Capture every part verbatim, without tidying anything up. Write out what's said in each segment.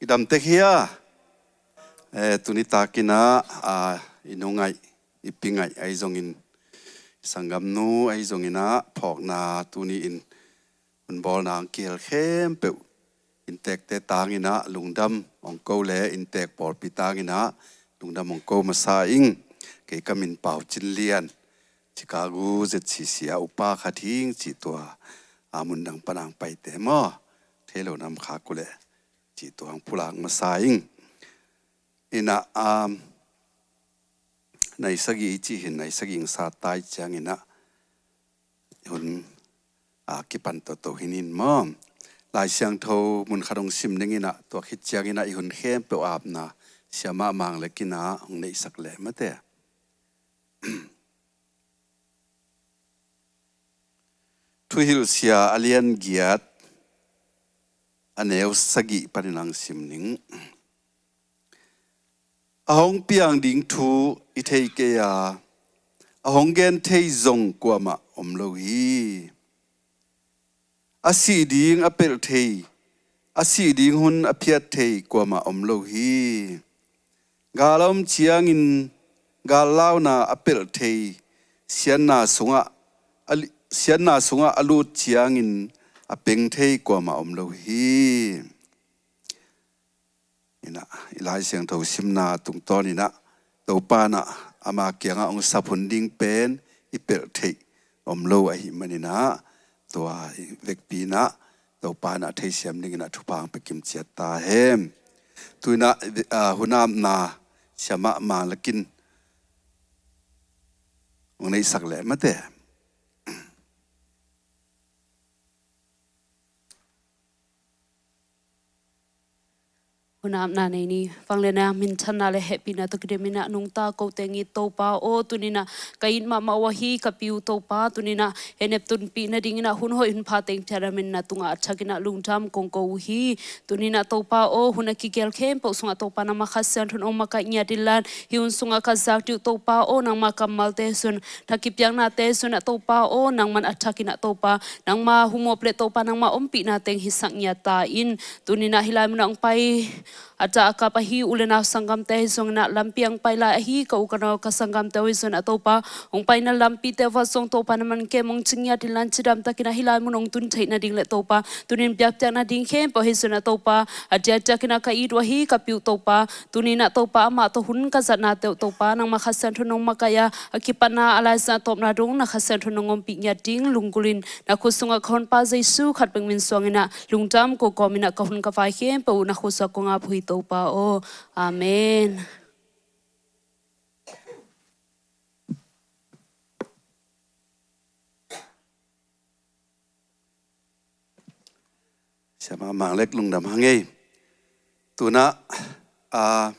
I dam tek hia? Eh, tuni takin ah, ah, i nu ngaih, i pi ngaih ahi zongin, i sanggamnu ahi zongin ah, phawkna tuni in hun bawlna hong kihel khempeuh inntekte tangin ah lungdam hong ko le inntek pawlpi tangin ah lungdam hong ko masa ing. Kei ka min Pau Cin Lian, Chicago Z C C a upa khat hing cih tua, a, mun dang pan hong paite maw, thei lo nam khak uh leh cih tua hong pulak masa ing. Inah, um, nai sagih i cih hin, nai sagih hong sa tai ciangin ah hun, a, kipan toto hi ning maw. Lai Siangtho mun khat hong sim ning inah, tua khit ciangin ah i hun khempeuh apna Siamah Mang Lek in ah hong neihsak leh mate. Thuhilhsia a lian giat, a neu sagih panin hong sim ning. A hong piang ding thu i thei kei a, a hong gen thei zong kuamah om lo hi. A sih ding a pelh thei, a sih ding hun a phiat thei kuamah om lo hi. Gal a om ciangin gal launa a pelh thei, siatna sungah a li-, siatna sungah a lut ciangin a peng thei kuamah om lo hi. Inah, i Lai Siangtho simna tungtawn inah, Topa inah ama kiangah hong sap hun ding pen i pelh theih om lo ahih man inah, tua i vekpi inah Topa inah theisiam ding inah thupha hong pia kim ciat ta hen. Tu inah, a, hun apna Siamah Mang Lek in hong neihsak leh mate. Hun apna nei ni. Vangliatna, minthanna le hehpihna tawh kidem inah nungta kote nget Topa aw, tuni inah ka it mahmah uh ahi ka pi uh Topa, tuni inah hehnem tunpih nading inah hun hoih hun pha teng piakna min na tungah a thak inah lungdam kong ko uh hi. Tuni inah Topa aw, hun a kigel khempeuh sungah Topa nangmah Kha Siangtho in hong makaih ngiat inla, hih hun sungah ka zak ding uh Topa aw, nangmah kammalte sung, tha kipiaknate sungah Topa aw, nangman a thak inah Topa nangmah humop le Topa nangmah ompihna teng hisak ngiat ta in. Tuni inah hih lai munah hong pai a ta a kap ahi u le nau sanggamte ahi zong inah, lampi ah hong pai lai ahi ka u ka nau ka sanggamte uh ahi zong inah Topa, hong paina lampite uh ah zong Topa nangman kem hong ci ngiat inla, cidam takin ah hih lai mun hong tun theih nading le Topa, tuni in biakpiakna ding khempeuh ahi zong inah Topa, a diakdiak inah ka it uh ahi ka pi uh Topa, tuni inah Topa amah tawh hun ka zatnate uh Topa, nangmah Kha Siangtho in hong makaih a, a kipatna a laizang a tawpna dong na Kha Siangtho in hong ompih ngiat ding lunggulh in, na khut sungah ka Honpa Jesu khat bek min suang inah lungdam kong kawm inah ka hun ka vai khempeuh uh na khut sungah kong ap uh hi Topa aw. Amen. Siamah Mang Lek lungdam hang ei. Tu inah, a,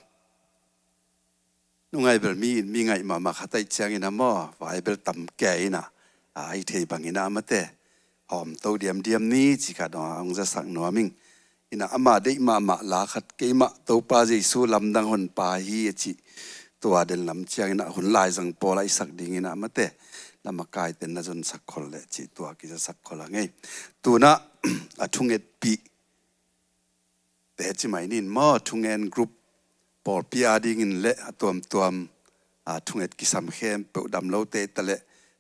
nungai bel mi in mi ngaih mahmah khat ahih ciangin ah maw, vai bel tam kei inah, a, i thei bangin ah mate, hawm to diamdiam ni ci khat hong zasak nuam ing. Inah ama deih mahmah la khat, keimah Topa Jesu lamdang honpa hi a cih, tua den lam ciangin ah hun laizang pawl ah i sak ding inah mate, na makaite na zonsak khol leh cih tua kizasak khol hang ei. Tu inah a thungetpih te ci mai ning maw, thungen group pawlpi adingin le a tuamtuam, a, thunget kisam khempeuh, dam lote ta le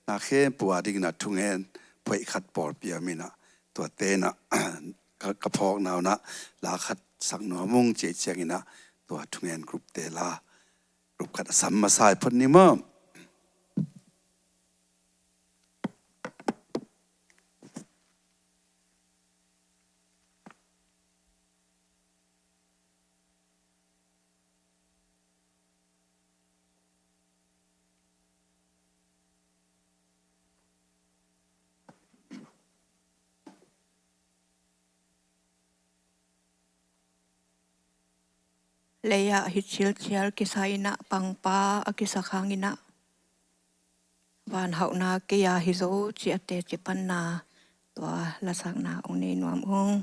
na khempeuh adingin a thungen phoih khat pawlpi a min ah, tuate inah ka, ka phawkna uh inah la khat sak nuam ung cih ciangin ah tua thungen group te la group khat a sam masa hi phot ni maw. Lei ah hi cilcial kisa inah pangpa a kisak hang inah, van hauhna kei a hi zo ci a teci panna tua lasakna hong nei nuam ung.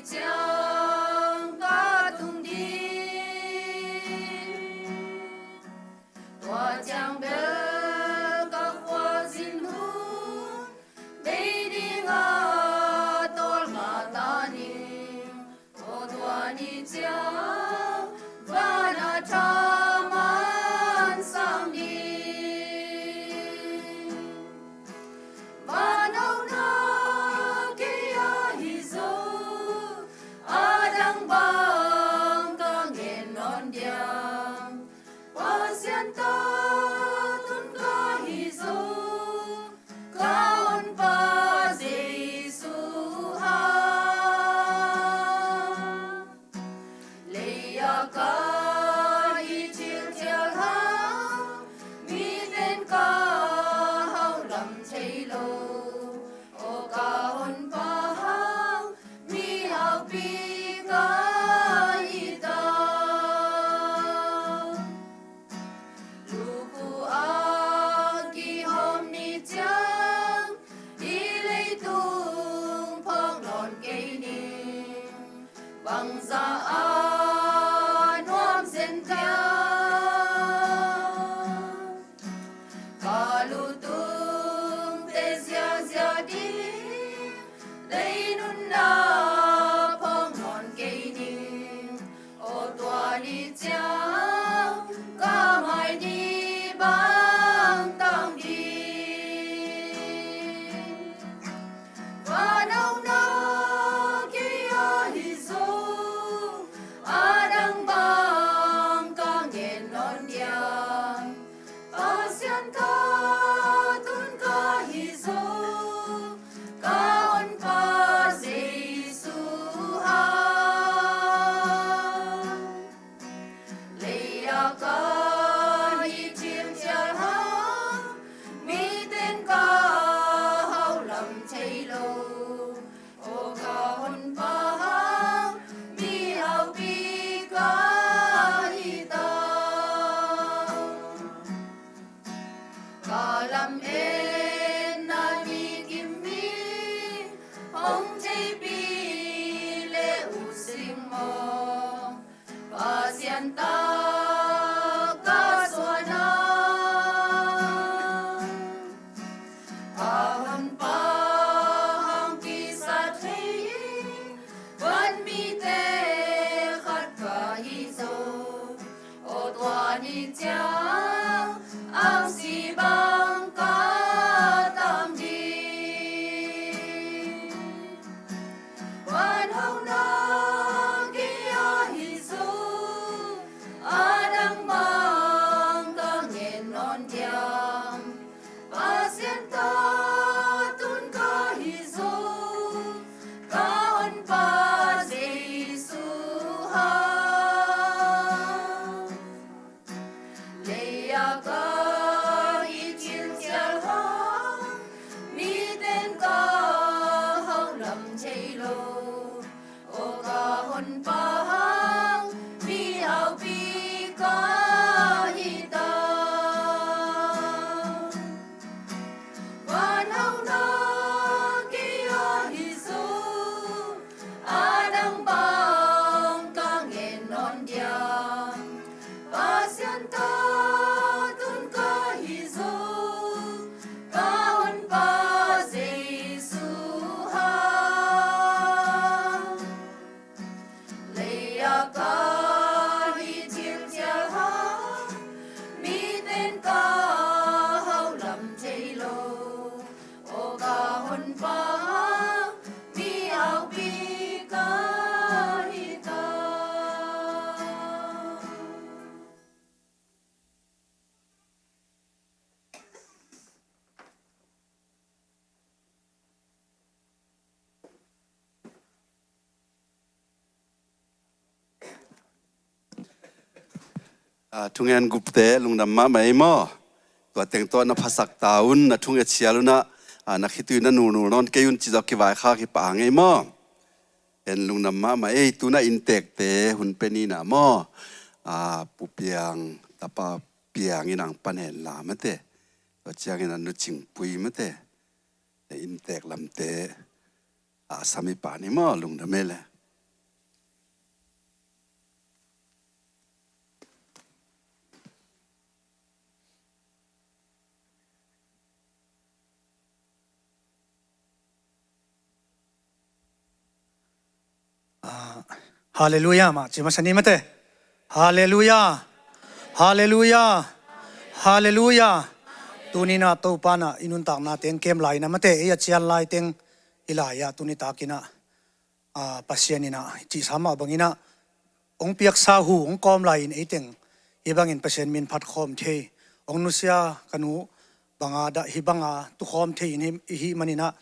ciang ka tung ding. Tua ciang bel ka khuazin hun bei ding a tawlnga ta ning. Aw tua ni ciang van a thaman sang ding. Van hauhna kei ahi zo, a dang bang ka ngen nawn diam. Pasian ta tun ka hi zo, ka Honpa Jesu hang. Lei a ka hi thilthial hang, miten ka hauh lam thei lo. Aw ka Honpa hang, mihaupi ka hi ta. Lukhu a kihawm ni ciang, i leitung phawk nawn kei ning. Bangzah a nuam zen diam. Ka lutungte ziazia ding, lei nunna phawk nawn kei ning. Aw tua ni ciang, ka mai ni bang tang ding. Van hauhna kei ahi zo, a dang bang ka ngen nawn diam. Pasian ta tun ka hi zo, ka Honpa Jesu hang. Lei a ka hi thilthial hang, miten ka hauh lam thei lo. Aw ka Honpa hang, mihaupi ka hi ta. Ka lametna ni kim mi hong theipi le uh sing maw. Pasian ta ka suan a, ka Honpa hang kisat thei vanmite khat ka hi zo. Aw tua ni ciang, angsi bang ka tang ding. Van hauhna kei ahi zo, a dang bang ka ngen nawn diam. Pasian ta tun ka hi zo, ka Honpa Jesu hang. Lei a ka hi thilthial hang, miten ka hauh lam thei lo. Aw ka Honpa hang, mihaupi ka hi ta. Van hauhna kei ahi zo, a dang bang ka ngen nawn diam. Pasian ta tun ka hi zo, ka Honpa Jesu hang. Lei a ka hi thilthial hang, miten ka hauh lam thei lo. Aw ka Honpa hang, mihaupi ka hi ta. Ah, thungen gupte lungdam mahmah ei maw. Tua teng tawh na phasak ta un, na thunget sial un ah, ah, na khitui na nulnul nawn kei un ci zawh kivaikhak hi pah hang ei maw. En lungdam mahmah ei, tu-in ah inntekte hun pia ni na maw. Ah, Pu Piang, Tapa Piang in ang pan hen la mate. Tua ciangin a Nu Cingpui mate. Inntek lamte a sam i pan hi maw, lungdam ei le. Halleluiah mah ci masa ni mate. Halleluiah. Halleluiah. Halleluiah. Tuni-in ah Topa in ah i nuntakna teng kem lai-in ah mate, ei a cian lai teng hi lai-ah tuni takin ah, ah, Pasian in ah cihsa mah bangin ah hong piaksa hu hong kawm lai-in ei teng hih bangin Pasian min phat khawm thei, hong nusia ka nu banga dah hih banga tu khawm thei in hih, hih manin ah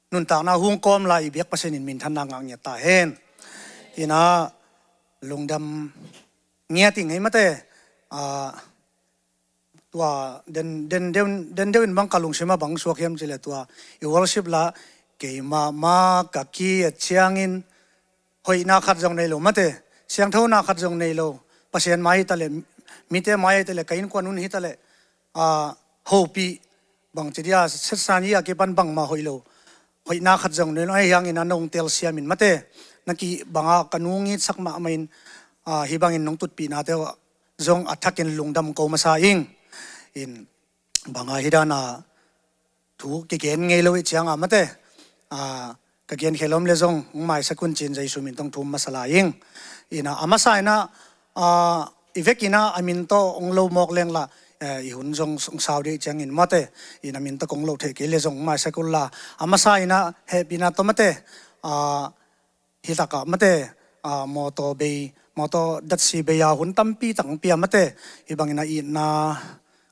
nuntakna hu hong kawm lai i biak Pasian in minthanna ngah ngiat ta hen. In ah lungdam ngiat ing ei mate. Ah, tua den, den deuh, den deuh in bang ka lungsim ah bang suak hiam cih leh tua i worship la, keimah mah ka ki-et ciangin hoihna khat zong nei lo mate, siangthona khat zong nei lo, Pasian mai hi ta leh, mite mai hi ta leh, ka innkuan hun hi ta leh, ah, hopih, bangci dia, setsan hi a kipan bangmah hoih lo, hoihna khat zong nei lo, ahi hangin ah nong telsiam in mate, na ki banga ka nu hong itsak mahmah in, ah, hih bangin nong tutpihnate uh zong a thakin lungdam ko masa ing. In banga hih dana thu kigen ngei lo i cianga mate, ah, ka gen khel om le zong hong maisak un ci-in Jesu min tawh hong thum masa lai ing. In ah a masa in ah, ah, i vekin ah a min tawh hong lo mawk leng la, eh, i hun zong hong sau dih ciangin mate, in a min tawh kong lo thei kei le zong hong maisak un la, a masa in ah hehpihna tawh mate, ah, hi takah mate, ah, mawtaw bei, mawtaw datsi bei a hun tampi tak hong pia mate, hih bangin ah itna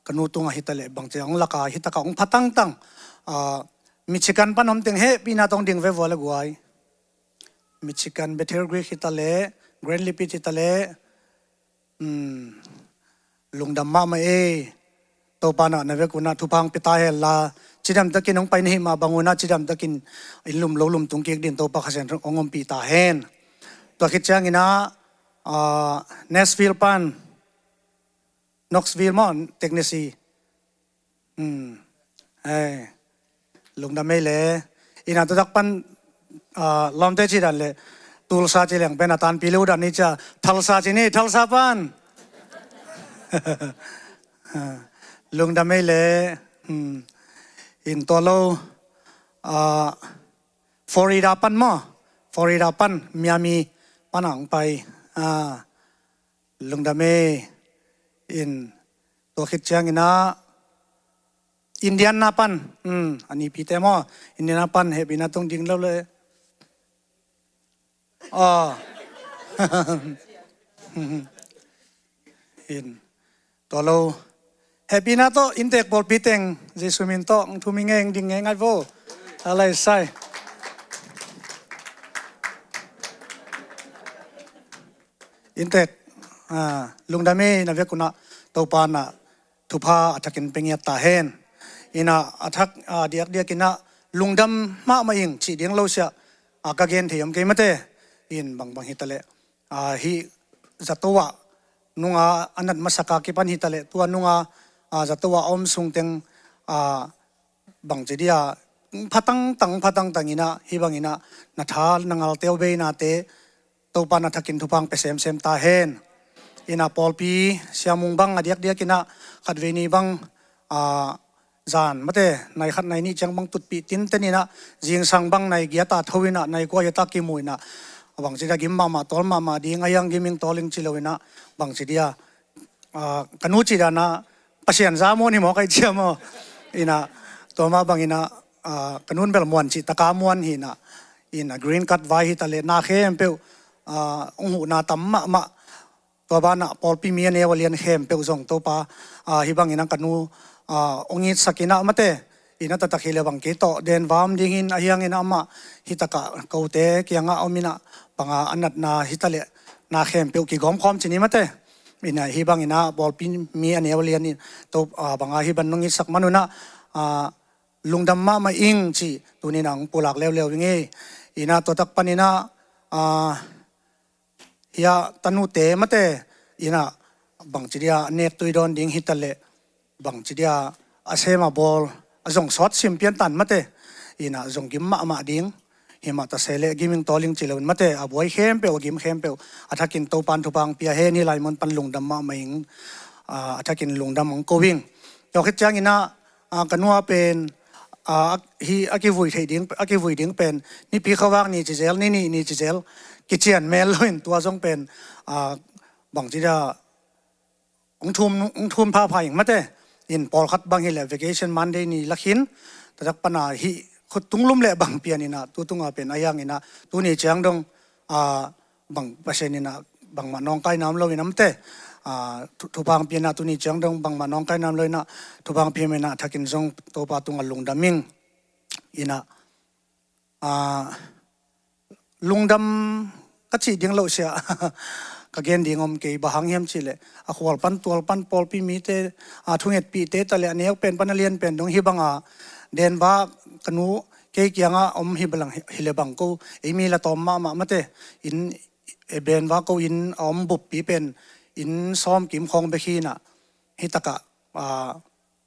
ka nu tungah hi ta leh bangci a hong lak a, hi takah hong pha tangtang, ah, Michigan pan om teng hehpihna tawh hong ding ve vua le guai. Michigan, Bethel Greek hi ta leh, Grand Rapids hi ta leh, um, lungdam mahmah ei. Topa in ah na vekun ah thupha hong pia ta hen la, cidam takin hong pai na hih mah bangun ah cidam takin inn lum lo lum tung kik dingin Topa Kha Siangtho hong ompih ta hen. Tua khit ciangin ah, ah, Nashville pan, Knoxville maw, Tennessee. Hmm. Hei. Lungdam ei le. In ah tua tak pan, ah, lawmte ci dan le, Tulsa ci leng pen a tanpi lo dan ni cia, Tulsa ci ni, Tulsa pan. Lungdam ei le. Hmm. In tua lo, ah, Florida pan maw, Florida pan, Miami pan a hong pai. Ah, lungdam ei. In tua khit ciangin ah Indiana pan, um, a nipite maw, Indiana pan hehpihna tawh hong ding lo le. Ah. In tua lo, hehpihna tawh inntek pawlpi teng Jesu min tawh hong thum hi ing ei, hong ding ngeingai vo. A lai sai. Inntek, ah, lungdam ei, na vekun ah Topa in ah thupha a thakin pia ngiat ta hen. In ah a thak, ah, diakdiakin ah lungdam mahmah ing cih ding lo sia, ah, ka gen thei om kei mate. In bangbang hi ta leh, ah, hih zato ah nunga a nat masak a kipan hi ta leh, tua nunga, ah, zato ah a om sung teng, ah, bangci dia, pha tangtang, pha tangtang in ah, hih bangin ah na tha na ngalte uh beinate Topa in a thakin thupha hong pia semsem ta hen. In ah pawlpi siamung bang a diakdiakin ah khatvei ni bang, ah, zan mate, nai khat nai nih ciang bang tutpih tinten in ah, zingsang bang nai giat a tho in ah, nai kua hiat a kimu in ah, bangci dia gim mahmah tawl mahmah ding, a hiang gim ing tawl ing ci lo in ah, bangci dia, ah, ka nu ci dan ah Pasian za muan hi maw, kai cia maw. In ah tua mah bangin ah, ah, ka nu in bel muan cih tak a muan hi in ah, in ah green card vai hi ta leh na khempeuh, ah, hong huhna tam mahmah. Tua banah pawlpi mi a neu a lian khempeuh zong Topa, ah, hih bangin ah ka nu, ah, hong itsak in ah mate, in ah taktak hi leh bang kei tawh den va om ding hi in, a hiangin ah amah hih takah kote kiangah om in ah, banga a natna hi ta leh na khempeuh kigawm khawm ci ni mate. In ah hih bangin ah pawlpi mi a neu a lian in, Topa, ah, banga hih bang nong itsak man un ah, ah, lungdam mahmah ing cih tuni in ah hong pulak leuleu ing ei. In ah tua tak panin ah, ah, hih a tanute mate, in ah bangci dia a nek tui dawn ding hi ta leh, bangci dia a sem a bawl, a zong sawt sim pian tan mate, in ah zong gim mahmah ding. Hih mah ta se leh gim ing tawl ing ci lo in mate, a buai khempeuh, a gim khempeuh a thakin Topa in thupha hong pia hen, hih lai mun pan lungdam mahmah ing, ah, a thakin lungdam hong ko ing. Tua khit ciangin ah, ah, ka nu a pen, a, hi a kivui theih ding, a kivui ding pen nipi khuavak ni ci zel, ni nih ni ci zel, kician mel lo in tua zong pen, a, bangci dia hong thum, hong thum phapha ing mate. In pawlkhat bang hileh vacation Monday ni lakhin, tatak pana hih khut tunglum leh bang pian inah, tu tunga pen a hiang inah, tuni ciang dong, a, bang Pasian inah, bangmah nawngkaina om lo inah mate, a, thu-, thupha hong pia inah, tuni ciang dong bangmah nawngkaina om lo inah, thupha hong pia inah, a thakin zong Topa tungah lungdam ing. Inah, a, lungdam ka cih ding lo sia, ka gen ding om kei, bang hang hiam cihleh, a khual pan tual pan pawlpi mite, a, thungetpihte ta leh a neu pen pan a lian pen dong hi banga, Denver ka nu kei kiangah om hi balang hi, hileh bang ko, ei mi la tawm mahmah mate, in, e, Denver ko in a om buppi pen, in sawm kim khawng bek hi inah, hi takah, a,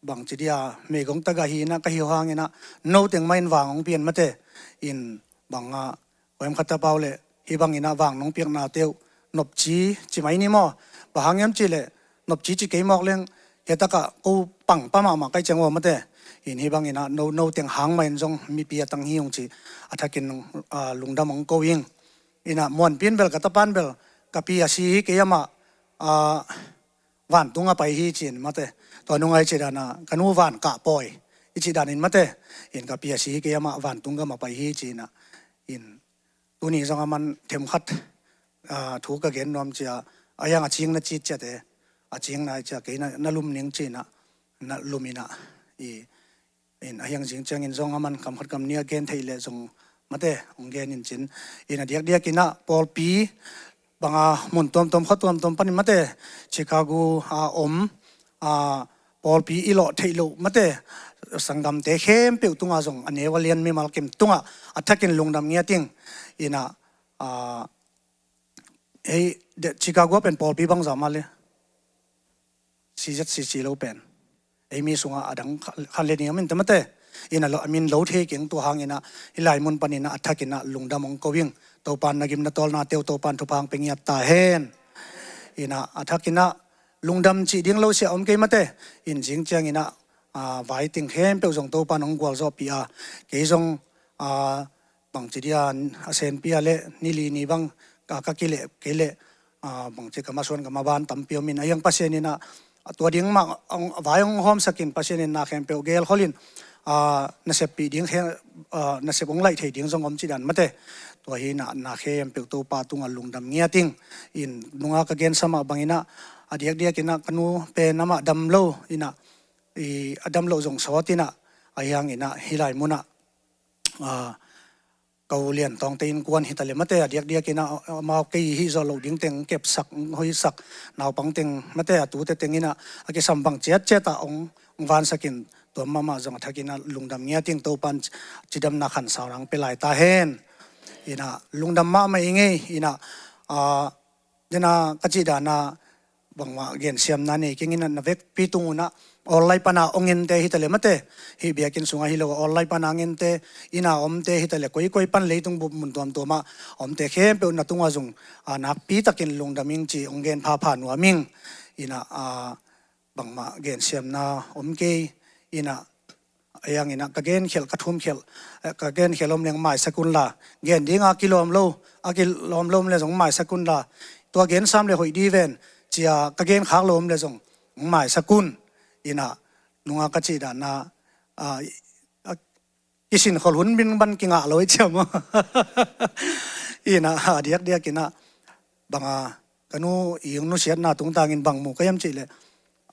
bangci dia, meigong tagah hi inah, ka hi hang inah, no teng mah in vang hong pian mate, in banga, koim khat a pau leh, hi bang inah vang nong piakna teuh, nopci, ci mai ni maw, bang hang hiam cihleh, nopci ci kei mawk leng, hi takah ko pang pa mahmah kai ciang ua mate, in hi bang inah, no, no teng hang mah in zong mipi a tang hi hong ci, a thakin, a, lungdam hong ko ing, inah muanpi in bel ka tapan bel, ka pi a si hi kei amah, a, vantung a pai hi ci-in mate. Tua nunga i cih dana, ka nu van kah pawi i cih danin mate. In ka pi a si hi kei amah vantung gam a pai hi ci inah. In tuni zong aman themkhat, a, thu ka gen nuam cia, a hiang a cing na citciate, a cing na cia kei na, na lum ning ci inah, na lum inah. I, in a hiang zing ciangin zong aman kam khat kam nih a gen theih leh zong mate, hong gen in cin. In a diakdiak inah pawlpi banga mun tuamtuam khua tuamtuam panin mate, Chicago a om, a, pawlpi i lawh theih loh mate, sanggamte khempeuh tunga zong a neu a lian mimal kim tungah a thakin lungdam ngiat ing. Inah, a, hei, de, Chicago pen pawlpi bangza mah le? C Z C C lo pen. Ei mi sungah a dang kha-, khan le ni a min te mate. Inah lo, a min lo thei keng tua hang inah, hih lai mun pan inah, a thak inah lungdam hong ko ing. Topan na gim na tawlna teuh, Topan thupha hong pia ngiat ta hen. Inah, a thak inah lungdam cih ding lo sia om kei mate. In zing ciang inah, a, vai ting khempeuh zong Topan hong gualzawhpih a. Kei zong, a, bangci dia a senpi a leh, ni li ni bang, ka, ka kileh, kei leh, a, bangci ka masuan ka maban tampi om in, a hiang Pasian inah, a tua ding mah, hong, vai hong hawmsak in Pasian in na khempeuh gelkhol in, a, naseppih ding khe, a, nasep hong laih thei ding zong om cih dan mate. Tua hi inah, na khempeuh Topa tungah lungdam ngiat ing. In nunga ka gensa mah bang inah, a diakdiak inah ka nu pen amah dam lo inah, i, a dam lo zong sawt inah, a hiang inah, hih lai munah, a, ka u Lian Tawngte innkuan hi ta le mate, a diakdiak inah, a, amau kei hih zawh loh ding teng kepsak, hoihsak, naupang teng mate, a tute teng inah, a kisam bang ciatciat ah hong, hong vansak in, tua mahmah zong a thak inah lungdam ngiat ing. Topan cidamna khansau nang pia lai ta hen. Inah lungdam mahmah i ngei, inah, a, dena ka cih dana, bangmah gensiamna nei keng inah, na vekpi tung unah, online pana hong ente hi ta le mate, hih biakinn sungah hi lo, online pana hong ente, inah omte hi ta le, koikoi pan leitung bup mun tuamtuamah omte khempeuh na tungah zong, a, nakpi takin lungdam ing ci hong gen phapha nuam ing. Inah, a, bangmah gensiamna om kei, inah, a hiang inah ka genkhelh, ka thumkhelh, eh, ka genkhelh om leng maisak unla, gen dinga kilawm lo, a kilawm lo om le zong maisak unla, tua gen sam le hoih di ven, cia ka gen khak lo om le zong maisak un. Inah nunga ka cih dana, a, a, kisinkhol hun bing ban kingah lo i ciam. Inah, a diakdiak inah, banga, ka nu i hong nusiatna tungtangin bang mu ka hiam cihleh,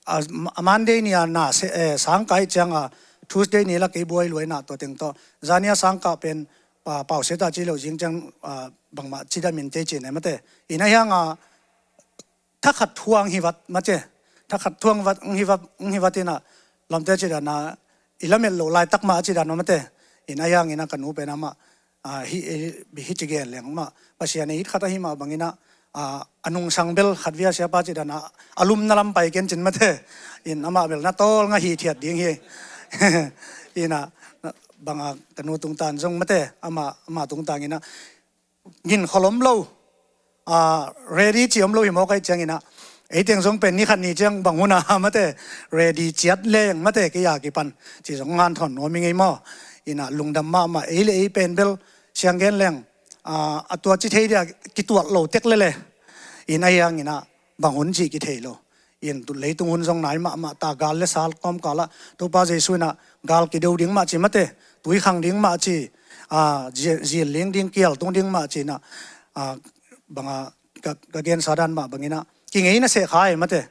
a, a Monday ni a na se, eh, sangkah i cianga, Tuesday ni la kei buai luai inah tua teng tawh. Zania sangkah pen, a, pausiat a ci lo zing ciang, a, bangmah cidamin tei ci ne mate. Inah hianga, thakhat thuang hi vat mate. Thakhat thuang vat, hi vat, hi vat inah, lamte cih dana, i lamet loh laitak mah a cih dan mah mate. Inah a hiang inah ka nu pen amah, a, hi, hi, hi ci gen leng mah, Pasian ei it khat ahi mah bang inah, a, a nungsang bel khat via siapa cih dana, a lumna lam pai ken cin mate. In amah bel na tawlnga hithiat ding hi. Inah, banga ka nu tungtan zong mate, amah, amah tungtang inah, ginkhol om lo, a, ready ci om lo hi mawk ahih ciang inah, Ei teng zong pen ni khat ni ciang bang hun a mate, ready ciat leng mate, kei a kipan ci zong ngan thawn nuam i ngei maw. Ina lungdam mahmah, ei le ei pen bel siang gen leng, a, a tua ci thei dia kituat lo tek lele. In a hiang ina bang hun ci kithei lo. In tu leitung hun zong nai mahmah ta, gal le sal kawmkal ah Topa Jesu ina gal kideu ding mah ci mate, tui khang ding mah ci, a, zi-, zil ling ding, kial tung ding mah ci ina, a, banga ka, ka gensa dan mah bangina kingei na seh kha e mate.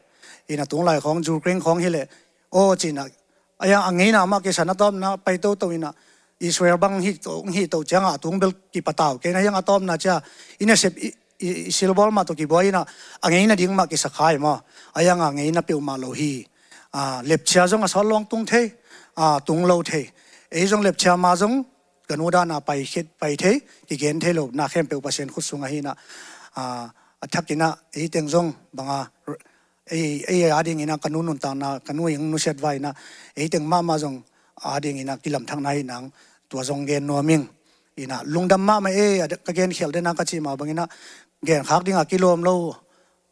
Ina tung lai khawng Ukraine khawng hi leh aw ci ina, a hiang a ngeina mah kisa na tawmna pai toto ina Israel bang hi to, hi to cianga a tung bel kipatau kei na hiang a tawmna cia ina sep i, i, i silbawl mah tawh kibuai ina a ngeina ding mah kisa kha e maw. A hiang a ngeina peuhmah lo hi. A, lepcia zong a sawt lawng tung thei, a, tung lo thei. Ei zong lepcia ma zong ka nu dana pai khit pai thei, kigen thei lo, na khempeuh Pasian khut sung ahi ina, a, a thak ina ei teng zong banga, ei, ei a ding ina ka nu nuntakna, ka nu ing nusiat vai ina, ei teng mahmah zong a ding ina kilamthakna hi nang, tua zong gen nuam ing. Ina lungdam mahmah ei, a, ka gen khial dena ka ci mah bangina gen khak dinga kilawm lo,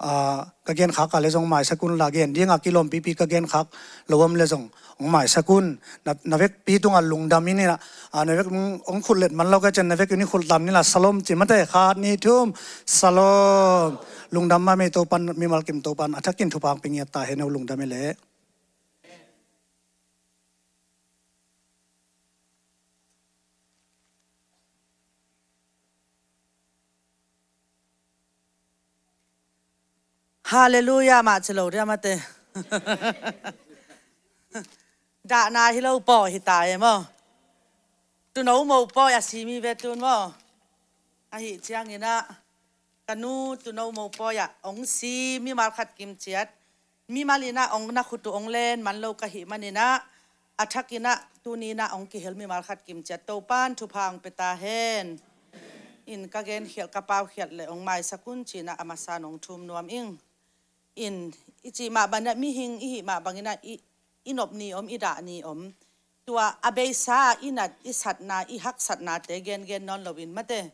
a, ka gen khak a le zong maisak un la, gen dinga kilawm pipi ka gen khak lo om le zong hong maisak un. Na, na vekpi tunga lungdam in ina, a, na vek hong, hong khut let man lo ka cian na vek in i khut lam ni la, salom ci mate, khat ni thum, salom. Lungdam mahmah ei, Topan mimal kim Topan a thakin thupha hong pe ngiat ta hen, lungdam i le. Halleluiah mah ci lo dia mate. Dahna hi lo pawi hi ta e maw. Tuuno mopawi a si mi ve tun maw. Ahi ciangina ka nu tuuno mopawi ah hong si mimal khat kim ciat, mimal ina hong na khut uh hong len man lo ka hih manina, a thak ina tuni ina hong kihel mimal khat kim ciat Topan thupha hong pe ta hen. In ka gen khial, ka pau khial le hong maisak un ci ina a masa in hong thum nuam ing. In i cih mah bangina mihing i hih mah bangina i, i nop ni om, i dah ni om. Tua a beisa i nat, i satna, i haksatnate gengen nawn loin mate,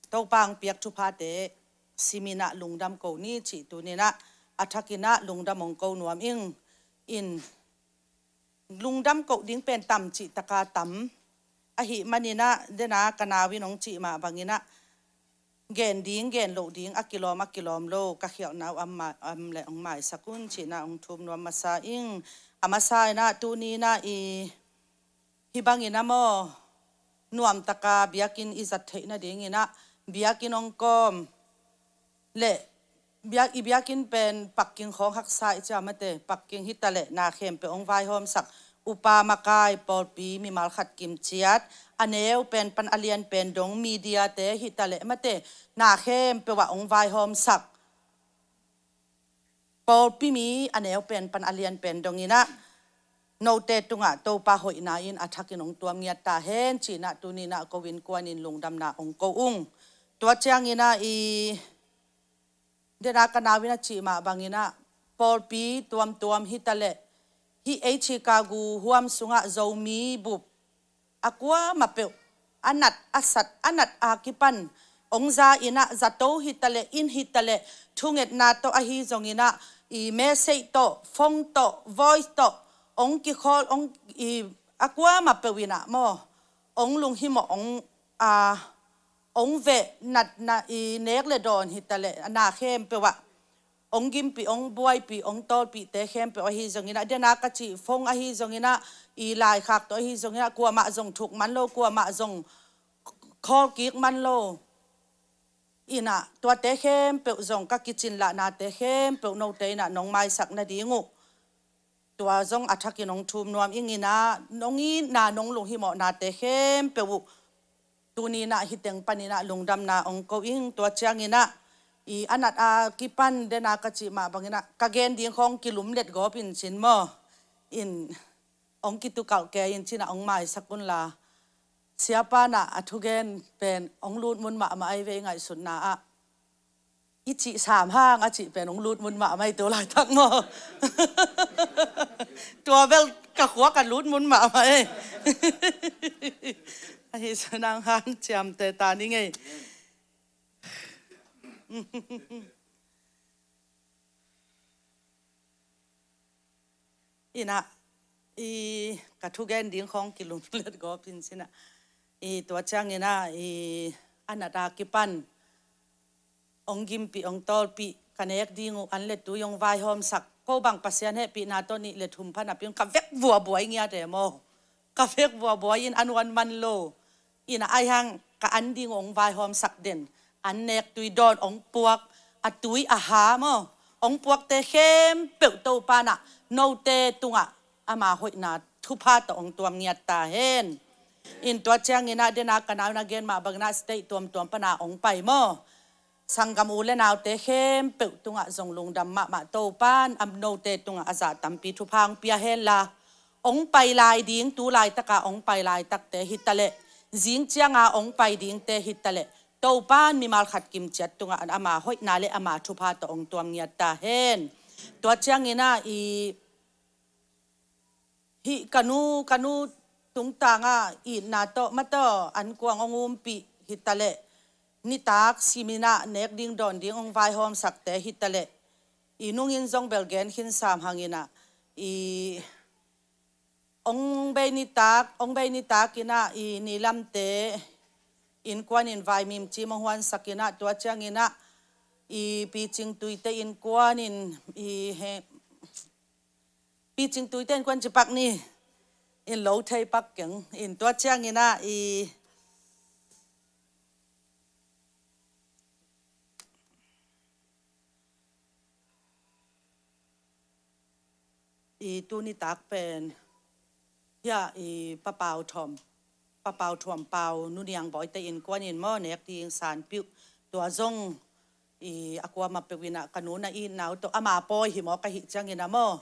Topa hong piak thuphate sim ina lungdam ko ni cih tuni ina a thak ina lungdam hong ko nuam ing. In lungdam ko ding pen tam cih taka tam. Ahi manina dena ka nau in hong cih mah bangina gen ding gen loh ding a kilawm a kilawm lo ka khialhna uh am ma-, am le hong maisak un ci ina hong thum nuam masa ing. A masa ina tuni ina i hih bangin a maw, nuamtaka biakinn i zat theih nadingin a biakinn hong kawm le biak-, i biakinn pen pakking khawng haksa i cia mate, pakking hi ta le na khempeuh hong vaihawmsak, upa makai, pawlpi mimal khat kim ciat, a neu pen pan a lian pen dong, media te hi ta le mate, na khempeuh ah hong vaihawmsak. Pawlpi mi a neu pen pan a lian pen dongin a note tungah Topa hoihna in a thakin hong tuam ngiat ta hen ci ina tuni ina ko innkuanin lungdamna hong ko ung. Tua ciangin a i dena ka nau in a cih mah bangin a pawlpi tuamtuam hi ta le hih ei Chicago huam sungah Zomi bup a kuamah peuh, a nat a sat, a nat a kipan hong za ina zato hi ta le, inn hi ta le, thungetna tawh ahi zongin a i message tawh, phone tawh, voice tawh hong kikhawl, hong i a kuamah peuh ina maw, hong lunghimawh, hong a hong veh natna i nek le dawn hi ta le na khempeuh ah hong gimpih, hong buaipih, hong tawlpihte khempeuh ahi zongin a dena ka cih phone ahi zongin a i laikhak tawh ahi zongin a kuamah zong thuk man lo, kuamah zong khawl kik man lo. Ina tuate khempeuh zong ka kicin lahnate khempeuh note ina nong maisak nading uh tua zong a thakin hong thum nuam ing ina nong itna nong lunghimawhnate khempeuh uh tuni ina hih teng pan ina lungdamna hong ko ing. Tua ciangin a i a nat a kipan dena ka cih mah bangin a ka gen ding khawng kilumlet gawp in cin maw, in hong kitukalh kei in ci ina hong maisak unla, siapa na a thugen pen hong lutmun mahmah ahi ve i ngaihsutna ah. I cih sam hang a cih pen hong lutmun mahmah i tu laitak maw? Tua bel ka khua ka lutmun mahmah e. Ahi sunang hanciamte ta ni ngei. Inah, i ka thugen ding khawng kilumlet gawp in cinah, i tua cianginah, i a nata kipan ong gimpih, ong tawlpih, ka nek ding uh an le tui ong vaihawmsak, ko bang Pasian hehpihna tawh nih le thum pha napi-un ka vek vuabuai ngiat e maw. Ka vek vuabuai in a nuan man lo. Inah ahi hang ka an ding uh ong vaihawmsak den, an nek tui dawn ong puak, a tui a ha maw, ong puakte khempeuh Topa nah note tungah ama hoihna thupha tawh ong tuam ngiat ta hen. In tua cianginah dena ka nau na gen mah banginah state tuamtuam pana ong pai maw. Sanggam u le naute khempeuh tungah zong lungdam mahmah, Topan a note tungah a zah tampi thupha ong pia henla, ong pai lai ding, tu laitaka ong pai laitakte hitaleh, zing cianga ong pai dingte hitaleh, Topan mimal khat kimciat tungah ama hoihna le ama thupha tawh ong tuam ngiat ta hen. Tua cianginah i hih ka nu, ka nu tungtangah itna tawh mataw an kuang ong umpih hitaleh, nitak siminah nek ding dawn ding ong vaihawmsakte hitaleh, i nungin zong bel gen khin sam hanginah, i ong bei nitak, ong bei nitak inah i nilamte innkuan in vaimim cim ong huansak inah, tua cianginah i picing tuite innkuan in i he picing tuite innkuan ci pak ni, in lo thei pak keng. In tua cianginah i i tuni tak pen hia i papau thawm, papau thuam pau nuniang bawite innkuan in maw, nek ding sanpiuh, tua zong i a kuamah peuh inah ka nu na itna uh tawh ama pawi hi maw ka hih cianginah maw,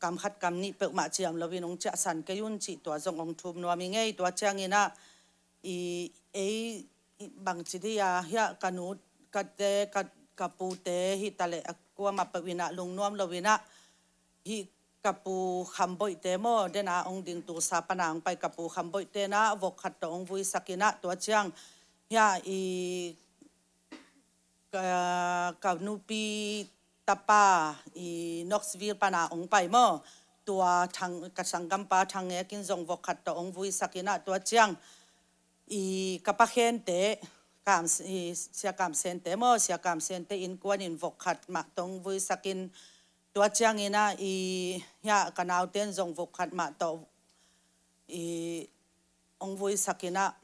kam khat kam nih peuhmah ciam loin ong ciahsan kei un cih tua zong ong thum nuam i ngei. Tua cianginah i ei bangci dih a hia ka nu, kate ka, ka pute hitaleh a kuamah peuh inah lungnuam lo inah hih ka pu Kham Boihte maw, dena ong ding tulsa pana ong pai ka pu Kham Boihte nah vok khat tawh ong vuisak inah, tua ciang hia i ka, ka nupi tapa i Knoxville pana ong pai maw, tua thang, ka sanggampa Thang Ngek in zong vok khat tawh ong vuisak inah, tua ciang i ka pa Khente, kam, i Sia Kam Sente maw, Sia Kam Sente innkuan in vok khat mah tawh ong vuisak in, tua cianginah i hia ka naute in zong vok khat mah tawh i ong vuisak inah,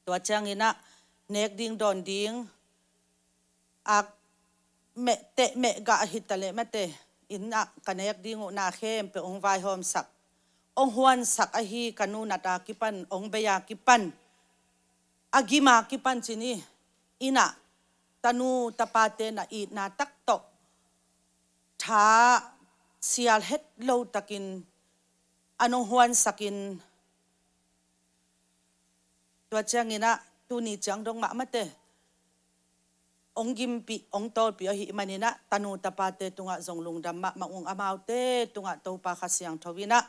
tua cianginah nek ding dawn ding ak meh teh meh gah hitaleh mate, innah ka nek ding uh na khempeuh ong vaihawmsak, ong huansak ahi ka nu nata kipan, ong bei a kipan, a gima kipan ci ni, inah tanu tapate na itna tak tawh tha sial het lo takin an ong huansak in, tua cianginah tuni ciang dong mah mate ong gimpih, ong tawlpih ahih maninah tanu tapate tungah zong lungdam mahmah ung, amaute tungah Topa Kha Siangtho inah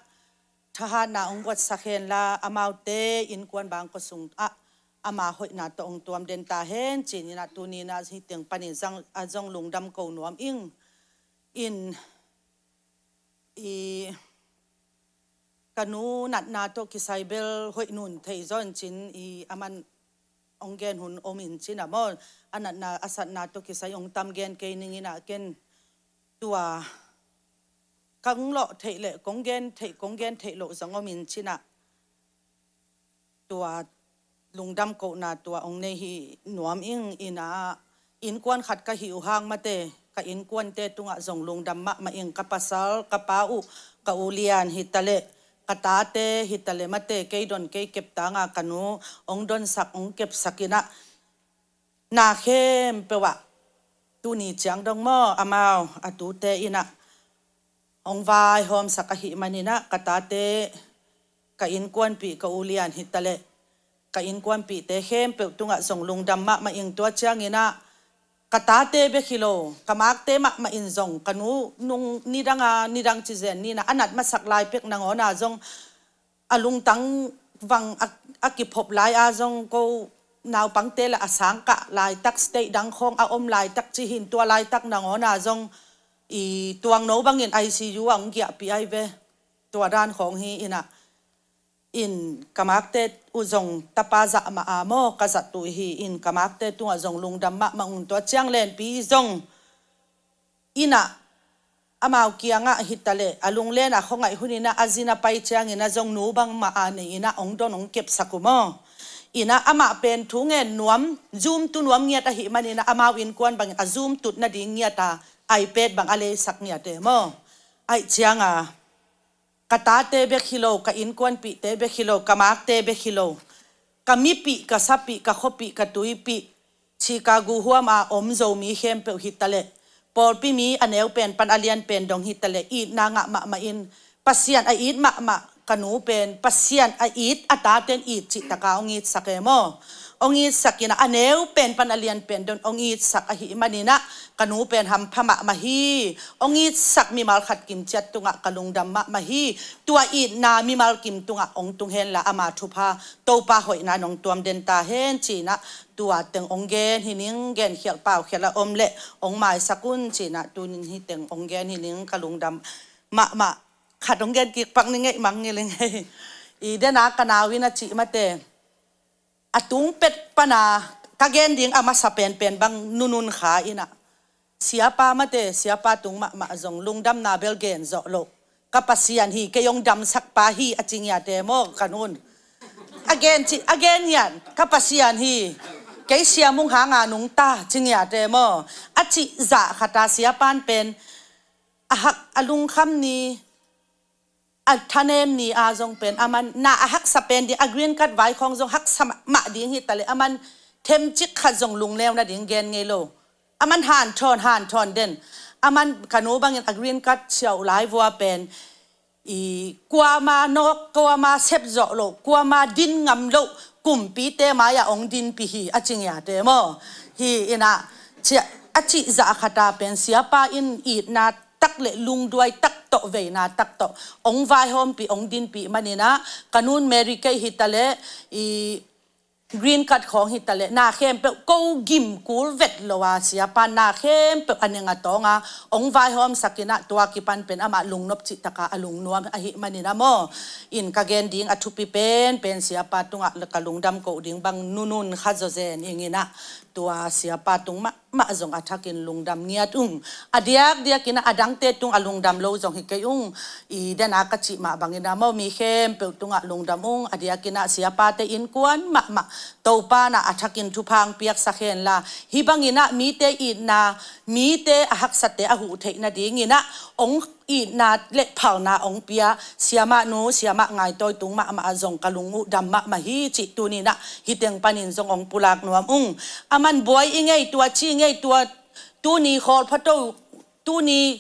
thahatna ong guatsak henla, amaute innkuan bangkua sungah ama hoihna tawh ong tuam den ta hen ci-in inah tuni inah hih teng panin zong, a zong lungdam ko nuam ing. In i ka nu natna tawh kisai bel hoih nun thei zaw in cin, i aman ong gen hun om in cinah maw, a natna a satna tawh kisai ong tam gen kei ning inah ken tua kong lawh theih le kong gen theih, kong gen theih loh zong om in cinah tua lungdam kohna tua ong nei hi nuam ing. Inah innkuan khat ka hih uh hang mate, ka innkuante tungah zong lungdam mahmah ing, ka pasal, ka pa uh, ka u Lian hitaleh, ka tate hitaleh mate, kei don kei kep tanga ka nu ong donsak ong kepsak inah na khempeuh ah tuni ciang dong maw, amau a tute inah ong vaihawmsak ahih maninah ka tate, ka innkuanpih, ka u Lian hitaleh ka innkuanpihte khempeuh tungah zong lungdam mahmah ing. Tua cianginah ka tate bek hi lo, ka makte mahmah in zong, ka nu nung nidanga nidang cizen ninah a nat masak lai pek nangawna zong a lungtang vang a, a kiphop lai a zong, ko naupangte lah a sangkah laitak, state dang khawng a om laitak ci hin, tua laitak nangawna zong i tuangno bangin I C U ah hong giahpih ahi ve. Tua dan khawng hi inah, in ka makte uh zong tapa zah mah a maw, ka zat uh hi in, ka makte tungah zong lungdam mahmah ung. Tua ciang Lenpi zong inah amau kiangah hitaleh a lunglenah khuangaih huninah a zin a pai cianginah zong nu bangmah a nei inah hong don hong kepsak uh maw. Inah amah pen thu ngen nuam, Zoom tu nuam ngiat ahih maninah amau innkuan bangin a Zoom tut nading ngiata iPad bang a leisak ngiate maw. Aih cianga ka tate bek hi lo, ka innkuanpihte bek hi lo, ka makte bek hi lo, ka mipih, ka sapih, ka khuapih, ka tuipih, Chicago huam a om Zomi khempeuh hitaleh, pawlpi mi a neu pen pan a lian pen dong hitaleh, itna ngah mahmah in, Pasian a it mahmah ka nu pen Pasian a it, a taten it cih taka hong itsak e maw. Hong itsak inah a neu pen pan a lian pen dong hong itsak ahih maninah ka nu pen hampha mahmah hi. Hong itsak mimal khat kim ciat tungah ka lungdam mahmah hi. Tua itna mimal kim tungah hong tung henla ama thupha, Topa hoihna nong tuam den ta hen cinah, tua teng hong gen hi ning. Genkhial paukhial a om leh hong maisak un cinah, tunin hi teng hong gen hi ning. Ka lungdam mahmah. Khat hong gen kik pak ning ei, mangngilh ing ei. I dena ka nau in a cih mate, a tung pet pana ka gen ding a masa penpen bang nunun kha inah, siapa mate, siapa tung mahmah zong lungdamna bel gen zawh loh. Ka Pasian hi, kei hong damsak pa hi a ci ngiate maw ka nun. A gen ci, a gen hian, ka Pasian hi, kei siamung hanga nungta ci ngiate maw. A cih zah khata siapan pen a hak, a lungkham ni, a thanem ni a zong pen aman na a haksa pen ding, a green card vai khawng zong haksa mahmah ding hitaleh, aman themcik khat zong lungneu nading gen ngei lo. Aman hanthawn, hanthawn den. Aman ka nu bangin a green card siauh lai vua pen i kuama nawk, kuama sep zawh loh, kuama din ngam loh kumpite mai-ah hong dinpih hi a ci ngiate maw. Hi inah, cia, a cih zah khata pen siapa in itna tak le lungduai tak tawh, veina tak tawh hong vaihawmpih, hong dinpih maninah, ka nun Mary kei hitaleh, i green card khawng hitaleh, na khempeuh ko gim kul vet lo a, siapa na khempeuh a neng a tawnga hong vaihawmsak inah, tua kipan pen amah lungnop cih taka a lungnuam ahih maninah maw. In ka gen ding a thupi penpen siapa tungah ka lungdam koh ding bang nunun kha zawzen ing inah, tua siapa tung mah mah zong a thakin lungdam ngiat ung. A diakdiakin a dangte tung a lungdam lo zong hi kei ung. I dena ka cih mah bangin a maw, mi khempeuh tungah lungdam ung. A diakin a siapate innkuan mahmah Topa na a thakin thupha hong piaksak henla, hih bangin a mite itna, mite a haksate a huh theih nadingin a hong itna le phalna hong pia siamah nu, siamah Ngaitawi tung mahmah ah zong ka lung uh dam mahmah hi cih tuninah hih teng panin zong hong pulak nuam ung. Aman buai i ngei tua, ci i ngei tua, tuni khawl photo, tuni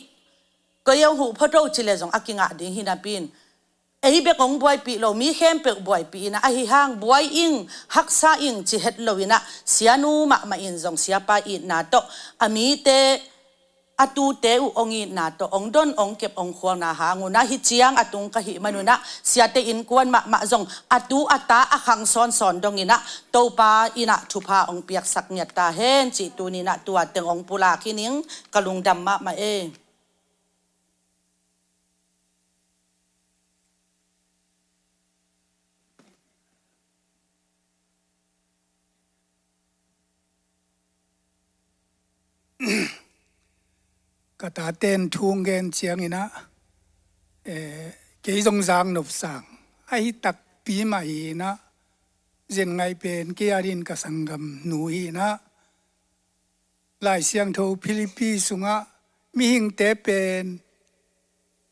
koi hong huh photo ci le zong a kingah ding hi napi-in, ei bek hong buaipih lo, mi khempeuh buaipih inah, ahi hang buai ing, haksa ing ci het lo inah, sianu mahmah in zong siapa itna tawh a mite, a tute uh hong itna tawh hong don, hong kep, hong khualna hang unah, hih ciang a tung ka hih man unah, siate innkuan mahmah zong a tu a ta a khang sawnsawn dong inah, Topa inah thupha hong piaksak ngiat ta hen cih tuninah tua teng hong pulak hi ning. Ka lungdam mahmah e. Ka taten thu hong gen ciangin a, eh, kei zong zang nop sang ahi takpi mah hi inah, Zen Ngaih pen kei adingin ka sanggam nu hi inah, Lai Siangtho Philippi sungah mihingte pen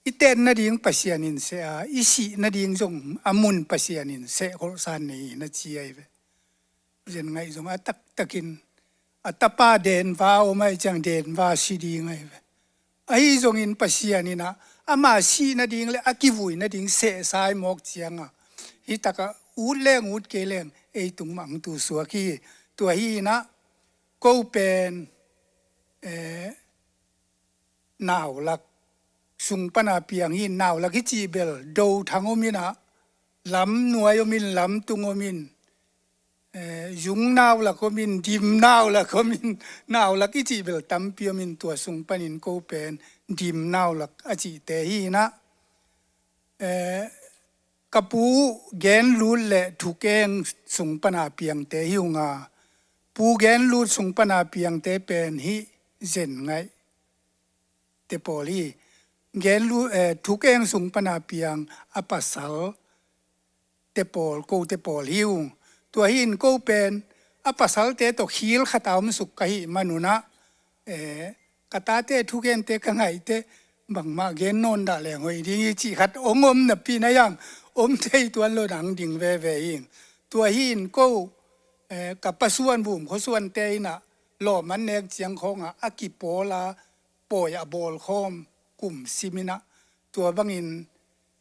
i tet nading Pasian in seh a, i sih nading zong a mun Pasian in seh kholhsan nei hi na ci ahi ve. Zen Ngaih zong a taktakin a tapa Denver a om ahih ciang Denver si ding ahi ve. Ahi zongin Pasian inah ama sih nading le a kivui nading sehsa i mawk cianga, hih takah ut leng ut kei leng ei tung mah hong tu suak hi. Tua hi inah ko pen, eh, naulak sung pana piang hi. Naulak hi cih bel Do Thang om inah, Lam Nuai om in, Lam Tung om in, eh, zung naulak om in, dim naulak om in, naulak i cih bel tampi om in, tua sung panin ko pen dim naulak a cihte hi in ah, eh, ka pu genlut le thukeng sung pana piangte hi ung a, pu genlut sung pana piangte pen hih Zen Ngaih te pawl hi. Genlut, eh, thukeng sung pana piang a pasal te pawl, ko te pawl hi ung. Tua hi in ko pen a pasalte tawh khil khat a om suk ka hih man un ah, eh, ka tate thukengte ka ngaihte bangmah gen nawn dah leng hoih ding hi cih khat hong om napi in ah, om thei tuan lo nang ding veve hi ing. Tua hi in ko, eh, ka pasuan Vum khuasuante in ah lawm an nek ciang khawngah a kipawl a, pawi a bawlkhawm kum sim in ah, tua bangin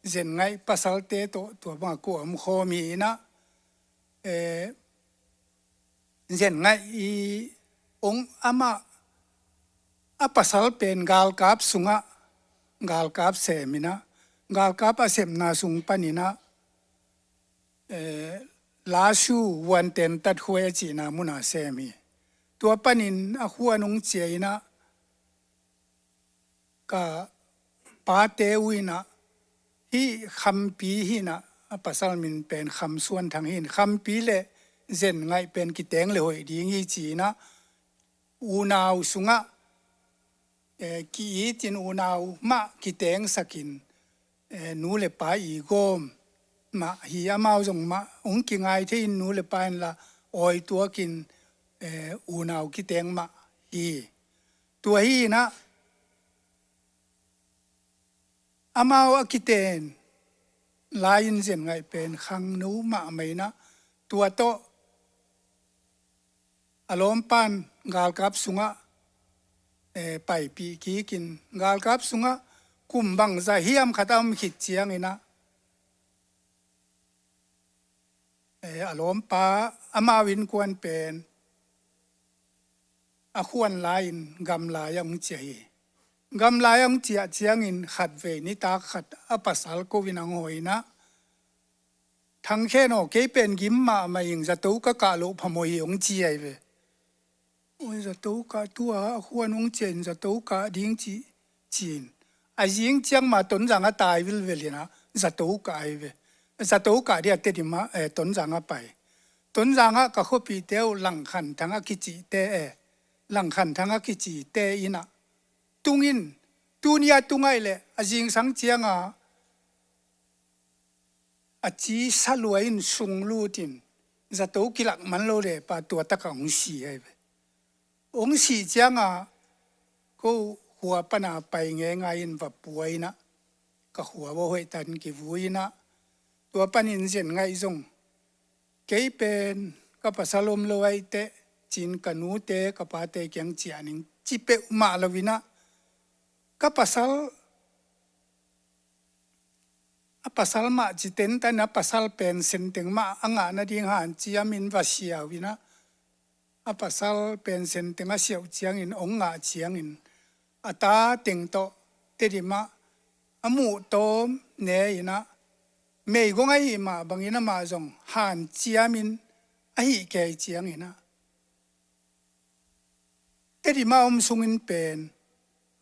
Zen Ngaih pasalte tawh tua bangah ko a omkhawm hi in ah, eh, Zen Ngaih i ong amah a pasal pen galkap sungah galkap sem in ah, galkap a semna sung panin ah, eh, Lasu Vuanten Tatkhuai a cihna munah sem hi. Tua panin a khuan ong ciah in ah, ka pate uh in ah, hih Khampi hi in ah, a pasal min pen Kham Suan Thang hi in, Khampi le Zen Ngaih pen kiteng le hoih ding hi ci in ah, unau sungah, eh, ki-it in unau mah kitengsak in, eh, nu le pa i gawm mah hi, amau zong mah ong kingai thei in nu le pa in la awi tuak in, eh, unau kiteng mah hi. Tua hi in ah, amau a kiten lai-in Zen Ngaih pen khangno mahmah in ah, tua tawh a lawmpan galkap sungah, eh, paipih kik in, galkap sungah kum bangzah hiam khat a om khit ciang in ah, eh, a lawmpa amau innkuan pen a khuan lai-in gamlai ah ong ciah hi. Gamlai ah ong ciah ciangin khatvei nitak khat a pasal ko in ah ong hawh in ah, Thang Khen aw, kei pen gim mahmah ing, zato ka kah loh phamawh hi, ong ci ahi ve. Oi, zato kah, tua a khuan ong ciah in zato kah ding ci, ci in. A zing ciang mah Tonzang a tai vilvel in ah zato kah ahi ve. Zato kah dia Tedim ah, eh, Tonzang a pai. Tonzang ah ka khuapihte uh Langkhanthang a kicihte, eh, Langkhanthang a kicihte in ah tung in, tuni a tung ahih leh a zingsang ciang a a ci sa lua in sung lut in, zato kilak man lo leh pa tua takah ong si ahi ve. Ong sih ciang a ko khua pana pai ngeingai in va pua in ah, ka khua va hoih tan kivui in ah, tua panin Zen Ngaih zong, kei pen ka pasal om lo ahih teh ci in ka nute ka pate kiang ciah ning ci peuhmah lo in ah, ka pasal, a pasal mah ci tentan, a pasal pen senteng mah a ngah nading hanciam in va siau in ah, a pasal pen senteng a siauh ciangin ong ngah ciangin a ta teng tawh Tedim ah a muh tawm ne in ah, meigong ahih mah bangin amah zong hanciam in a hih kei ciangin ah, Tedim a om sungin pen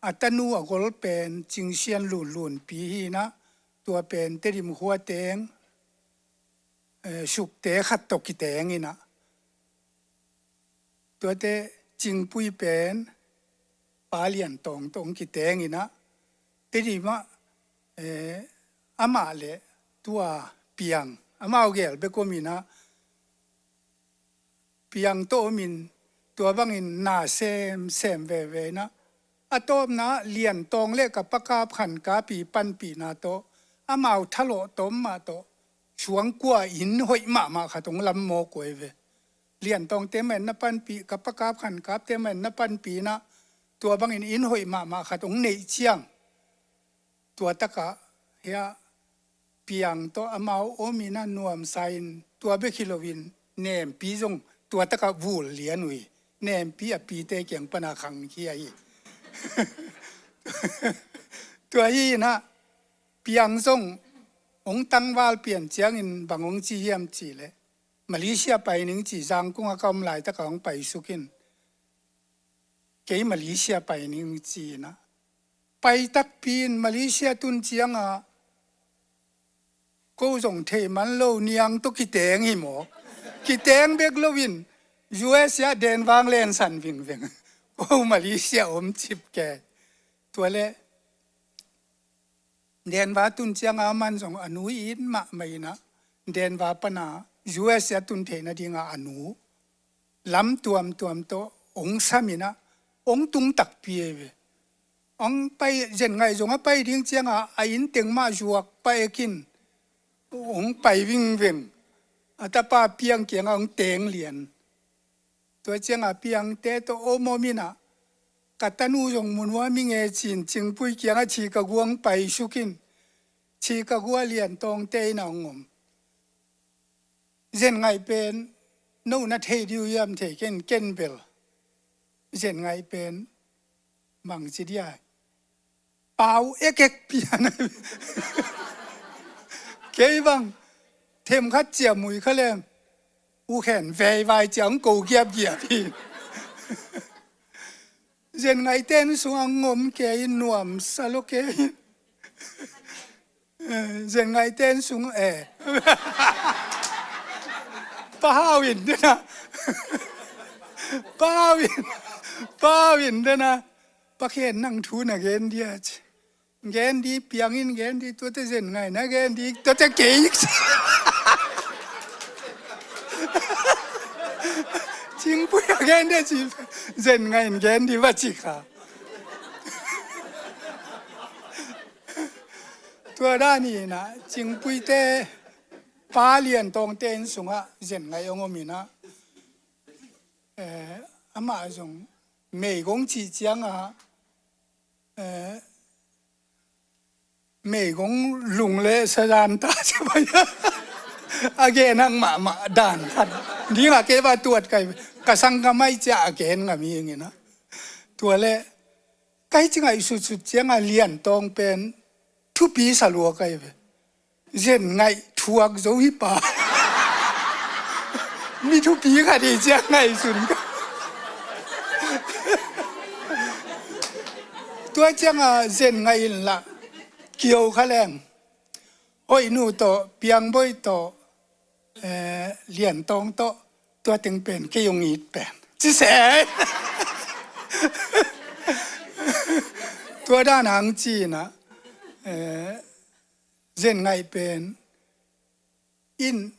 a tanu a gol pen Cing Sian Lun Lunpi hi in ah, tua pen Tedim khua teng, eh, Sukte khat tawh kiteng in ah, tuate Cingpui pen Pa Lian Tawng tawh ong kiteng in ah, Tedim ah, eh, amah le tua Piang, amau gel bek om in ah, Piang tawh om in, tua bangin na semsem veve in ah, a tawpna Lian Tawng le ka Pa Kap Khan Kap i panpihna tawh, amau thalawh tawm mah tawh, suang kua inn hoih mahmah khat ong lam mawk uh ahi ve. Lian Tawngte mah in na panpih, ka Pa Kap Khan Kapte mah in na panpih in ah, tua bangin inn hoih mahmah khat ong neih ciang, tua takah hiah Piang tawh amau om in ah nuamsa in, tua bek hi loin Nempi zong tua takah vul lian uh hi. Nempi a pite kiang pana khangkhia hi. Tua hi in ah, Piang zong ong tangval pian ciangin bang ong ci hiam cih leh, Malaysia pai ning ci, Zangkong a ka om laitak a hong paisuk in, kei Malaysia pai ning ci-in ah, pai takpi in Malaysia tun ciangah, ko zong thei man lo, niang tawh kiteng hi maw. Kiteng bek lo in, U S ah Denver hong lensan vingveng. Ko Malaysia om cip kei. Tua leh Denver tun ciangah aman zong a nu it mahmah in ah, Denver pan a U S a tun theih nadingah a nu lam tuamtuam tawh hong sam in ah, hong tung takpi ei ve. Hong pai, Zen Ngaih zong a pai ding ciangah a inn teng mah zuak pah ek in, hong pai vingveng. A tapa Piang kiangah hong teng lian. Tua ciangah Piangte tawh om om in ah, ka tanu zong mu nuam ing e ci-in Cingpui kiangah Chicago hong paisuk in, Chicago ah Lian Tawngte inn ah hong om. Zen Ngaih pen no na thei ding uh hiam, thei kei in, ken bel Zen Ngaih pen bangci dia, pau ekek pian. Kei bang themkhat ciah mui kha leng, U Khen veivai ciah hong ko giapgiap hi. Zen Ngaihte inn sungah hong om kei in, nuamsa lo kei in. Eh, Zen Ngaihte inn sung, eh. Pa Hau in dena. Pa Hau in, Pa Hau in dena. Pa Khen, nang thu na gen dia ci. Gen di, Piang in gen di, tuate Zen Ngaih na gen di, tuate kei. Cingpui a gen dia ci, Zen Ngaih in gen di va ci kha. Tua dan in ah, Cingpuite pa Lian Tawngte inn sungah Zen Ngaih hong om in ah, eh, amah zong meigong cih ciangah, eh, meigong lung le sadan ta ci bai. A gen hak mahmah dan khat. Dingah kei va tuat kai, ka sanggam ai ciah a gen ngam hi ing in ah. Tua leh, kai ci ngaihsutsut ciangah Lian Tawng pen thupi sa lua kai ve. Zen Ngaih thuak zo hi pa. Mi thupi khat hi ciang ngaihsun ka. Tua ciangah Zen Ngaih in lah kio kha leng. Hoih nu tawh, Piang Bawi tawh, eh, Lian Tawng tawh, tua teng pen kei hong it pen. Ci se. Tua dan hang ci in ah, eh, Zen Ngaih pen in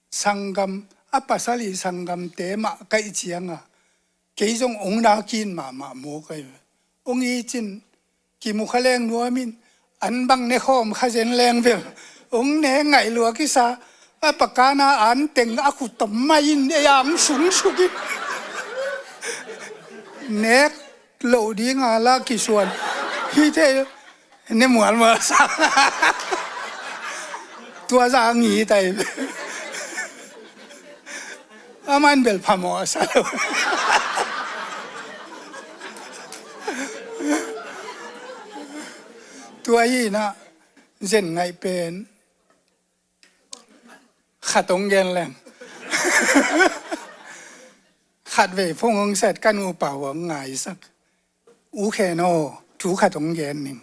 sanggam, a pasal i sanggamte mah kaih ciangah, kei zong hong na khin mahmah maw kai. Hong i cin, kimu kha leng nuam in, an bang ne khawm kha zen leng vel. Hong ne ngaih lua kisa, a pakana an teng a khut tom mai in, ei a hong sungsuk in. Nek loh ding a la kisuan. Hi thei, ne mualmual sa. Tua zah a ngi tai. Aman bel phamawh sa lo. Tua hi in ah Zen Ngaih pen khat hong gen leng. Khatvei phone hong set, ka nupa hong ngaisak. U Khen aw, thu khat hong gen ning.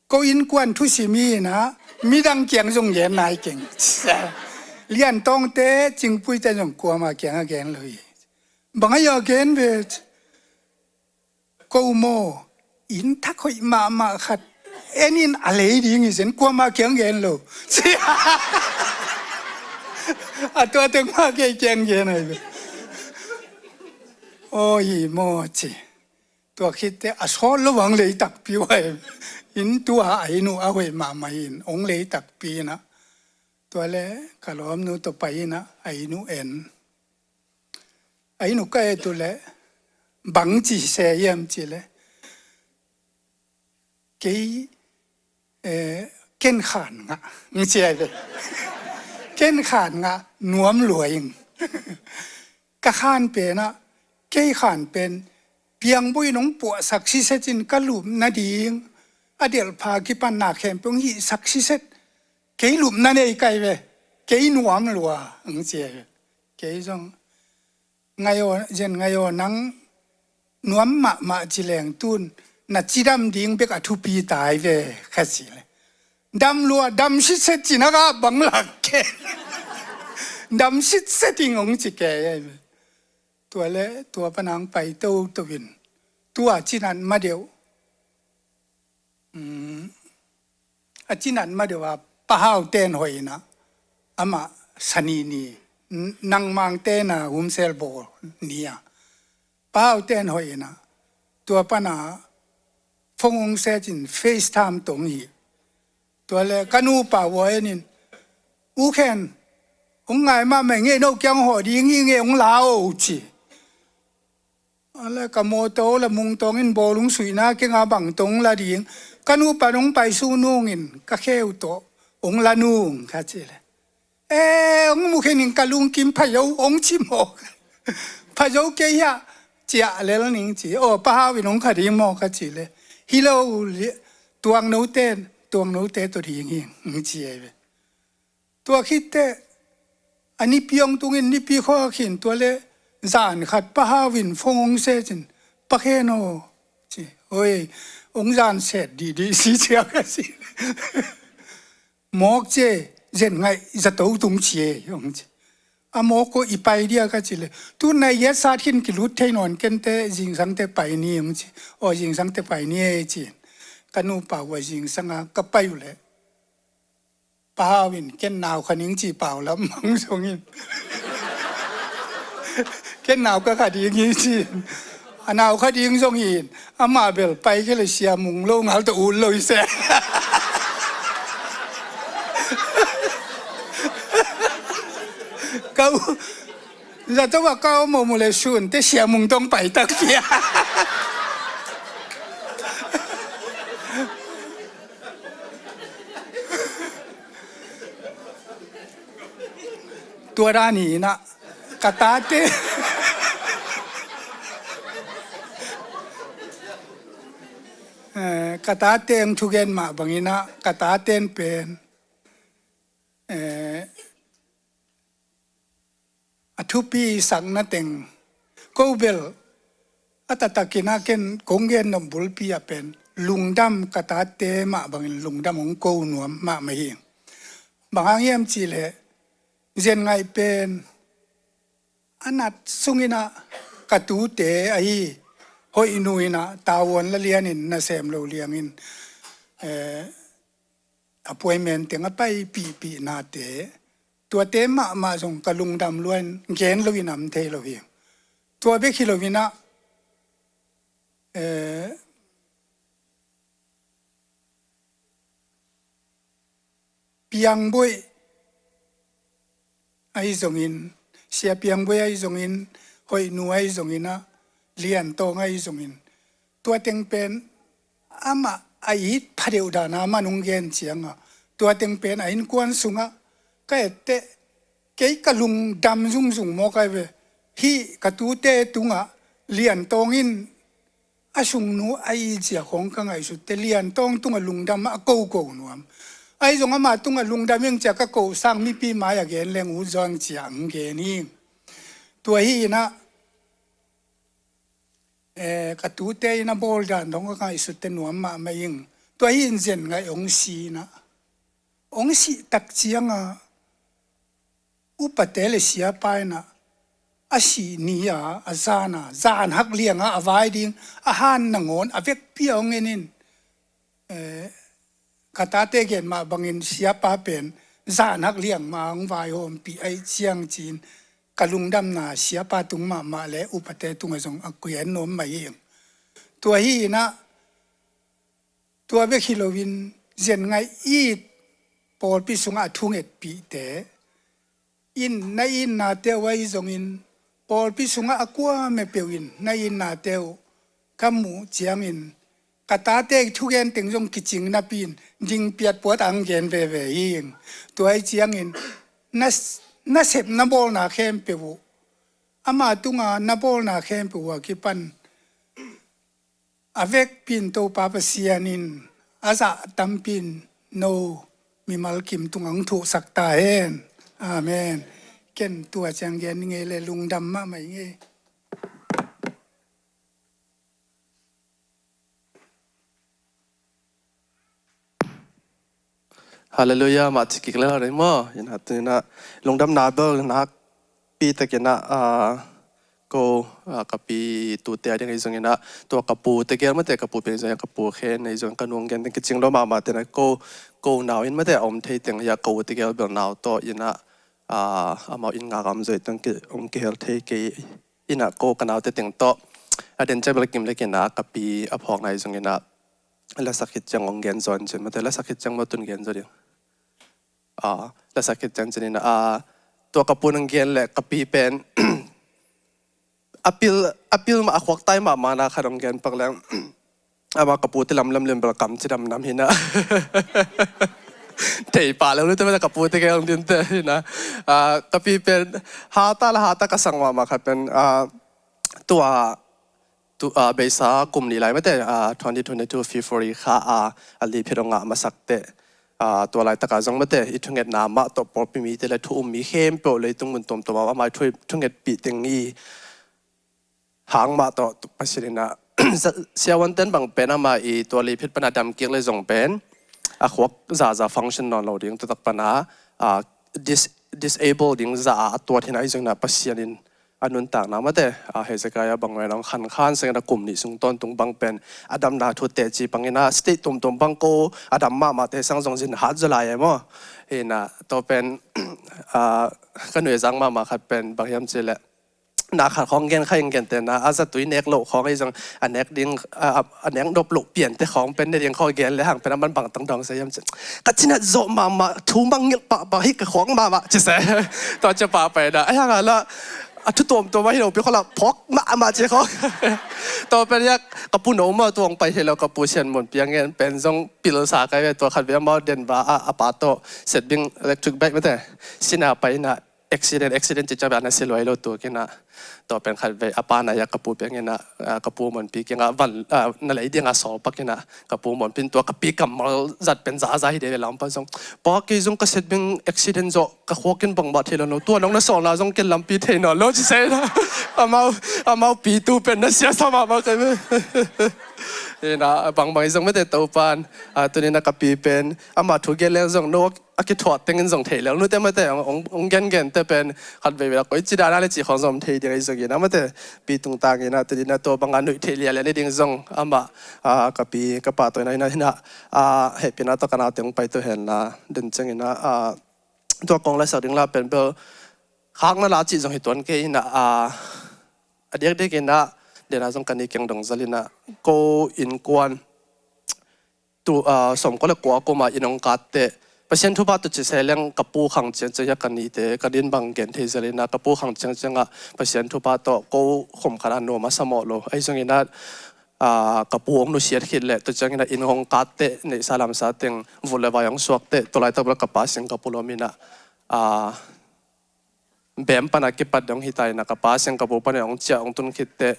Ko innkuan thusim hi in ah, midang kiang zong gen nai keng. Lian Tawngte, Cingpuite zong kuamah kiangah gen lo hi. Bang a ia gen ve. Ko maw, inn thak hoih mahmah khat en in, a lei ding hi zen, kuamah kiang gen lo. A tua teng mah kei kiang gen ai ve. Aw hi maw ci. Tua khitteh a sawt lo hong lei takpi uh ai. Inn tua a inn uh a hoih mahmah in hong lei takpi in ah. Tua leh ka lawmnu tawh pai in ah a inn uh en. A inn uh ka et uh leh bang ci se hiam cih leh, kei, eh, ken khan ngah, ng ci ai ve. Ken khan ngah nuam lua ing. Ka khan pen ah, kei khan pen Piang Bawi in hong puahsak siset in ka lup nading a delhpha kipan na khempeuh hong hihsak siset. Kei lupna nei kai ve, kei nuam lua, ang ci ai ve. Kei zong, "Ngai aw, Zen ngai aw, nang nuam mahmah ci leng tun na cidam ding bek a thupi tai ve," ka ci le, "Dam lua, dam sitset," ci na ka bang lak ke. "Dam sitset ing," hong ci kei ai ve. Tua le tua pan hong pai toto in, tua cinat ma deuh, um, a cinat ma deuh a Pa Hau ten hoih in ah, amah sani ni, n-, nangmang ten a humsel bawl ni a, Pa Hau ten hoih in ah, tua pan a phone hong set in FaceTime tawh hong hi. Tua le ka nupa uh a en in, "U Khen, hong ngai mahmah ing ei, no kiang hawh ding hi ing ei, hong la o," ci. A le ka mawtaw la mungtawng in bawlung suihna keng a bang tawh hong la ding. Ka nupa in hong paisuh nungin ka kheu tawh hong la nung ka ci le, "E, hong mu khen ing, ka lungkim pha zo," hong ci mawk. "Pha zo kei hia?" "Ciah lel ning," ci. "Aw, Pa Hau in hong kha ding maw?" ka ci le, "Hi lo, tuang note, tuang note tawh ding hi," hong ci ai ve. Tua khit teh a nipi hong tung in, nipi khua khin, tua le zan khat Pa Hau in phone hong set in, "Pa Khen aw," ci. "Oi, hong zan set dihdih si," ci a ka ci. "Mawk ci e, Zen ngaih zato tung ci e," hong ci. "A mawk aw, i pai dia," ka ci le, "Tun nai giat sat khin kilut thei nawn ken teh, zingsang teh pai ni," hong ci. "Aw, zingsang teh pai ni e," ci. Ka nupa uh a zingsang a ka pai uh le, Pa Hau in, "Ken nau kha ning," ci, pau lam mang zong in. "Ken nau ka kha ding hi," ci. "A nau kha ding zong hi in, amah bel pai kei le Sia Mung lo ngal tawh ut lo hi se." Ka u, zato a ka om om uh le sun teh Sia Mung tawh hong pai tak pia. Tua dan hi in ah, ka tate, eh, ka tate hong thugen mah bang in ah, ka taten pen, eh, a thupi sakna teng, ko bel a taktak in ah ken kong gen nop bulpi ah pen lungdam, ka tate mah bangin lungdam hong ko nuam mahmah hi. Bang hang hiam cih leh Zen ngaih pen a nat sung in ah ka tute ahi Hoihnu in ah tavuan la lian in, nasem lo liang in, eh, appointment teng a paipihpih nate, tuate mahmah zong ka lungdam lua in gen lo in am thei lo hi. Tua bek hi lo in ah, eh, Piangbuaih ahi zongin, Sia Piangbuaih ahi zongin, Hoihnu ahi zongin ah, Liantawng ahi zongin, tua teng pen amah a it pha deuh dan a man hong gen ciang a, tua teng pen a innkuan sungah ka et teh kei ka lungdam zungzung mawk ai ve. Hih ka tute tungah Liantawng in a sungnu a it zia khawng ka ngaihsut teh Liantawng tungah lungdam a koko nuam. Ahi zong amah tungah lungdam ing ci a ka ko sang mipi mai-ah gen leng ut zaw ing ci a hong gen hi. Tua hi in ah, eh, ka tute in a bawl dan dong ka ngaihsut teh nuam mahmah ing. Tua hi in Zen ngaih hong si in ah, hong sih tak ciang a upate le siapa in ah a sih ni a, a zan a, zan hak liang a a vai ding, a han nangawn a vekpi a hong en in, eh, ka tate gen mah bangin siapa pen zan hak liang mah hong vaihawmpih ahih ciang ci-in ka lungdamna siapa tung mahmah le upate tungah zong a kuan nuam mah hi. Tua hi in ah, tua bek hi loin Zen ngaih it pawlpi sungah a thungetpihte in, na itnate uh ahi zongin, pawlpi sungah a kuamah peuh in na itnate uh ka muh ciangin, ka tate thugen teng zong kicing napi in dingpiat puat a hong gen veve hi. Tua hi ciangin na, na sep na bawlna khempeuh uh, ama tunga na bawlna khempeuh uh a kipan a vekpi in Topa Pasian in a zah tampi in no mimal kim tungah hong thohsak ta hen. Amen. Ken tua ciang gen ning ei le lungdam mahmah ing ei. Halleluiah, mah ci kik le hau dei maw. Ina, tu ina, lungdamna bel nakpi takin ah, ko, ah, ka pi tute a ding ahi zongin ah, tua ka pu tegel mate, ka pu pen zong ka pu khen ahi zongin ka nung gen ding kicing lo mahmah te na ko, ko nau in mate a om thei teng hi a, ka u tegel bel nau tawh ina, ah, amau in ngak a om zaw teng ki, ong kihel thei kei ina ko ka naute teng tawh. A den ciang bel kim le kin ah ka pi a phawkna ahi zongin ah, lasak khit ciang ong gen zaw in cin mate, lasak khit ciang maw tun gen zaw ding. Ah, lasak khit ciang cin ina, ah, tua ka pu nang gen le ka pi pen a pil, a pil mah a khuaktai mahmah na khat ong gen pak leng. Ama ka pu te lamlam lem bel kam ci damdam hi na. Thei pah lo lu te mate ka pu te gel ding te hi na. Ah, ka pi pen hata la hata ka sang mahmah khat pen, ah, tua, tu, ah, beisa kum nih lai mate, ah, twenty twenty-two February kha, ah, a lipit ong ngah masak te. Ah, tua laitak a zong mate i thungetna mah tawh pawlpi mite le thu um mi khempeuh leitung mun tuamtuam ah amah i thu, thungetpih teng i hang mah tawh Pasian in ah, siavuanten bang pen amah i tua lipit pan a dam kik le zong pen a khuak zaza function nawn lo ding, tua tak pan a, ah, dis-, disable ding za a a tuat hi na, ahi zongin ah Pasian in a nuntakna mate, ah, Hezekiah bang ven ong khan khan seng in ah kum nih sung tawntung bang pen a damna thu teci pang in ah state tuamtuam bang ko a dam mahmah te sang zong zin hat zaw lai e maw. Hi na, tua pen, ah, ka nuihzak mahmah khat pen bang hiam cih leh na khat khawng gen kha ing gen te na, a zatui nek loh khawng ahi zong a nek ding, a, a, a nek nop loh pian te khawng pen ne ding khawng gen le hang pen a man bang tang dong se hiam cih. Ka cinat zawh mahmah, thu mangngilh pahpah hi ka khawng mahmah ci se. Tua cia pah pai na, a hang a la a thu tuamtuam a hi lo pi khawng la phawk mahmah ci khawng. Tua pen yak ka pu no mah tuang pai hi lo, ka pu Sian Mun Piang ngen pen zong pil sa kai ve, tua khat ve amau den ba a, a pa tawh Setbing electric bike mate sina pai na, accident, accident ci ciang bel a na si luai lo tu kina. Tua pen khat vei a pa na ya ka pu piang ina, ah, ka pu Muanpi kianga van, ah, na lei dinga sawl pak ina, ka pu Muanpi in tua ka pi kammal zat pen zaza hi de ve lam pa zong. Pa kei zong ka Setbing accident zawh ka khuak in bangmah thei lo lo. Tua nong na sawlna zong ken lampi thei nawn lo ci se na. Amau, amau pi tu pen na sia sa mahmah kai ve. Ina bangbang hi zong mate Topan, ah, tuni na ka pi pen ama thu gen leng zong no a kithuah tengin zong thei lel nute mate, ong, ong, ong gengen te pen khat veivei a koi ci dana le ci khawng zong thei ding ahi zongin a mate, pi tungtangin a tuni na tua banga nuih thei lialia ni ding zong amah, a, ka pi ka pa tawh ina, ina, ina, a, hehpihna tawh ka naute ong pai to henla den ciangin a, a, tua kong lasak ding la pen bel khakna la cih zong hi tuan kei ina, a, a diakdiakin a dena zong ka ni keng dong zal ina ko innkuan tu, ah, sawmkua le kua kuma inn hong katte Pasian thupha tawh ci se leng ka pu khang ciangciang a ka nite ka din bang gen thei zel ina ka pu khang ciangciang ah Pasian thupha tawh ko khum khat a nuam a sa mawh lo. Ahi zongin a, ah, ka pu hong nusiat khit le tua ciangin a inn hong katte neihsa lamsa teng vut le vai hong suakte tua laitak bel ka pa Singapore om ina, ah, bem pana kipat dong hita ina ka pa Singapore pana hong ciah hong tun khitte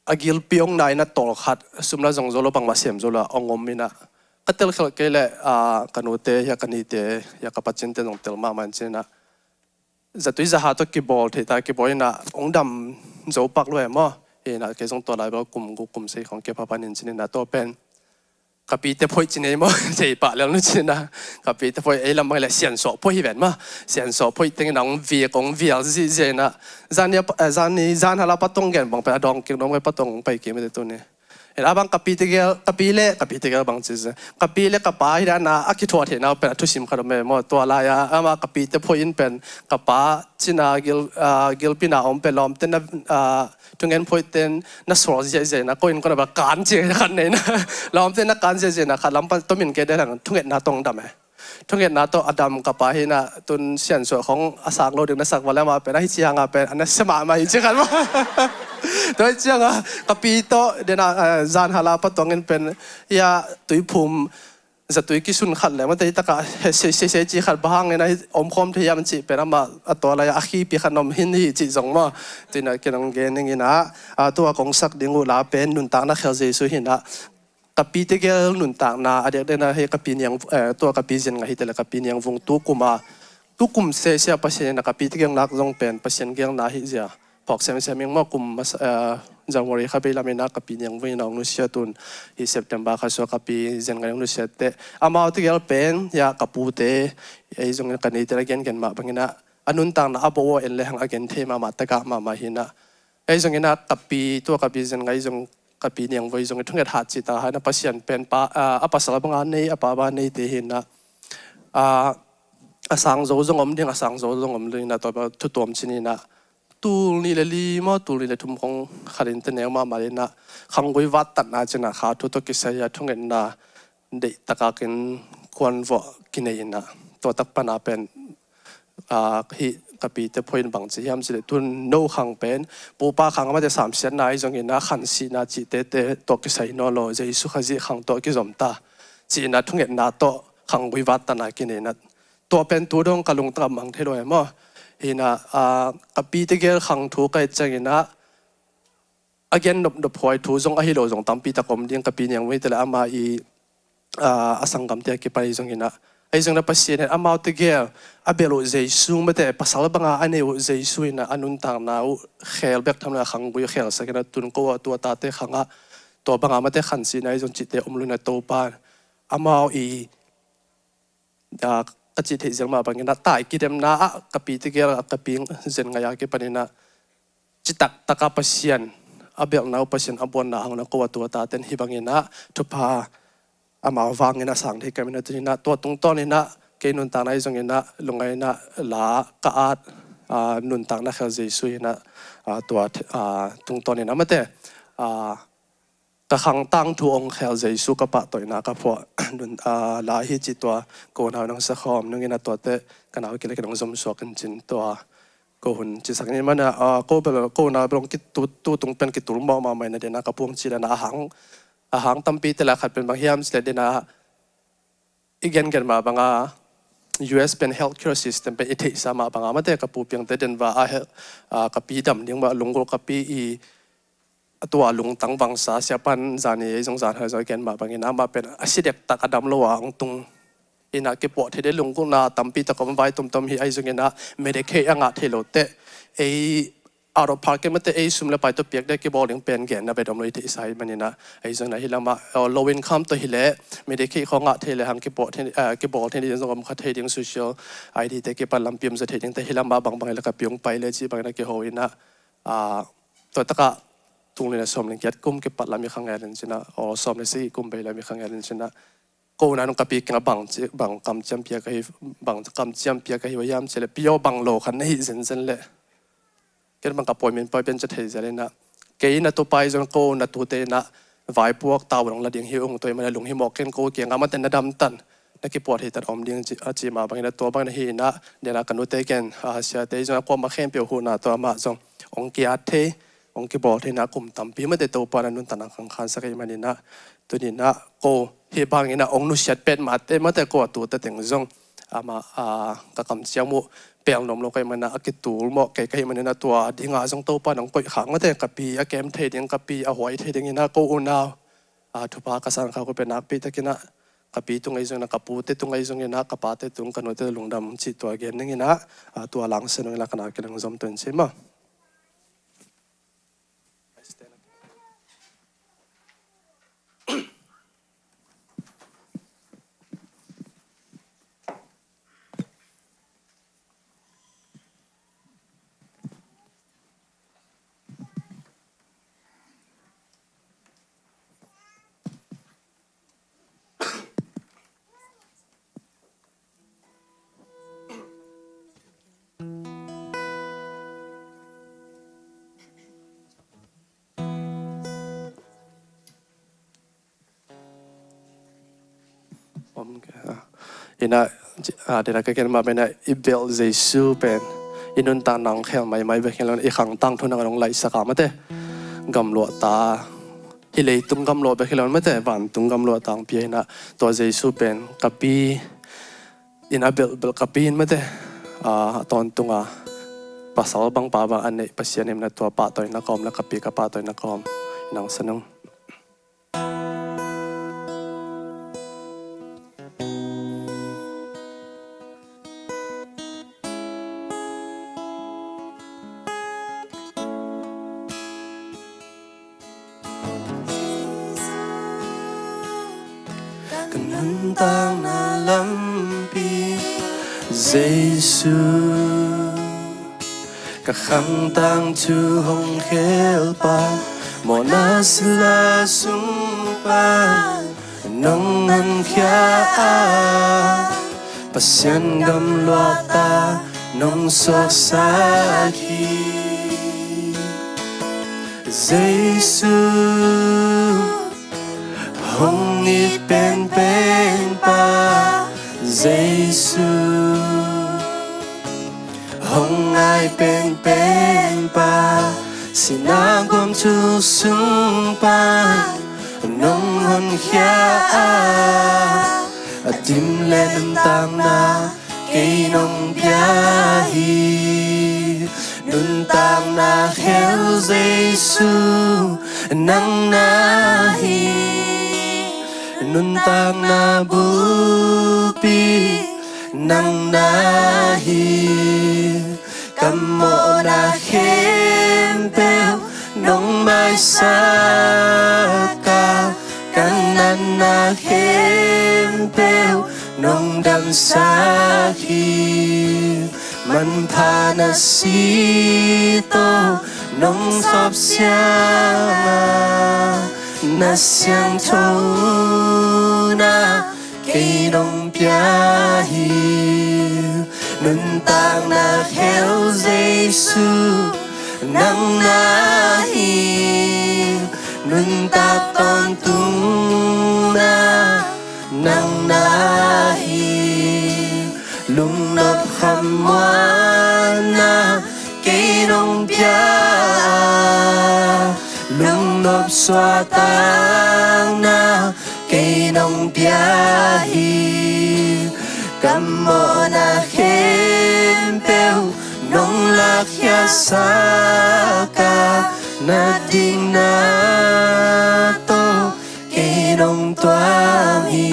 a gilpi ong na ina tawlkhat sum la zong zo lo bangmah sem zo lo a ong om ina ka telkhelh kei le, ah, ka nute hia ka nite hia ka pacinte zong tel mahmah in cin ina zatui zaha tawh kibawl theih ta kibawl ina ong dam zo pak lo e maw. Ina kei zong tua lai bel kum guk kum sei khong kei phapan in cin ina tua pen ka pite phoih ci nei maw? Thei pah lel nu cina ka pite phoih ei lam bang le siansuah phoih hi ven maw? Siansuah phoih tengin a ong viak ong vial zihziah ina zani, eh, zani zan hala patong gen bang pen a dawng kik nuam ngai patong ong pai kik mite tuni. Ina bang ka pite gel ka pi le ka pite gel bang ci se ka pi le ka pa hi dana a kithuah theihna pen a thusim khat om e maw? Tua lai-a ama ka pite phoih in pen ka pa cina gil, ah, gilpina om pen lawmte na, ah, thungen phoihten na sual ziahziah ina ko in ko na ba kan ci khat nei na lawmte na kan ziahziah ina khat lam pan tomin ke de lang thungetna tong dam e. Thungetna tawh a dam ka pa hi na tun siansuah khong a sak lo ding na sak va le ma pen a hi cianga pen a na sia mahmah hi ci khat ma. Tua hi cianga ka pi tawh dena, eh, zan hala patongin pen ia tuiphum zatui kisun khat le mate hi taka he sei sei sei ci khat ba hangin a hi om khawm thei hiam cih pen amah a tua lai a khipi khat nom hin hi cih zong maw? Tuina kinong gen ning ina, a, tua kong sak ding uh la pen nuntakna khel Jesu hi na ka pite gel nuntakna a diakdiakna hi ka pi niang, eh, tua ka pi zin ngah hi te le ka pi niang vung tu kuma tukum sese a Pasian in a ka pi tegel nak zong pen Pasian gelna hi zia phawk semsem ing maw. Kum masa, eh, January kha vei lam in a ka pi Niang Vui in a hong nusia, tun hi September kha sua ka pi Zen Ngai hong nusia teh, amau tegel pen, ya, ka pute, ei zong in ka neite na gengen mah bangin a, a nuntakna a bo en le hang a gen thei mahmah, tagah mahmah hi in a. Ei zong in a ka pi, tua ka pi Zen Ngai zong, ka pi Niang Vui zong i thunget hat cih ta ha in a, Pasian pen pa, a, a pasal banga nei, a pa banga nei te hi in a, a, a sang zo zong om ding, a sang zo zong om ding in a, tua thu tuam cin in a, tul nih le li maw, tul nih le thum khong khat in te neu mahmah in a, khanggui vattatna cin a kha thu tawh kisai a thungetna deih taka kin kuan vuah kinei in a, tua tak pan a pen, a, hih ka pite phoih in bang ci hiam cih leh, tun no khang pen pupa khang amate samsiatna ahi zongin a, khansihna cihte te tawh kisai nawn lo, Jesu Khazih khang tawh kizom ta, ci in a thungetna tawh khanggui vattatna kinei in a, tua pen tu dong ka lungtang mang thei lo e maw. Hi in a, a, ka pi tegel khang thu ka et ciangin a, a gen nopnop huai thu zong ahi lo zong tampi tak om ding, ka pi Niang Vui te le ama i, a, a sanggamte a kipan ahi zongin a, ahi zongin a Pasian in amau tegel a belh uh Jesu mate, pasal banga a nei uh Jesu in a, a nuntakna uh khel bek tham lo a khanggui khelsak in a, tun ko a tua tate khang a tua banga mate khansihna ahi zong cihte om lo in a, Topa amau i, a, ka cih theih zel mah bangin a, tai kidemna ah ka pi tegel a ka pi Zen Ngai a kipan in a, citak taka Pasian a belhna uh, Pasian a buanna hang na ko a tua taten hi bangin a, thupha amau vangin a sang thei ka min a, tuni in a tua tungtawn in a kei nuntakna ahi zongin a, lungngaihna la ka at, a, nuntakna khel Jesu in a, a, tua, a, tungtawn in a mate, a, ka khang tangthu hong khel Jesu ka pahtawina ka phuah nun, a, la hi ci tua ko nau nang sa khawm nungin a, tuate ka nau kile ka nong zom suak in cin tua ko hun cisak ni mana, a, ko bel, ko nau bel hong kitu, tu tung pen kitul mawh mahmah in a, dena ka puang ci dana a hang, a hang tampi te la khat pen bang hiam ci le dena i gengen mah banga U S pen healthcare system pen i theihsa mah banga mate, ka pu piangte Denver a, a, ka pi dam ding mah lunggulh ka pi i a tua lungtang vangsa siapan zani ei zong zan hai zong i gen mah bangin amah pen a si dektak a dam lo a hong tung in a kipuah thei ding lunggulhna tampi tak om, vai tomtom hi ahi zongin a Medicaid a ngah thei lo teh ei out of pocket mate ei sum le pai tawh piak ding kibawl ding pen genna ve dom lo i theihsa hi manin a, ahi zongin a hi lamah, uh, low income tawh hi leh Medicaid khawng ngah thei le hang kibawl thei, uh, kibawl thei ding zong om kha thei ding, social I D te kipan lampi om zaw thei ding te hi lamah bangbang hi le ka pi hong pai le cih bangin a kiho in a, uh, tua takah tul nih le sawm le giat kum kipat lam i khangel in cin a, aw, sawm le sagih kum bei lam i khangel in cin a, ko na nung ka pi kiangah bang ci, bang kamciam pia ka hi, bang kamciam pia ka hi uh hiam ci le, pi aw, bang lo khan na hi zenzen le. Ken bang ka pawi min pawi pen ca thei zel in a, kei na tupa hi zong ko na tute in a vaipuak tau dong la ding hi ung, tua hi mana lunghimawh ken ko kiangah mate na damtan, na kipuah thei tan om ding ci, a ci mah bangin a, tua bangin a hi in a, dena ka nute ken, a, siate hi zong a kuamah khempeuh huhna tawh amah zong hong kiat thei, hong kibawl thei in a, kum tampi mate Topa na nuntakna khangkhansak ahih manin a, tuni in a ko hih bangin a hong nusiat petmahte mate ko a tute teng zong amah, a, ka kamciam uh pel nuam lo ka hih manin a, a kitul mawh kei ka hih manin a, tua dingah zong Topa nong koih khak mate, ka pi a kem thei ding, ka pi a huai thei dingin a ko unau, a, thupha ka san khak uh pen nakpi takin a ka pi tung ahi zongin a, ka pute tung ahi zongin a, ka pate tung, ka nute lungdam cih tua gen dingin a, a, tua langsia nungin a ka nau kile nong zom tuan ci maw. Om ke, ah. Ina, ah, dena ka ken mah pen a i belh Jesu pen i nuntakna hong khel maimai bek hi lo in, i khang tangthu nang a hong laihsak a mate, gamluah ta, hih leitung gamluah bek hi lo in mate, vantung gamluah ta hong pia in a, tua Jesu pen ka pi in a belh, belh ka pi in mate, ah, a tawntung a pasal bang pa bang a neih Pasian in a, tua pahtawina kawm le ka pi ka pahtawina kawm nang sa nung. Nuntakna lampi Jesu, ka khangtang thu hong khelpa, mawhna sila sung pan nong honkhia a, Pasian gam luahta nong suaksak hi. Jesu, hong it penpen pa, Jesu, hong ngai penpen pa, sina guam thu sung pan nong honkhia a, a dim le nuntakna kei nong pia hi. Nuntakna khel Jesu, nang na hi. Nuntakna bulpi, nang na hi. Ka mawhna khempeuh nong maisak a, ka natna khempeuh nong damsak hi. Manpha na si tawh nong sawpsiang a, na siangtho na kei nong pia hi. Nuntakna khel Jesu, nang na hi. Nuntak tawntung na, nang na hi. Lungnop khamuanna kei nong pia a, lungnop suahtakna kei nong pia hi. Ka mawhna khempeuh nong lakkhiatsak a, na dikna tawh kei nong tuam hi.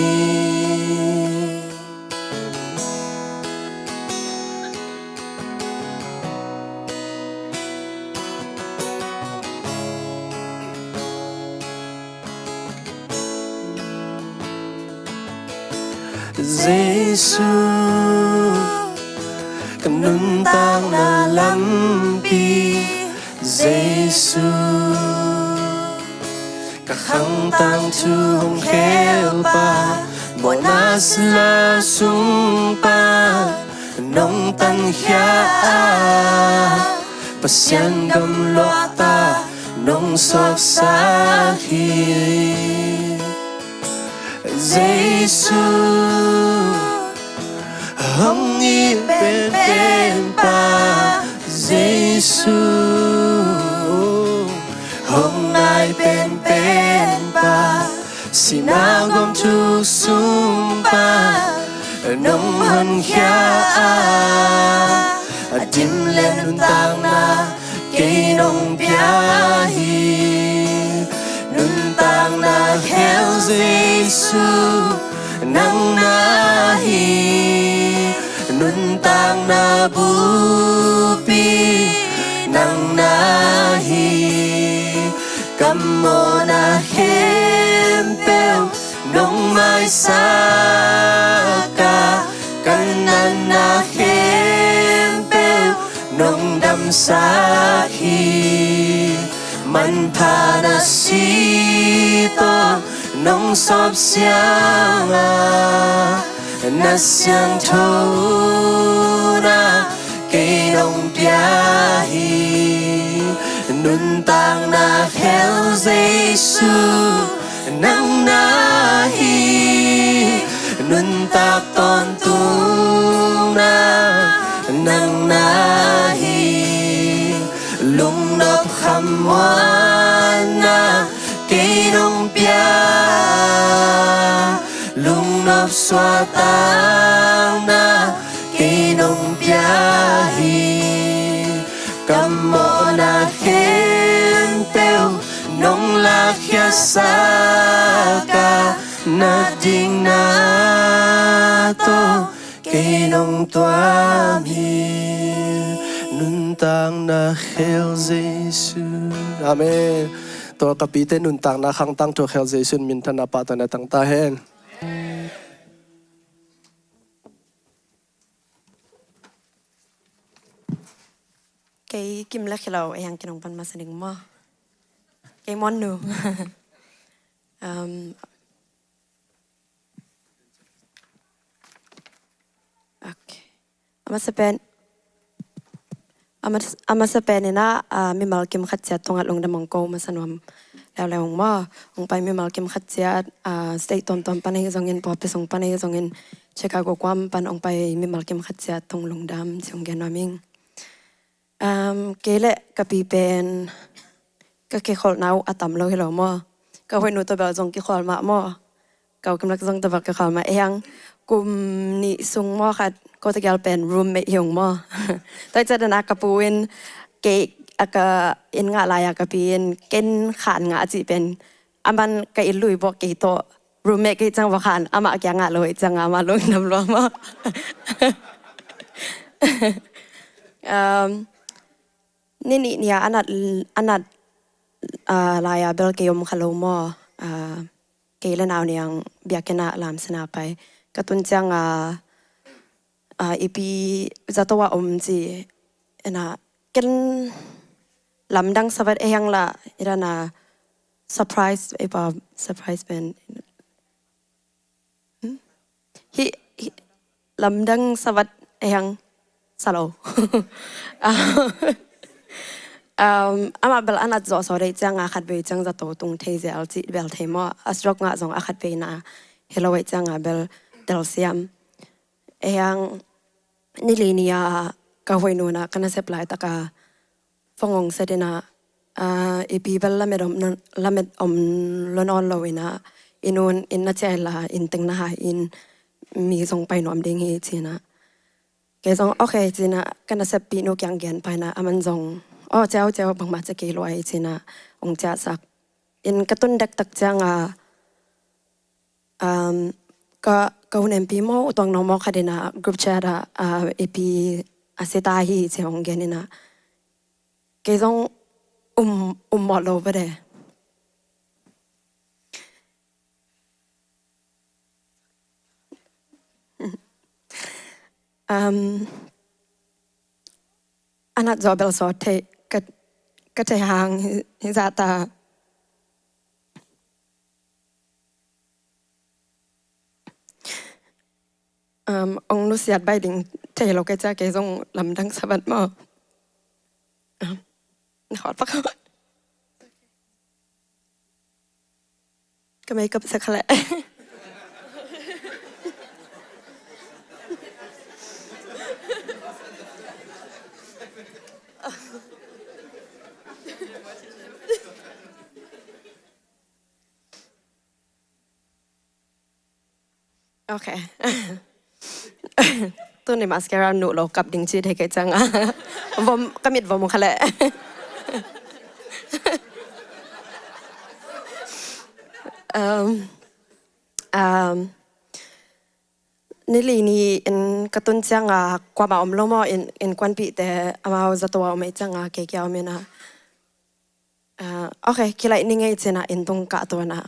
Jesu, ka nuntakna lampi Jesu, ka khangtang thu hong khelpa, mawhna sila sung pan nong tankhia a, Pasian gam luahta nong suaksak hi. Jesu, hong it penpen pa, Jesu, hong ngai penpen pa, sina guam thu sung pan nong honkhia a, a dim le nuntakna kei nong pia hi. Nuntakna khel Jesu, nang na hi. Nuntakna bulpi, nang na hi. Ka mawhna khempeuh nong maisak a, ka natna khempeuh nong damsak hi. Manpha na si tawh nong sawpsiang a, na siangtho na kei nong pia hi. Nuntakna khel Jesu, nang na hi. Nuntak tawntung na, nang na hi. Lungnop khamuanna kei nong pia, lungnop suahtakna kei nong pia hi. Ka mawhna khempeuh nong lakkhiatsak a, na dikna tawh kei nong tuam hi. Nuntakna khel Jesu. Amen. Tua ka pite nuntakna khangtang thu khel Jesu in minthanna, pahtawi na tang ta hen. Kei Kim le Khilo, ei hang kinong pan masa ding maw. Kei Mon nu. Um, okay. A masa pen, a mas-, a masa pen in ah, ah, mimal kim khat ciat tungah lungdam hong ko masa nuam leuleu ung maw. Hong pai mimal kim khat ciat, ah, state tuamtuam pan ahi zongin, pawlpi sung pan ahi zongin, Chicago guam pan hong pai mimal kim khat ciat tung lungdam ci hong gen nuam ing. Um, kei le ka pi pen ka kikholhna uh a tam lo hi lo maw. Ka huainu tawh bel zong kikholh mah maw. Ka u Kim Lak zong tawh bel kikholh mah. Ei hang kum nih sung maw khat ko tegel pen roommate hi ung maw. Tua ciat in ah ka pu in kei a ka inn ngah lai-a ka pi in ken khan ngah a cih pen aman ka inn lui bawh kei tawh roommate kei ciang va khan amah kia ngah lo ei ciang amah lungdam lua maw. Um, ni nih ni-a a nat, a nat, ah, lai-a bel kei om kha lo maw. Ah, kei le nau niang biakinn ah lamsina pai ka tun ciang a, ah, i pi zato ah om ci. Ena ken lamdang savat ei hang la i dan a surprise, ei pa surprise pen. Hmm? Hi, hi, lamdang savat ei hang sa lo. Um, amah bel a nat zawh sawt ei ciang a khat vei ciang zato tung thei zel cih bel thei maw. A stroke ngah zong a khat vei na hi lo ei ciang a bel telsiam. Ei hang ni li ni-a ka huainu in ah ka nasep laitak a phone hong set in ah, ah, i pi bel lamet om, lamet om lo nawn lo in ah, i nu in na ciah inla inn teng na hai in mi zong pai nuam ding hi ci-in ah. Kei zong okay ci-in ah ka naseppih nu kiang gen pah in ah aman zong aw ciau ciau bangmah ci kei lua hi ci-in ah hong ciahsak. Inn ka tun dektak ciang a, um, ka, ka hun empi maw, u tuang nong maw khat in ah group chat ah, ah, i pi a si ta hi ci hong gen in ah. Kei zong um, um mawh lo va de. Um, a nat zawh bel sawt thei ka, ka thei hang hi, hi zah ta. Um, ong nusiat bai ding thei lo kei cia kei zong lamdang sabat maw. Um, na khawt pak. Ka makeup sa kha leh. Okay. Tuni mascara nuh lo kap ding ci thei kei ciang a. Vom, ka mit vom kha leh. Um, um, ni li ni in ka tun ciang a kuamah om lo maw in, innkuanpihte amau zato a om ei ciang a kei kia om in a. Ah, okay, kilaih ni ngei ci-in ah inn tung kahto na.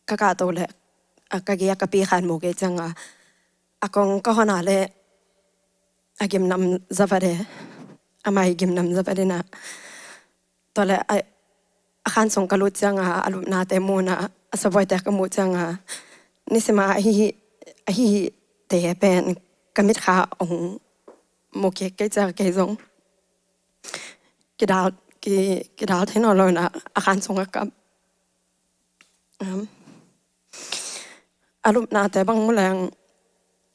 Ka kahto leh, ah, ka gei a ka pi khan mu kei ciang a. A kong ka hon a leh a gimnam zavat e. Amah i gimnam zavat in ah. Tua leh a, a khan sung ka lut ciang a, a lupnate mu in ah, a sabuaite ka muh ciang a. Nisim a ahi, ahi te pen ka mitkha ong mu kik kei ciang kei zong. Kidal, ki, kidal thei nawn lo in ah a khan sung a kap. Um, a lupnate bang mu leng,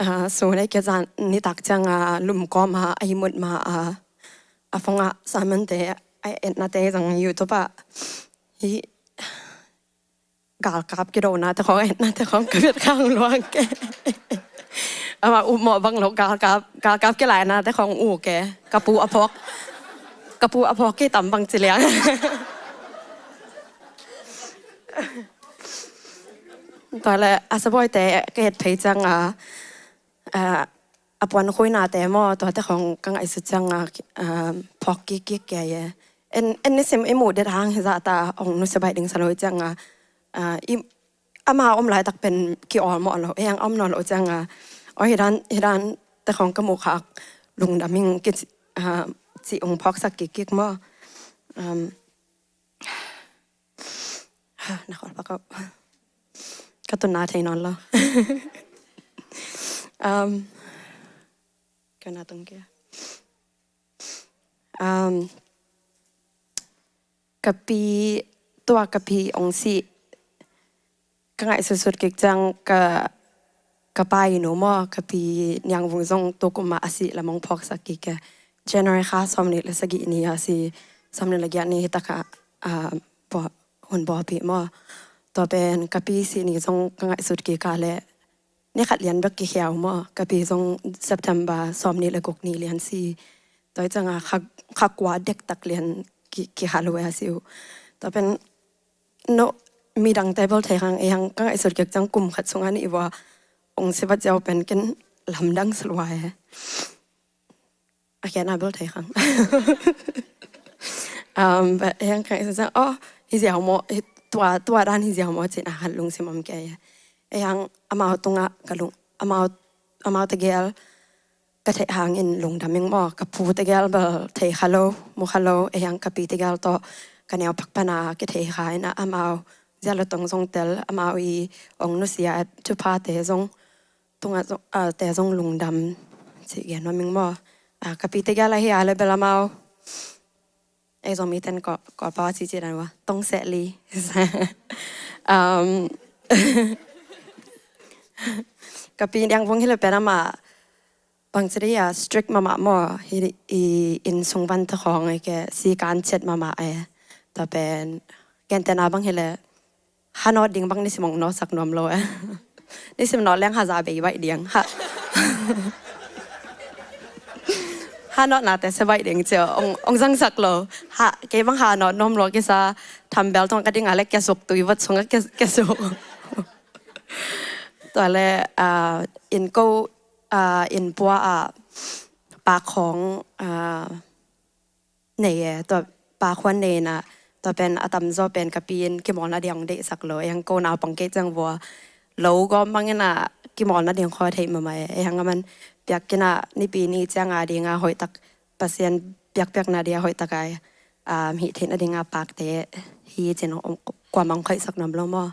ah, sun ei kia zan nitak ciang a lum kawm a, a hi mut ma a, a phone ah sermon te, a etnate zong YouTube ah. Hi, galkap kidona te khong, etna te khong ka mitkha ong luang kei. Amah upmawh bang lo galkap, galkap kilaina te khong uh kei. Ka pu a phawk, ka pu a phawk kei tam bang ci liang. Tua leh a sabuaite ka het phei ciang a, ah, a puan khuinate maw, tuate khong ka ngaihsut ciang a, ah, phawk kik kik kei e. En, en nisim i muh det hang hi zah ta ong nusia baih ding sa lo ciang a, ah, i, ama om laitak pen ki-awlmawh lo, ei ang om nawn lo ciang a. Aw hi dan, hi dan te khong ka muh khak lungdam ing ki, ah, cih hong phawksak kikkik maw. Um, na khawl pak uh. Ka tunna thei nawn lo. Um, ka na tung kia. Um, ka pi, tua ka pi hong sih ka ngaihsutsut kik ciang ka, ka pa ii nu maw, ka pi Niang Vung zong tu kum ah a sih lam hong phawksak kik e. January kha sawmnih le sagih ni a si, sawmnih le giat ni hi tak ah, ah, bua-, hun bawlpih maw. Tua pen ka pi sih ni zong ka ngaihsut kik a leh ni khat lian bek kikhia uh maw. Ka pi zong September sawmnih le guk ni lian si. Tua hi ciang a kha, kha kua dektak lian ki, kikhia lo a si uh. Tua pen no, midangte bel thei khang, ei hang ka ngaihsut kik ciang kum khat sung a nih vua hong si vat ziau pen ken lamdang sa lua e. A khia na bel thei khang. Um, but ei hang ka ngaihsut ciang, oh, hi ziau maw, hi, tua, tua dan hi ziau maw cih na khat lungsim om kei e. Ei hang amau tungah ka lung, amau, amau tegel ka theih hangin lungdam ing maw, ka pu tegel bel thei kha lo, mu kha lo, ei hang ka pi tegel tawh ka neu phak pan a kithei kha in ah amau zia le tong zong tel, amau ii hong nusia thuphate zong tungah zong, ah, te zong lungdam cih gen nuam ing maw. Ah, ka pi tegel ahi a leh bel amau ei Zomiten Kawl, Kawlpau a cici dan ua, tong seh li. Um, ka pi Niang Vung hi leh pen amah bangci dih a strict mahmah maw, hi i inn sung van tawh khawng ei ke si kan ciat mahmah e. Tua pen gentehna bang hi leh ha nawt ding bang nisim hong nawtsak nuam lo e. Nisim nawt leng ha za bei baih ding. Ha, ha nawtnate sia baih ding cia hong, hong zangsak lo. Ha, kei bang ha nawt nuam lo kisa, thambel tungah ka ding a leh kia suk, tui vot sungah kia, kia suk. Tua leh, ah, inn ko, ah, inn pua ah pak khawng, ah, nei e, tua pak khuan nei in ah, tua pen a tamzaw pen ka pi in kimawlna ding hong deihsak lo, ei hang ko naupang kei ciang vua lo gawm bang in ah kimawlna ding khaw thei mahmah e, ei hang aman piak in ah Nipi ni ciang a ding a hoih tak, Pasian biakpiakna ding a hoih tak a, um, hih theihna ding a pakte hi ci-in hong, kuamah hong khoihsak nuam lo maw.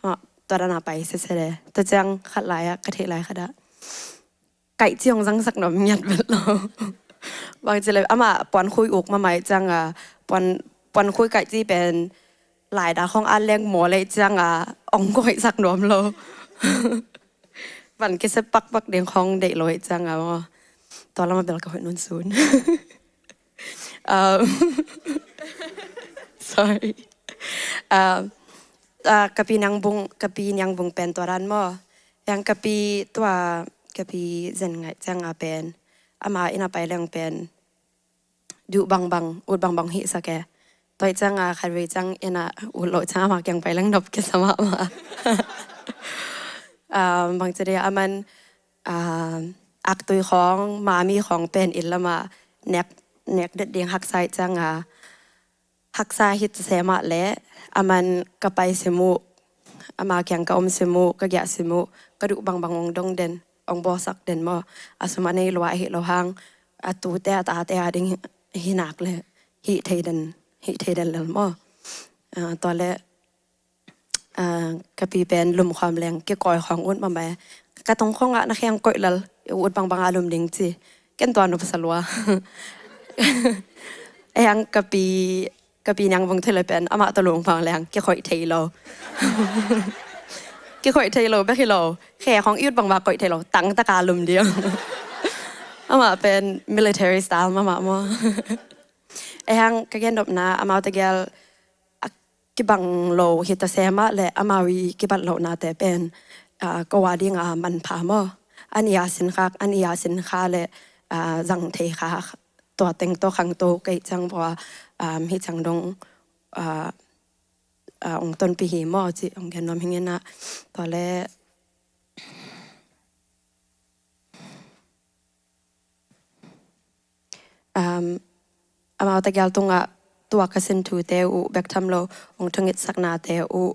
Ha, tua dan a pai sese le. Tua ciang khat lai ah, ka theih lai khat ah kaihci hong zangsak nuam ngiat vet lo. Bangci leh amah puankhui uk mahmah ciang a, puan, puankhui kaihci pen laidah khawng a leng maw leh ciang a hong khoihsak nuam lo. Van kisep pakpak ding khawng deih lo ciang a maw. Tua lam a bel ka hoih nunsun. Um, sorry. Um, ah, ka pi Niang Vung, ka pi Niang Vung pen tua dan maw. Ei hang ka pi tua, ka pi Zen Ngaih ciang a pen, amah inn a pai leng pen duh bangbang, ut bangbang hihsak e. Tua hi ciang a khatvei ciang inn ah ut loh ciang amah kiang pai leng nop kisa mahmah. Um, bangci dih aman, um, aktui khawng, mami khawng pen inn lam ah nek, nek det ding haksa hi ciang a, haksa hi ta se mah leh, aman ka pai sim uh, ama kiang ka om sim uh, ka giah sim uh, ka duh bangbang hong dong den, hong bawlsak den maw. A sum a nei lua ahi lo hang, a tute a tate a ding hi nak leh hih thei den, hih thei den lel maw. Ah, tua leh, ah, ka pi pen lum khawm leng kikawi khawng ut mahmah e. Ka tong khawng ah na kheng koih lel, ut bangbang a lum ding ci. Ken tua nop sa lua. Ei hang ka pi, ka pi Niang Vung thei le pen amah tawh lum khawm leng kikhoih thei lo. Kikhoih thei lo bek hi lo. Khe khawng i ut bangbang koih thei lo, tangtak a lum ding. Amah pen military style mahmah maw. Ei hang ka gen nopna, amau tegel a kibang lo hi ta se mah leh amau i kibat lohnate pen, ah, ko a ding a manpha maw. An i a sin khak, an i a sin kha leh, ah, zang thei kha, tua teng tawh khangto kei ciang vua, um, hih ciang dong, ah, ah, hong tonpih hi maw cih hong gen nuam hi ing in ah. Tua leh, um, amau tegel tungah tua ka sin thute uh bek tham lo, hong thungetsaknate uh,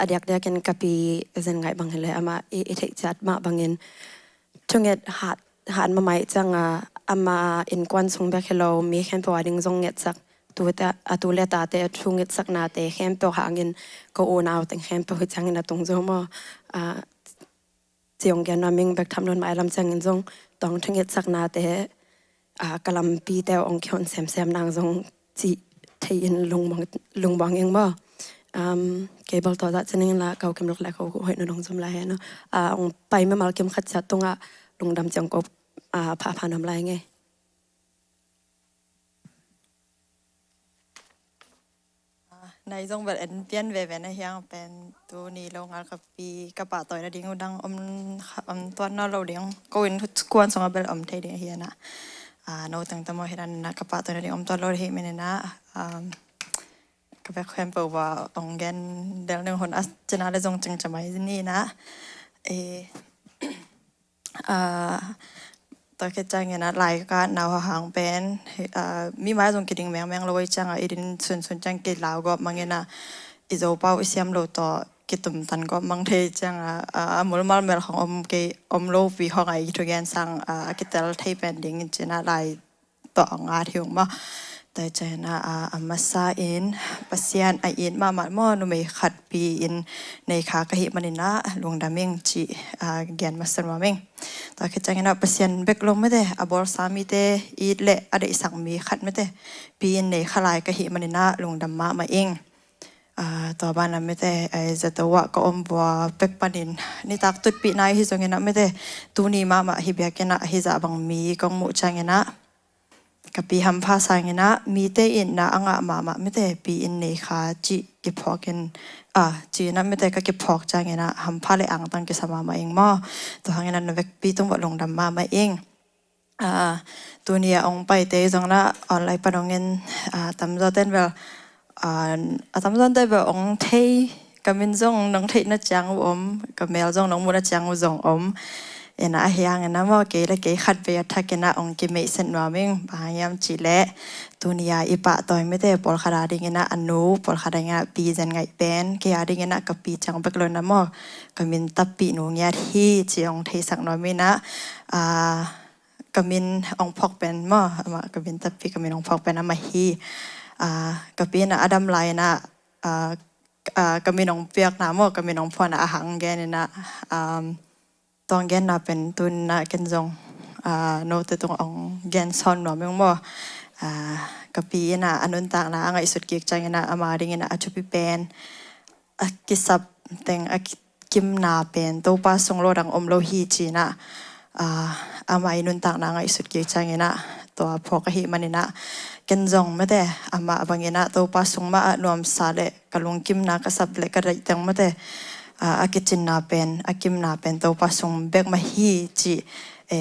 a diakdiakin ka pi Zen Ngaih bang hi leh amah i, i theih ciat mah bangin thunget hat, han mahmah ciangin ama innkuan sung bek hi lo, mi khempeuh a ding zong ngetsak, tute, a tu le tate thu ngetsaknate khempeuh hangin ko unau teng khempeuh hi ciangin a tung zo maw. Ci hong gen nuam ing, bek tham lo mailam ciangin zong tawng thu ngetsaknate ka lampite ong kihon semsem nang zong cih thei in lungmuang ing maw. Kei bel tua zah ci ning la, kau kim lok le kau hoih nu nong zum lai hen. Ong pai mimal kim khat ciat tungah lungdam ciang ko phapha nuam lai ngei. Nai zong bel en pian veve na hiang pen tuni lo ngal ka pi ka pahtawi na ding uh dang om, om tuan nawn lo ding. Ko inn kuan sungah bel om thei ding hi a na. No teng tamo hi dan na ka pahtawi na ding om tuan lo hi minin na. Ka bek khempeuh va ong gen del ning hun a cina le zong cing camai ni na. Tua khit ciangin a lai ka nau hahang pen mi mai zong kiding mengmeng lo i ciangin i din sunsun ciang kilau gawp mangin a i zopau i siam lo tawh kitumtan gawp mang thei ciangin a mulmal mel hong om kei om lo pi hong a i thugen sang a kitel thei pen ding in cina lai tawh a ngat hi ung maw. Tua ciangin a masa in Pasian a it mahmah maw, numei khat pi in nei kha ka hih manin a lungdam ing cih gen masa nuam ing. Tua khit ciangin a Pasian bek lo mete, a bawlsa mite it le a deihsak mi khat mete pi in nei kha lai ka hih manin a lungdam mahmah ing. Tua banah mete, zato ah ka om vua pek panin nitak tutpih nai hi zongin a mete, tuni mahmah hi biakinn ah hi zah bang mi kong muh ciangin a ka pi hampha sangin a mite in na a ngah mahmah mete pi in nei kha cih kiphawk in, a, ci in a mete ka kiphawk ciangin a hampha le angtang kisa mahmah ing maw. Tua hangin a na vekpi tung va lungdam mahmah ing. Tuni a ong paite zong na online pan ong in, a tamzaw ten bel, a tamzaw ten bel ong thei, ka min zong nong theih na ciang uh om, ka mel zong nong muh na ciang uh zong om. Ina a hiang ina maw kei le kei khat vei a thak ina ong kimeihset nuam ing, bang hang hiam cih leh tuni a i pahtawi mete pawlkhat a ding ina a nu, pawlkhat a ding ina pi zen ngaih pen, kei a ding ina ka pi ciang bek lo ina maw ka min tappih nu ngiat hi ci ong theisak nuam ina, a, ka min ong phawk pen maw, amah ka min tappih ka min ong phawk pen amah hi. A, ka pi ina a dam lai ina, a, a, ka min ong piakna maw, ka min ong phuahna a hang gen ina, um, tuang genna pen tun ina ken zong, a, note tung ong gen sawn nuam ing maw. A, ka pi ina a nuntakna a ngaihsut kik ciang ina ama ding ina a thupi pen a kisap teng a ki-, kimna pen Topa sung lo dang om lo hi ci ina, a, ama i nuntakna a ngaihsut kik ciang ina tua phawk ahih man ina ken zong mete amah bang ina Topa sung mah a nuamsa le ka lungkimna ka sap le ka daih teng mete, a, a kicinna pen, a kimna pen Topa sung bek mah hi cih, e,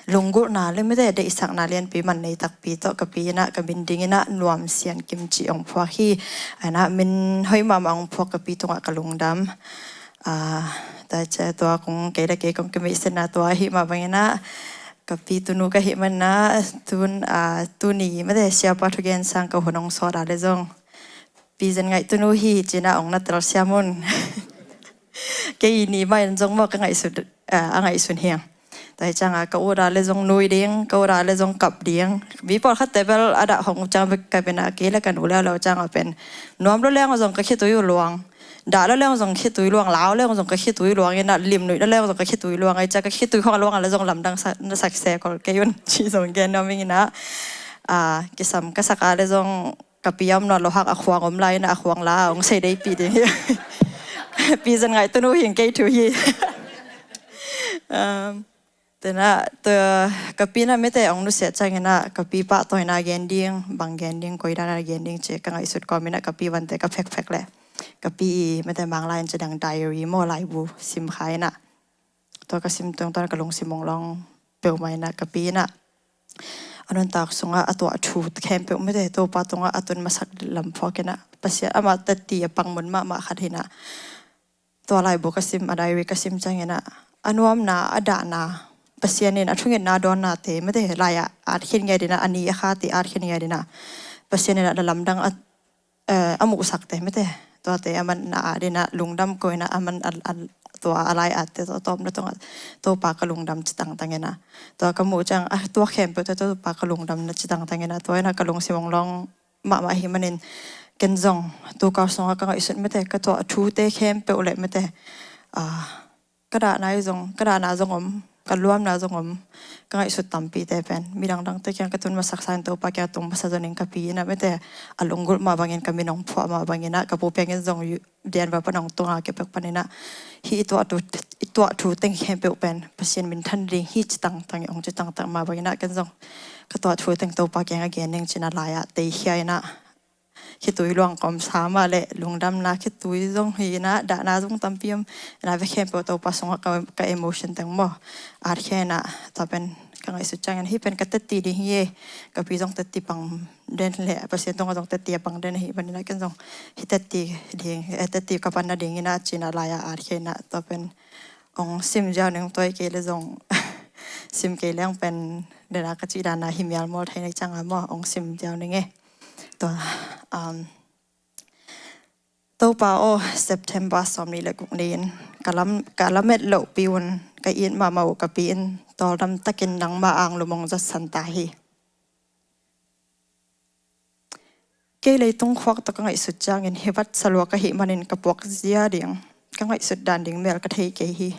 lunggulhna le mete deihsakna lianpi man nei takpi tawh ka pi ina ka min ding ina Nuam Sian Kim cih ong phuak hi. Ina min hoih mahmah ong phuak ka pi tungah ka lungdam. A, tua cia tua kong kei le kei kong kimeihsetna tua ahih mah bang ina ka pi tunu ka hih man ina tun, a, tuni mete siapa thugen sang ka hun ong sawt a le zong pi zen ngaih tunu hi ci ina ong na telsiam un. Kei ni mah in zong maw ka ngaihsut, a, a ngaihsun hiang. Tua hi ciang a ka ut a le zong nui ding, ka ut a le zong kap ding. Mi pawlkhatte bel a dah hong ciang bek ka pi ina kei le ka nu leuleu ciang a pen nuam lo leng zong ka khitui uh luang. Dah lo leng zong khitui luang, lau leng zong ka khitui luang ina limnuih lo leng zong ka khitui luang. Ai cia ka khitui khong a luang a le zong lamdang sa-, na sak se kol kei un ci zong gen nuam ing ina, a, kisam ka sak a le zong ka pi a om nawn lo hang a khuang om lai ina a khuang la ong sei deihpih ding hi. Pi zen ngaih tunu hi ing kei thu hi. Um, tena, tua, ka pi ina mete ong nusiat ciang ina ka pi pahtawina gen ding, bang gen ding, koi dana gen ding ci ka ngaihsut kawm ina ka pi vante ka phekphek le ka pi i mete Manglai in ci dang diary maw laibu sim kha ina. Tua ka sim tungtawn ka lungsim ong long peuhmah ina ka pi ina a nuntak sungah a tuah thu khempeuh mete Topa tungah a tun masak lam phuak ina Pasian amah teti a pangmun mahmah khat hi ina. Tua laibu ka sim, a diary ka sim ciang ina a nuamna, a dahna, Pasian in a thungetna dawnnate mete lai-ah at khin ngiat ina, a ni a kha ti at khin ngiat ina Pasian in a lamdang a, eh, a muhsakte mete tuate a man na a dina lungdam ko ina a man a, a, tua a lai-atte tawh tawpna tungah Topa ka lungdam ci tangtang in ah, tua ka muh ciang a tua khempeuh tawh Topa ka lungdam na ci tangtang in ah, tua in ah ka lungsim hong lawng mahmah ahih manin ken zong tu kal sungah ka ngaihsut mate, ka tuah thute khempeuh le mate, ah, ka dahna zong, ka dahna zong om, ka luamna zong om, ka ngaihsut tampite pen midang dangte kiang ka tun masak sangin Topa kiang tung masa zonin ka pi in ah mate, a lunggulh mah bangin ka min hong phuah mah bangin ah ka pu peng in zong Denver pan hong tung a, ka pek panin ah hih i tuah thu, i tuah thu teng khempeuh pen Pasian minthan ding hi ci tangtang, hong ci tangtang mah bangin ah ken zong ka tuah thu teng Topa kiang a gen ning ci-in ah lai-ah teikhia in ah khitui luang ka om sa mah le lungdamna khitui zong hi in ah, dahna zong tampi om in ah, ve khempeuh Topa sungah ka, ka emotion teng maw at khia in ah, tua pen ka ngaihsut ciangin hih pen ka tetti ding hi e, ka pi zong tetti pang den le Pasian tungah zong tetti a pang den ahih manin ah ken zong hih tetti ding, eh, tetti ka pan nading in ah ci-in ah lai-ah at khia in ah, tua pen hong sim ziau ning, tua hi kei le zong sim kei leng pen den a ka cih dan a hi mialmual thei na hi ciang a maw, hong sim ziau ning e. Tua, um, Topa aw, September sawmnih le guk ni-in ka lam, ka lamet lohpi un ka it mahmah uh ka pi in tawldam takin nangma ang lum hong zatsan ta hi. Kei leitung khuak tawh ka ngaihsut ciangin hi vat salua ka hih manin ka puak zia ding, ka ngaihsut dan ding mel ka thei kei hi.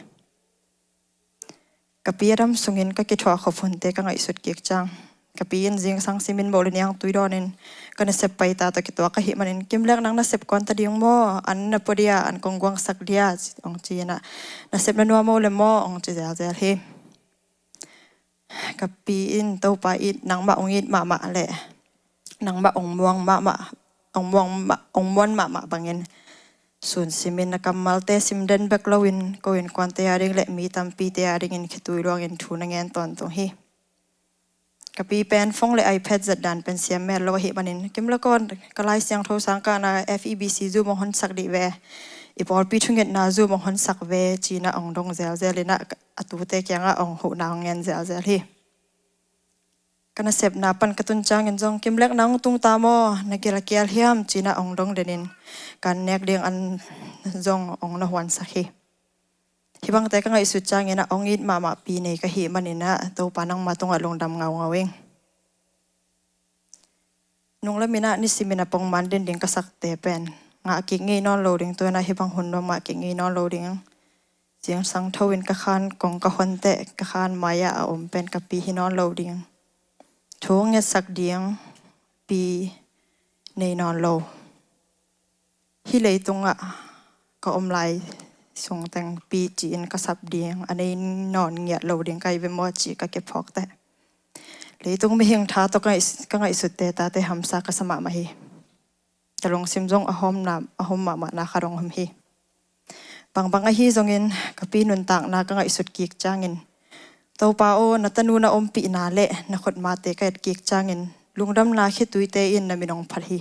Ka pi a dam sungin ka kithuah khop hunte ka ngaihsut kik ciang, ka pi in zingsang simin moh le niangtui dawnin ka nasep paita tawh kituak ka hih manin, "Kimlek, nang nasep kuan ta ding maw? An na pua dia, an kong guangsak dia?" hong ci in ah, "Nasep na nuam o le maw?" hong ci zelzel hi. Ka pi in, "Topa it, nangmah hong it mahmah le nangmah hong muang mahmah, hong muang mah, hong muan mahmah bangin sun simin, na kammalte sim den bek loin ko innkuante ading le mi tampite adingin khitui luangin thu na ngen tawntung hi." Ka pi pen phone le iPad zat dan pen siam mel lo ahih manin, "Kimlek aw, ka Lai Siangtho sangkahna F E B C Zoom hong honsak dih ve, i pawlpi thungetna Zoom hong honsak ve," ci-in ah hong dong zelzel in ah a tute kiangah hong huhna hong ngen zelzel hi. Ka nasepna pan ka tun ciangin zong, "Kimlek, nang hong tung ta maw? Na gil a kial hiam?" ci-in ah hong dong denin ka an nek ding an zong hong na huansak hi. Hih bangte ka ngaihsut ciangin ah hong it mahmah pi nei ka hih manin ah Topa, nangma tungah lungdam ngaungau ing. Nunglam in ah nisimin a pongman den ding ka sakte pen ngah kik ngei nawn lo ding, tua in ah hih bang hun nuam ngah kik ngei nawn lo ding. Zingsang tho in ka khan kong ka hon teh ka khan mai-ah a om pen ka pi hi nawn lo ding. Thu ngetsak ding pi nei nawn lo. Hih leitungah ka om lai sungteng pi ci-in ka sap ding a nei nawn ngiat lo ding ka hi ve maw ci ka kiphawk teh. Leitung mihing tha tawh ka ngaih-, ka ngaihsutte tate hamsa ka sa mahmah hi. Ka lungsim zong a hawmna, a hawm mahmahna khat hong om hi. Bangbang ahi zongin ka pi nuntakna ka ngaihsut kik ciangin, Topa aw, na tanu na ompihna le na khutmate ka et kik ciangin lungdamna khituite in na min hong phat hi.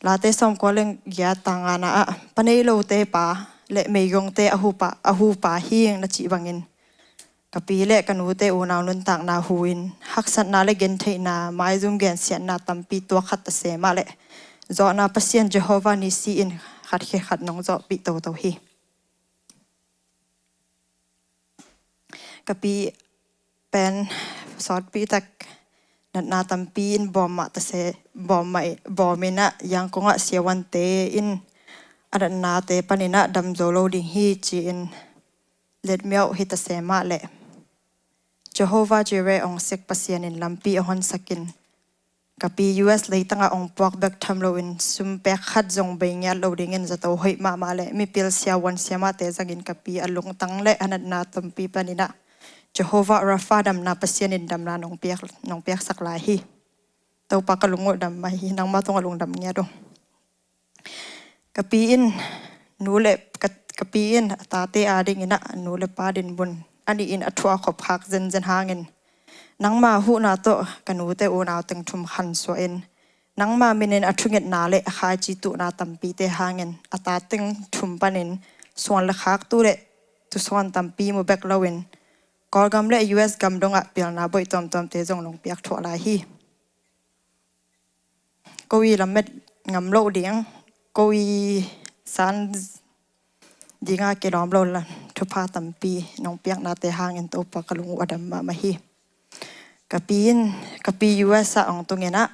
Late sawmkua le giat, tang ngana ah, pa nei lote pa le meigongte a hupa, a hupa hi ing na cih bangin ka pi le ka nute unau nuntakna hu-in haksatna le gentheihna, maizum gensiatna tampi tuak khat ta se mah le zawhna Pasian Jehovah Nissi in khat khit khat nong zawhpih toto hi. Ka pi pen sawtpi tak natna tampi in bawm mah ta se, bawm mah, bawm in ah Yangon ah siavuante in a natnate panin ah dam zo lo ding hi ci-in letmiauh hi ta se mah le Jehovah Jireh hong sik Pasian in lampi a honsak in ka pi U S leitangah hong puak bek tham loin sum pek khat zong bei ngiat lo dingin zato hoih mahmah le mipil siavuan siamahte zangin ka pi a lungtang le a natna tampi panin ah Jehovah Rapha, damna Pasian in damna nong piak, nong piaksak lai hi. Topa, ka lung uh dam mah hi, nangma tungah lungdam ngiat ung. Ka pi in nu le, ka, ka pi in a tate adingin ah nu le pa dinmun a nihin a thu a khop khak zenzen hangin nangma huhna tawh ka nute unau teng thum khansuah in nangma minin a thungetna le a khaici tuhna tampite hangin a ta teng thum panin suan le khak tu le tusuan tampi mu bek loin Kawlgam le U S gam dongah pilna boih tuamtuamte zong nong piak thuah lai hi. Ko i lamet ngam loh ding, ko i san dinga kilawm lo la thupha tampi nong piaknate hangin Topa ka lung uh a dam mahmah hi. Ka pi in, ka pi U S ah hong tung in ah,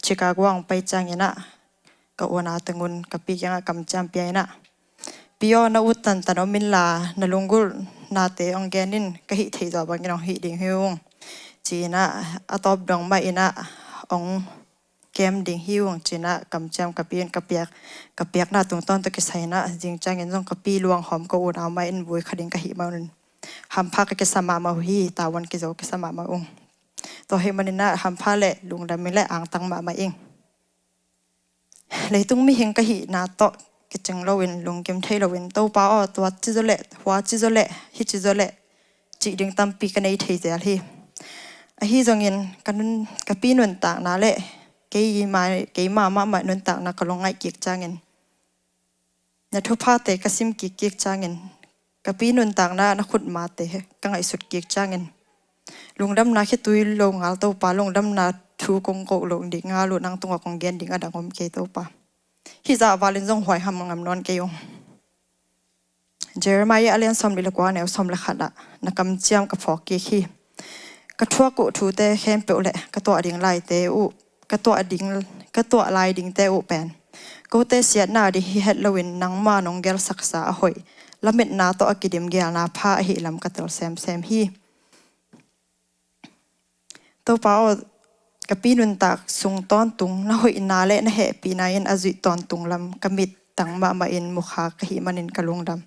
Chicago ah hong pai ciangin ah, ka unau teng un ka pi kiangah kamciam pia in ah, "Pi aw, na ut tantan om inla, na lunggulhnate hong gen in, ka hih theih zawh bangin hong hih ding hi ung," ci-in ah, a tawp dong mah in ah hong kem ding hi ung ci-in ah kamciam ka pi in ka piak, ka piakna tungtawn tawh kisai in ah, zing ciangin zong ka pi luanghawm ka unau mah in vui kha ding ka hih mah un hampha ka kisa mahmah uh hi, tavuan kizo kisa mahmah ung. Tua ahih manin ah hampha le lungdam in le angtang mahmah ing. Leitung mihing ka hihna tawh kicing loin, lungkim thei loin, "Topa aw, tua ci zaw leh, hua ci zaw leh, hih ci zaw leh," cih ding tampi ka nei thei zel hi. Ahi zongin ka nun, ka pi nuntakna le kei ma, keima mahmah nuntakna ka lungngaih kik ciangin, na thuphate ka sim kik kik ciangin, ka pi nuntakna na khutmate ka ngaihsut kik ciangin, lungdamna khitui lo ngal Topa, lungdamna thu kong koh loh ding ngal uh, nang tungah kong gen ding a dang om kei Topa. Hih zah valin zong huaiham ngam nawn kei ung. Jeremiah a lian sawm li le kua, neu sawm le khat ah na kamciam ka phawk kik hi. Ka thuak uh thute khempeuh le ka tuah ding laite uh, ka tuah ding, ka tuah lai dingte uh pen kote siatna ding hi het loin nangma nong gelsaksa a hoih, lametna tawh a kidim gelna pha ahih lam ka tel semsem hi. Topa aw, ka pi nuntak sung tawntung na hoihna le na hehpihna in a zuih tawntung lam ka mittang mahmah in mukha ka hih manin ka lungdam.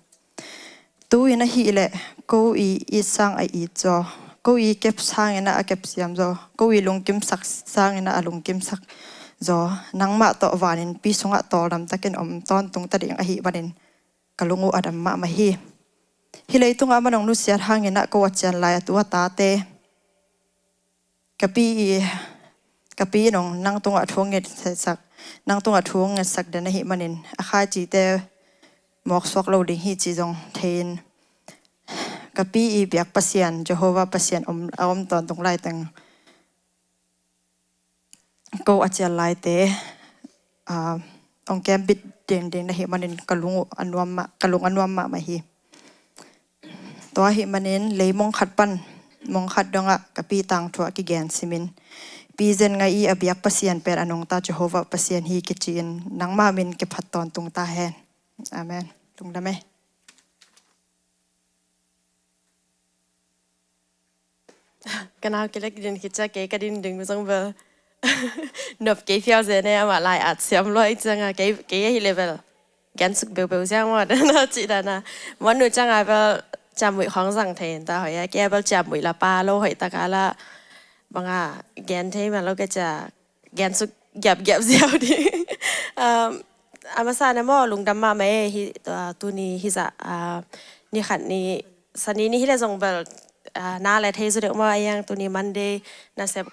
Tu-in ahih leh ko i it sang a it zaw, ko i kep sangin a kep siam zaw, ko i lungkimsak sangin a lungkimsak zaw, nangmah tawh vanin pi sungah tawldam takin om tawntung ta ding ahih manin ka lung uh a dam mahmah hi. Hih leitungah amah nong nusiat hangin ah ko a cian lai a tu a tate, ka pi i, ka pi in hong nang tungah thu hong ngetsak, nang tungah thu hong ngetsak den ahih manin a khaicite mawksuak lo ding hi cih zong thei-in, ka pi i biak Pasian, Jehovah Pasian om, a om tawntung laiteng ko a cial laite, ah, hong kembit dingding na hih manin ka lung uh a nuam mah, ka lung a nuam mahmah hi. Tua ahih manin lei mong khat pan mong khat dongah ka pi tangthu ah kigen simin, pi zen ngai i a biak Pasian pen a nungta Jehovah Pasian hi kici-in nangma min kiphat tawntung ta hen. Amen. Lungdam e. Ka nau kilek din khit ciang kei ka din ding zong bel nop kei phial zen e, amah lai at siam lua i cianga kei, kei ahi le bel gensuk beubeu ziang maw, dan a cih dan a. Manu cianga bel ciammuih khawng zang thei in ta hoih a, kei a bel ciammuih la pa lo hoih taka la banga gen thei ma lo kei cia gensuk giapgiap ziau ding. Um, a masa na maw lungdam mahmah e hi, ah, tuni hi zah, ah, ni khat ni, sani ni hi le zong bel, ah, na le thei zu deuh maw, a yang tuni Monday na sep,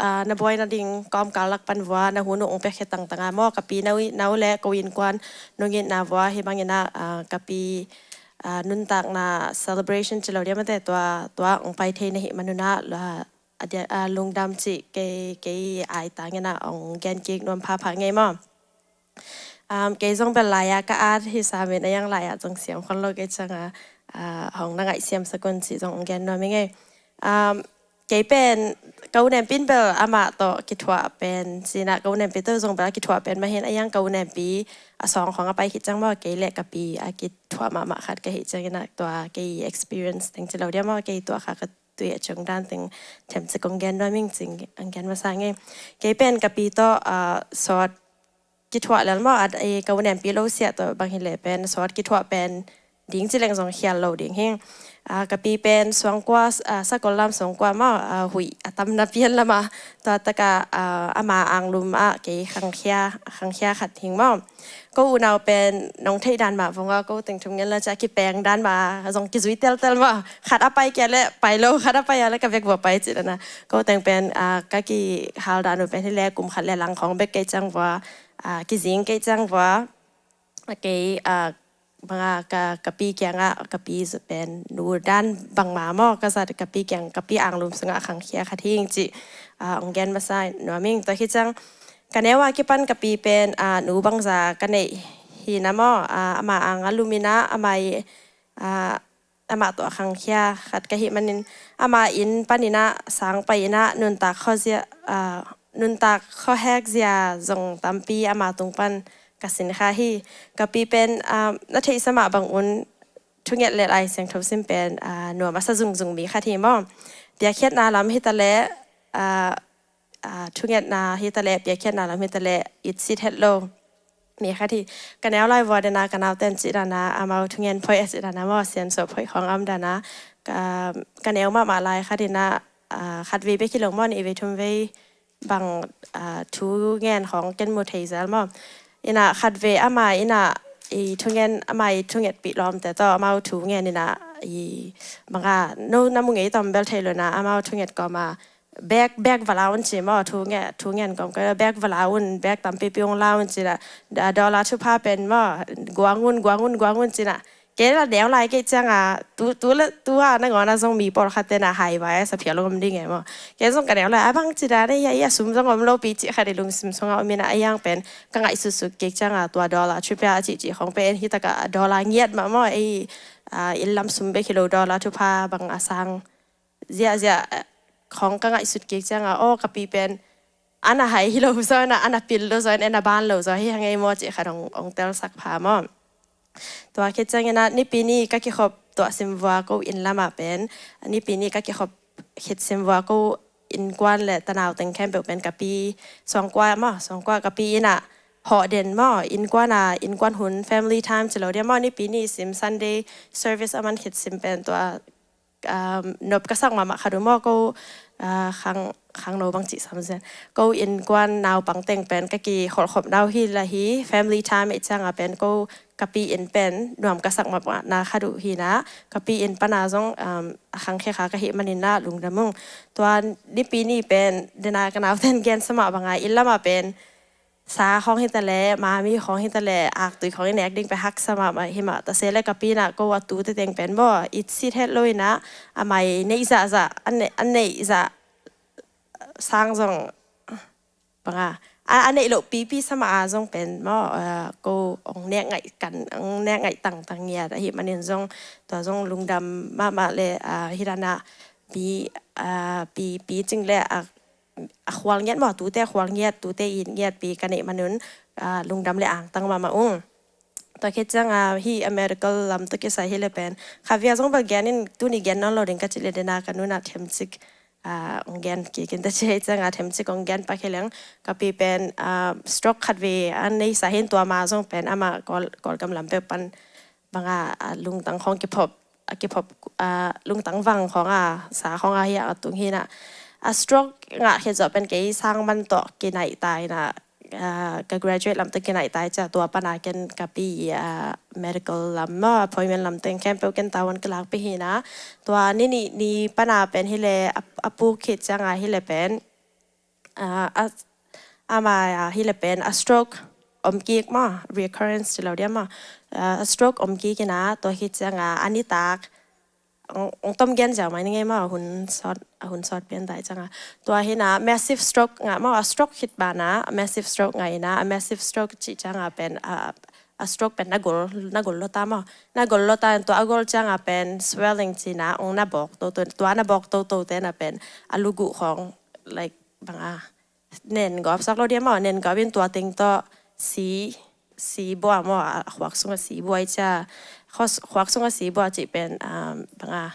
ah, na buai na ding kawmkal lak pan vua na hun uh ong pek he tangtanga maw, ka pi nau, nau le ko innkuan nungin na vua hi bangin ah, ah, ka pi, ah, nuntakna celebration ci lo dia mate tua, tua ong pai thei na hih manun ah, ah, a dia, a lungdam cih kei, kei ai tangin ah ong gen kik nuam phapha ngei maw. Um, kei zong bel lai-a ka at hi samin a yang lai-a zong siam khon lo kei cianga, ah, hong na ngaih siam sakun cih zong ong gen nuam i ngei. Um, kei pen ka u nempi in bel amah tawh kithuah pen, sinah ka u nempi tawh zong bel a kithuah pen mahin a yang ka u nempi a sawng khawng a pai khit ciang maw kei le ka pi a kithuah mahmah khat ka hih ciangin ah tua kei experience teng ci lo dia maw kei tua kha ka tui a ciong dan teng themcik kong gen nuam ing cing ang gen masa ngei. Kei pen ka pi tawh, ah, sawt kithuah lel maw, at, eh, ka u nempi lo siah tawh bang hi le pen sawt kithuah pen ding ci leng zong khial lo ding hi. Ah, ka pi pen suangkua, ah, sakol lam suangkua maw, ah, huih a tamna pian lama tua taka, ah, ama anglum ah kei khangkhia, khangkhia khat hing maw. Ko unau pen nong theih dan mah vonga ko teng thum ngen la cia kipeng dan mah zong kizui teltel mah. Khat a pai kia le pai lo, khat a pai a le ka vek vua pai ci dana. Ko teng pen, ah, ka kihal dan uh pen hi le kum khat le lang khawng bek kei ciang vua, ah, kizing kei ciang vua. A kei, ah, banga ka, ka pi kiangah, ka pi pen nu dan bangma maw, ka zat ka pi kiang, ka pi anglum sungah khangkhia khat hing ci, ah, ong gen masa nuam ing. Tua hi ciang, ka neu a kipan ka pi pen, ah, nu bangza ka neih hi na maw, ah, ama ang a lum in ah, ama i, ah, amah tawh a khangkhia khat ka hih manin, ama inn panin ah sang pai in ah nuntak khuazia, ah, nuntak khuahek zia zong tampi ama tung pan ka sin kha hi. Ka pi pen, ah, na theihsa mah bang un thunget le Lai Siangtho sim pen, ah, nuam a sa zungzung mi khat hi maw. Piakkhiatna lam hi ta leh, ah, ah, thungetna hi ta leh, piakkhiatna lam hi ta leh, it sit het lo mi khat hi. Ka neu lai vua dena ka nauten cih dana, amau thungen phoih a cih dana maw, siansuah phoih khawng a om dana, ka, ka neu mahmah lai khat in ah, ah, khat vei bek hi lo maw, nih vei thum vei bang, ah, thu ngen khawng ken mu thei zel maw. In ah khat vei ama in ah i thungen, ama i thungetpih lawmte tawh amau thu ngen in ah i bang a, no na mu ngei tawm bel thei lo in ah amau thunget kawm a, bag, bag va la un ci maw, thu nge, thu ngen kawm ka bag va la un, bag tampipi ong la un ci in ah, da-, dollar thupha pen maw, guang un, guang un, guang un ci in ah. Kei la neu lai kei ciang a, tu, tu la, tu a nangawn a zong mi pawlkhat ten a hai vai a sa phial om ding e maw. Kei zong ka neu lai, a bang ci dan e, a, a sum zong om lo pi cih khat i lungsim sung a om in ah, a yang pen ka ngaihsutsut kik ciang a, tua dollar thupha a cihcih khawng pen hi tak a dollar ngiat mah maw, ei, ah, inn lam sum bek hi lo dollar thupha bang a sang ziahziah, eh, khawng ka ngaihsut kik ciang a, aw, ka pi pen, a na hai hi lo zaw in ah, a na pil lo zaw in, a na ban lo zaw hi hang ei maw cih khat ong, ong telsak pha maw. Tua khit ciangin ah, Nipi ni ka kikhop tuah sim vua ko inn lam ah pen, Nipi ni ka kikhop khit sim vua ko innkuan le tanau teng khempeuh pen ka pi, suangkua maw, suangkua ka pi in ah hawh den maw, innkuan a, innkuan hun, family time ci lo dia maw, Nipi ni sim Sunday service a man khit sim pen tua, um, nop ka sak mahmah khat uh maw, ko, ah, khang, khangno bang cih sam zen. Ko innkuan naupang teng pen ka kikholhkhop nau hi la hi, family time i ciang a pen ko ka pi inn pen nuam ka sak mahmah na khat uh hi in ah, ka pi inn pan a zong, um, a khangkhia kha ka hih manin ah lungdam ung. Tua Nipi ni pen dena ka nauten gen sa mah bang a, inn lam ah pen sa khawng hi ta leh, mami khawng hi ta leh, aktui khawng i nek ding pen haksa mahmah hi mah ta se leh, ka pi in ah ko a tute teng pen maw, it sit het lo in ah, ama i neih zahzah, a neih, a neih zah sang zong bang a, a, a neih loh pipi sa mah a zong pen maw, ah, ko ong nek ngaih kan, ong nek ngaih tangtang ngiat ahih manin zong, tua zong lungdam mahmah leh, ah, hi dan a pi, ah, pi, pi cing leh, ah, a khual ngiat maw, tute a khual ngiat, tute it ngiat pi ka neih man un, ah, lungdam le angtang mahmah ung. Tua khit ciang a, hih a medical lam tawh kisai hi leh pen, kha via zong bel gen in, tuni gen nawn lo ding ka cih leh dena ka nu in ah themcik, ah, ong gen kik in ta ci hi ciang a, themcik ong gen pak hi leng, ka pi pen, ah, stroke khat vei a neisa hi in, tua ma zong pen amah Kawl, Kawlgam lam peuh pan bang a, a lungtang khawng kiphop, a kiphop, a lungtang vang khawng a, sa khawng a hiah a tung hi in ah. A stroke ngah khit zawh pen kei sang man tawh kinaih ta in ah, a, ka graduate lam tawh kinaih ta i ciah, tua pan a ken ka pi, a, medical lam maw, appointment lam teng khempeuh ken tavuan ka lakpih hi in ah. Tua ni nih ni pan a pen hi leh, a, a puk khit ciang a hi leh pen, a, a, ama, a, hi leh pen a stroke om kik maw, recurrence ci lo dia maw. A, a stroke om kik in ah, tua khit ciang a, a nitak, ong, ong tom gen ziau mai ni ngei maw, a hun sawt, a hun sawt pian ta i ciang a. Tua hi in ah, massive stroke ngah maw, a stroke khit ban a, a massive stroke ngah in ah, a massive stroke cih ciang a pen, a, a stroke pen na gol, na gol lo ta maw. Na gol lo ta in tua a gol ciang a pen swelling ci in ah, ong na bawk toto, tua na bawk toto te na pen, a luguh khawng, like, bang a, nen gawp sak lo dia maw, nen gawp in tua teng tawh si, si bua maw, a khuak sung a si bua i ciah, khuak sung a si bua cih pen, um, bang a,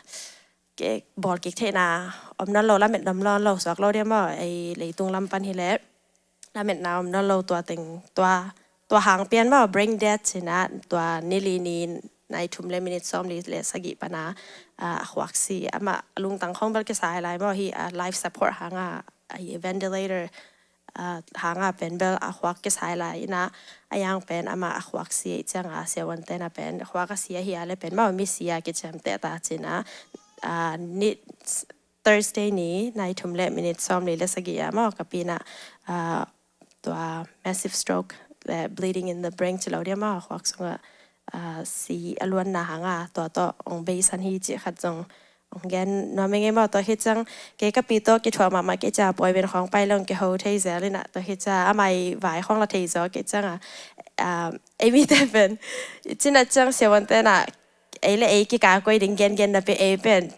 ke, bawl kik theihna om nawn lo, lamet om nawn lo suak lo dia maw, ei leitung lam pan hi leh, lametna om nawn lo tua teng, tua, tua hang pian maw, brain dead ci in ah, tua ni li ni nai thum le minute sawmli le sagih pan a, a, a khuak si, amah lungtang khawng bel kisai lai maw, hi, a, life support hang a, a, hi ventilator, a, hang a pen bel a khuak kisai lai in ah, a yang pen amah a khuak si i ciang a, siavuante na pen, khuak a si ahi a leh pen maw, misi a kiciamteh ta ci in ah, a, ni, Thursday ni, nai thum le minute sawmli le sagih a maw, ka pi in ah, a, tua massive stroke le bleeding in the brain ci lo dia maw, khuak sung a, a, si a luanna hang a, tua tawh ong beisan hi cih khat zong ong gen nuam ing ei maw. Tua khit ciang kei ka pi tawh kithuah mahmah kei ciang, appointment khawng pai lo ong kiho thei zel in ah, tua khit ciang amah i vai khawng la thei zaw kei ciang a, Ei mite pen i cina ciang siavuante na ei le ei kikakoi ding gengen na pe ei pen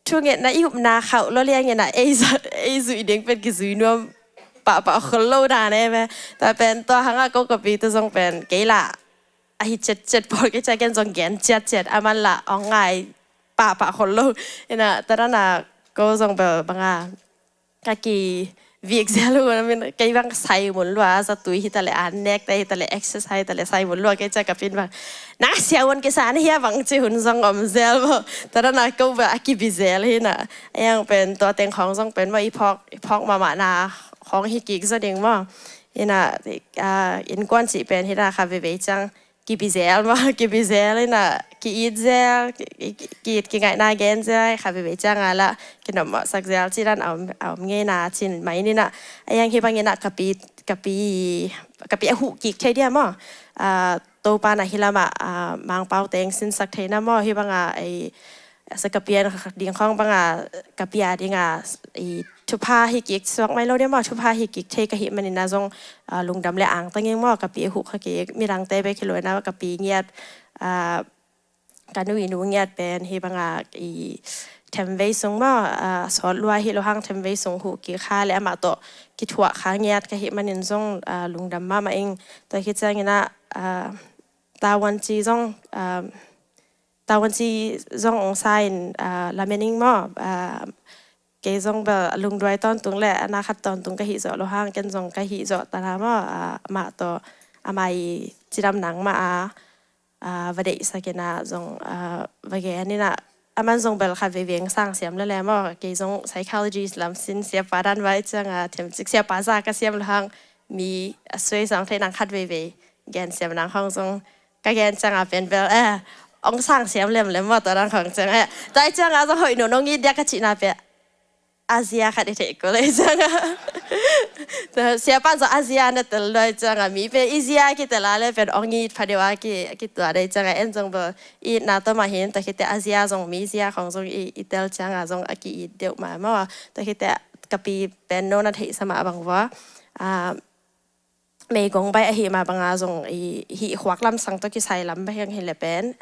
thungetna i upna khauh lo liangin a ei zui ding pen kizui nuam pahpah khol lo dan e me. Tua pen tua hanga ko ka pi tu zong pen kei la ahi cetcet pawl kei ciakin zong gen ciatciat a man la ong ngai pahpah khol lo. Ina tua dana ko zong bel banga ka ki vik zel uh na min kei bang sai mun lua zatui hita le an nek te hita le exercise hita le sai mun lua kei cia ka pin bang na siavuan kisa na hia bang ci hun zong om zel bo. Tua dana ko ba a kibi zel hi na. Ayang pen tua teng khong zong pen mo i phok i phok mama na khong hi kik zo ding mo. Ina innkuan ci pen hita kha veve ciang kibi zel mo kibi zel ina ki it zel ki it ki ngaihna gen zel kha veve cianga la kinom mawhsak zel ci dan a om ngei na cin mai nina. Ayang hi bangina ka pi ka pi ka pi a huh kik thei dia maw? Topa na hi lama Mangpau teng sinsak theina maw hi banga ei asa ka pian ding khong banga ka pia dinga i thupha hi kik suak mai lo dia maw thupha hi kik thei ka hi manina zong lungdam le angtangin maw ka pi a huh kha kik midangte bek hi loina ka pi ngiat ka nu i nu ngiat pen hi banga i themvei sung maw sawt lua hi lo hang themvei sung huh kik kha le amah tawh kithuah kha ngiat ka hi manin zong lungdam mahmah ing tua hi ciangina tawanci zong tawanci zong ong sa in lamening maw kei zong bel lungduai tawntung le ana khat tawntung ka hih zawh lo hang ken zong ka hih zawh tana maw amah tawh amah i cidam nang mah a va deihsak ina zong va gen ina aman zong bel khat veivei sang siam le le maw kei zong psychologist lam sin siapa dan vai cianga themcik siapa za ka siam lo hang mi a suai sang thei nang khat veivei gen siam nang hong zong ka gen cianga pen bel eh ong sang siam lemlem maw tua dang khong ciang eh tua i cianga zong hoih no nong it dia ka cihna pe a zia khat i theih ko le cianga siapan zong a zia na tel lua i cianga mi pe i zia ki tel a le pen ong it pha deuh a ki kitua dei cianga en zong bel itna tawh mah hin tua khite a zia zong mi zia khong zong i tel cianga zong a ki it deuh mah maw tua khite ka pi pen no na theih sa mah bang vua meigong baih ahi mah banga zong i hih huak lamsang tawh kisai lam bang hi le pen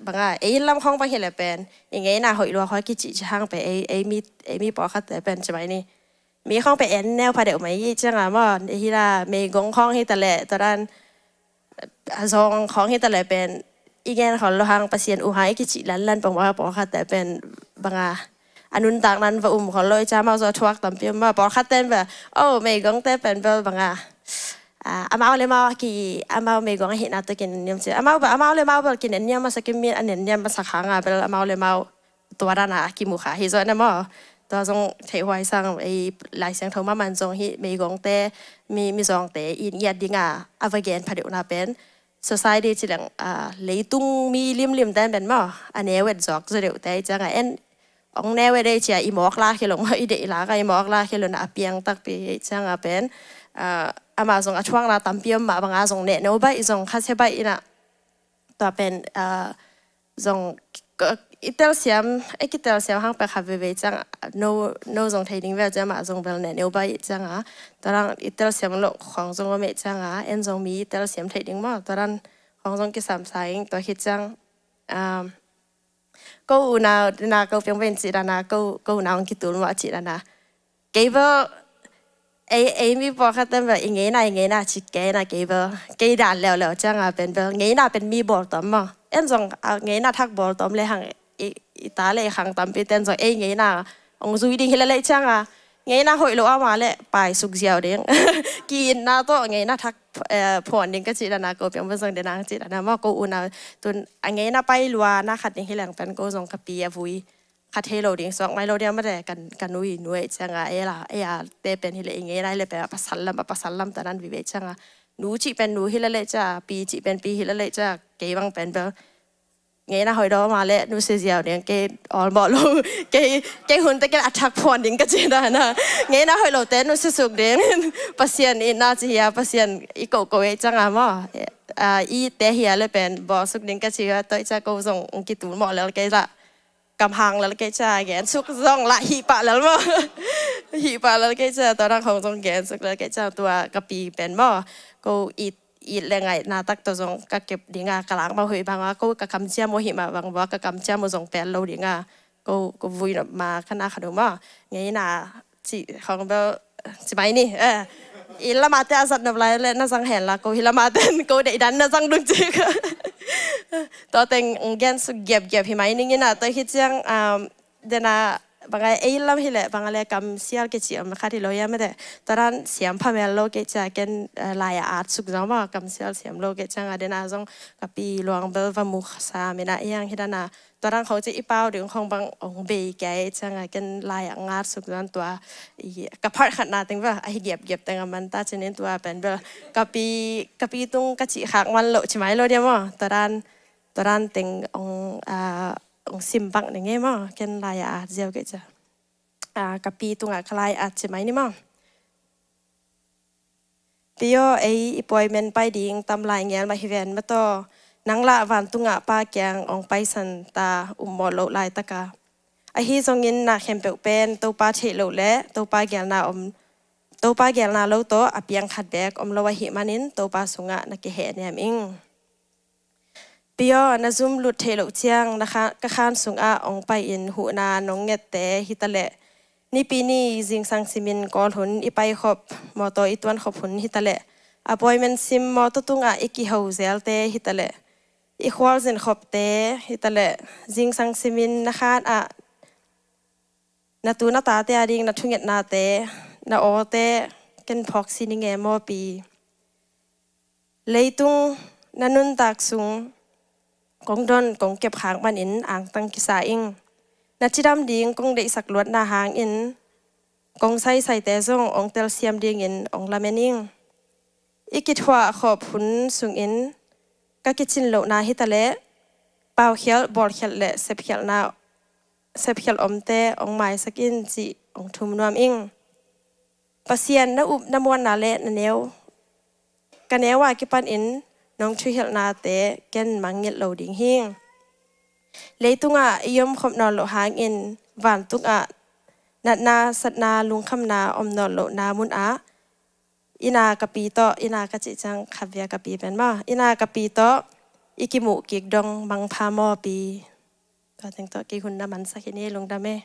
banga ei lam khong bang hi le pen i ngeina hoih lua khoi kici ci hang pe ei mi ei mi pawlkhatte pen ci mai ni mi khong pe en neu pha deuh mai hi cianga maw hi la meigong khong hi ta le tua dan a zong khong hi ta le pen i gen khol lo hang Pasian uh hang i kicih lanlan pong banga pawlkhatte pen banga a nuntak nan va um khol lo i ca mau zaw thuak tampi um ma pawlkhatte in ba o meigongte pen bel banga amau le mau a ki amau meigong ahihna tawh kinenniam ci amau ba amau le mau bel kinenniam masa kim min a nenniam masa khanga bel amau le mau tua dana a kimu kha hi zaw na maw tua zong theihhuai sang ei Lai Siangtho maman zong hi meigongte mi mizawngte in ngiat dinga a va gen pha deuhna pen society ci leng leitung mi limlim ten pen maw a neu et zawk zaw deuhte i cianga en ong neu et ei cia i mawk la khilong maw i deih laka i mawk la khilona a piang takpi i cianga pen amah zong a thuakna tampi om mah banga zong neh no baih zong khasia baih ina tua pen zong i telsiam i kitelsiam hang pek kha veivei ciang no no zong thei ding vel ciang mah zong bel ne neu bai cianga tua dang i telsiam loh khong zong om eh cianga en zong mi i telsiam thei ding maw tua dan khong zong kisam sa ing tua khit ciang ko unau na ko piang ven ci dana ko ko unau kitul maw ci dana kei bel ei ei mi pawlkhat ten bel i ngeina i ngeina ci kei na kei bel kei dan leuleu cianga pen bel ngeina pen mi bawltawm maw en zong a ngeina thak bawltawm le hang i ta le i khang tampi ten zong ei ngeina ong zui ding hi le lei cianga ngeina hoih lo ama le pai suk ziau ding ki-itna tawh ngeina thak phuan ding ka ci dana ko piang bel zong denang ci dana maw ko unau tun a ngeina pai lua na khat ding hi leng pen ko zong ka pi a vui kha thei lo ding suak mai lo dia mate kan kan ui nuai cianga ei la ei a te pen hi le i ngeina hi le pen a pasal lam a pasal lam ta nan vive cianga nu ci pen nu hi le le cia pi ci pen pi hi le le cia kei bang pen bel ngeina hoih lo ma le nu se ziau ding kei awlmawh lo kei kei hun te ken a thak phuan ding ka ci dana ngeina hoih lo te nu se suk ding Pasian i na ci hia Pasian i ko ko ei cianga maw i te hia le pen bawl suk ding ka ci hia toi cia ko zong kitul mawh lel kei la kam hang lel kei cia, gen suk zong lah hih pah lel maw. Hih pah lel kei cia, tua dang khong zong gen suk lel kei cia, tua ka pi pen maw. Ko it, it le ngaihna tak tawh zong ka kep ding a, ka lak mah hoih bang a, ko ka kam cia maw hih mah bang bua, ka kam cia maw zong pel lo ding a. Ko, ko vui nop ma ka na kha dong maw. Ngeina ci khong bel, ci mai ni, eh. I lama te a zat nop lai le na zang hen la, ko hi lama ten, ko deih dan na zang dong ci ka. Tua teng gen suk giapgiap hi mai ning ina, tua hi ciang, um, dena, bang a ei lam hi le, bang a le kam sial ke ci om khat hi lo ia mete. Tua dan siam pha mel lo ke cia ken, eh, lai a at suk zong maw, kam sial siam lo ke ciang a dena zong ka pi luang bel va mu sa mina iang hi dana. Tua dang khong ci i pau ding khong bang ong bei kei ciang a ken lai a ngat suk zan tua i ka pharh khatna teng bel a hi giapgiap teng a man ta cinin tua pen bel ka pi, ka pi tung ka cih khak man lo ci mai lo dia maw. Tua dan, tua dan teng ong, ah, ong sim bang ding e maw, ken lai a at ziau kei cia. Ah, ka pi tungah ka lai at ci mai ni maw. Pi aw, ei i puaimen pai ding tam lai ngel mah hi ven mataw. Nang lah vantungah Pa kiang ong paisan ta um mawh loh laitaka. Ahi zongin na khempeuh pen Topa theih loh le Topa gelna om, Topa gelna lo tawh a piang khat beek om lo ahih manin Topa sungah na kihehniam ing. Pi aw, na zum lut theih loh ciang na kha-, ka khan sungah ong pai-in huhna nong ngette hitaleh, nipi ni zingsang simin Kawl hun i paikhop, mawtaw i tuankhop hun hitaleh, appointment sim mawtaw tungah i kiho zelte hitaleh, i khualzin khopte hitaleh, zingsang simin na khan ah na tu na tate a ding na thungetnate, na awte ken phawk si ni nge maw Pi. Leitung na nuntak sung kong don kong kep khak manin angtang kisa ing. Na cidam ding kong deihsak luatna hangin kong saisaite zong ong telsiam dingin ong lamen ing. I kithuah khawp hun sungin ka kicin lohna hitaleh, paukhialh, bawlkhialh le sepkhialhna, sepkhialh omte ong maisak in cih ong thum nuam ing. Pasian na up na muanna le na neu, ka neu a kipanin nong thuhilhnate ken mangngilh lo ding hi. Leitungah i omkhop nawn loh hangin vantungah natna satna lungkhamna om nawn lohna munah, ina ka pi tawh, ina ka cih ciang khavia ka pi pen maw, ina ka pi tawh i kimuh kik dong mangpha maw Pi. Tua teng tawh kei hun na mansak hi ni, lungdam e.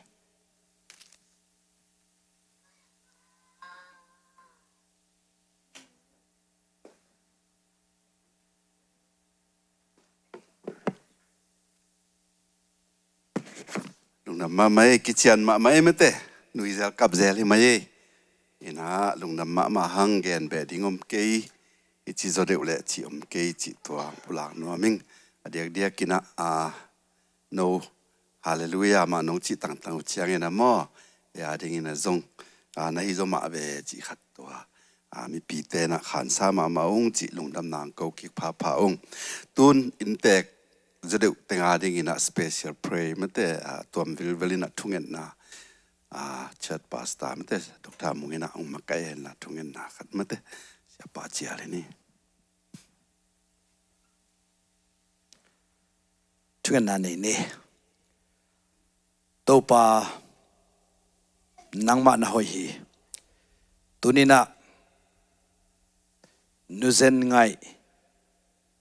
Lungdam mahmah e, kician mahmah e mete. Nuizel kapzel hi mai e. Ina lungdam mahmah hang, gen beh ding om kei. I ci zaw deuh leh ci om kei ci tua pulak nuam ing. A diakdiak ina, a, no, Halleluia mah nong cih tangtang uh ciangin a maw, e a dingin a zong, a, na hi zaw mah ve cih khat tua, a, mipite na khansa mahmah ung cih lungdam nang ko kik phapha ung. Tun inntek zaw deuh teng a dingin a special prayer mate, a, tuam vilvel in a thungetna, a, church pastor mate, Doctor Mung in a ong makaih hen la thungetna khat mate, siapa cial hi ni. Thungetna nei ni. Topa, nangmah na hoih hi. Tuni-in ah nuzen ngaih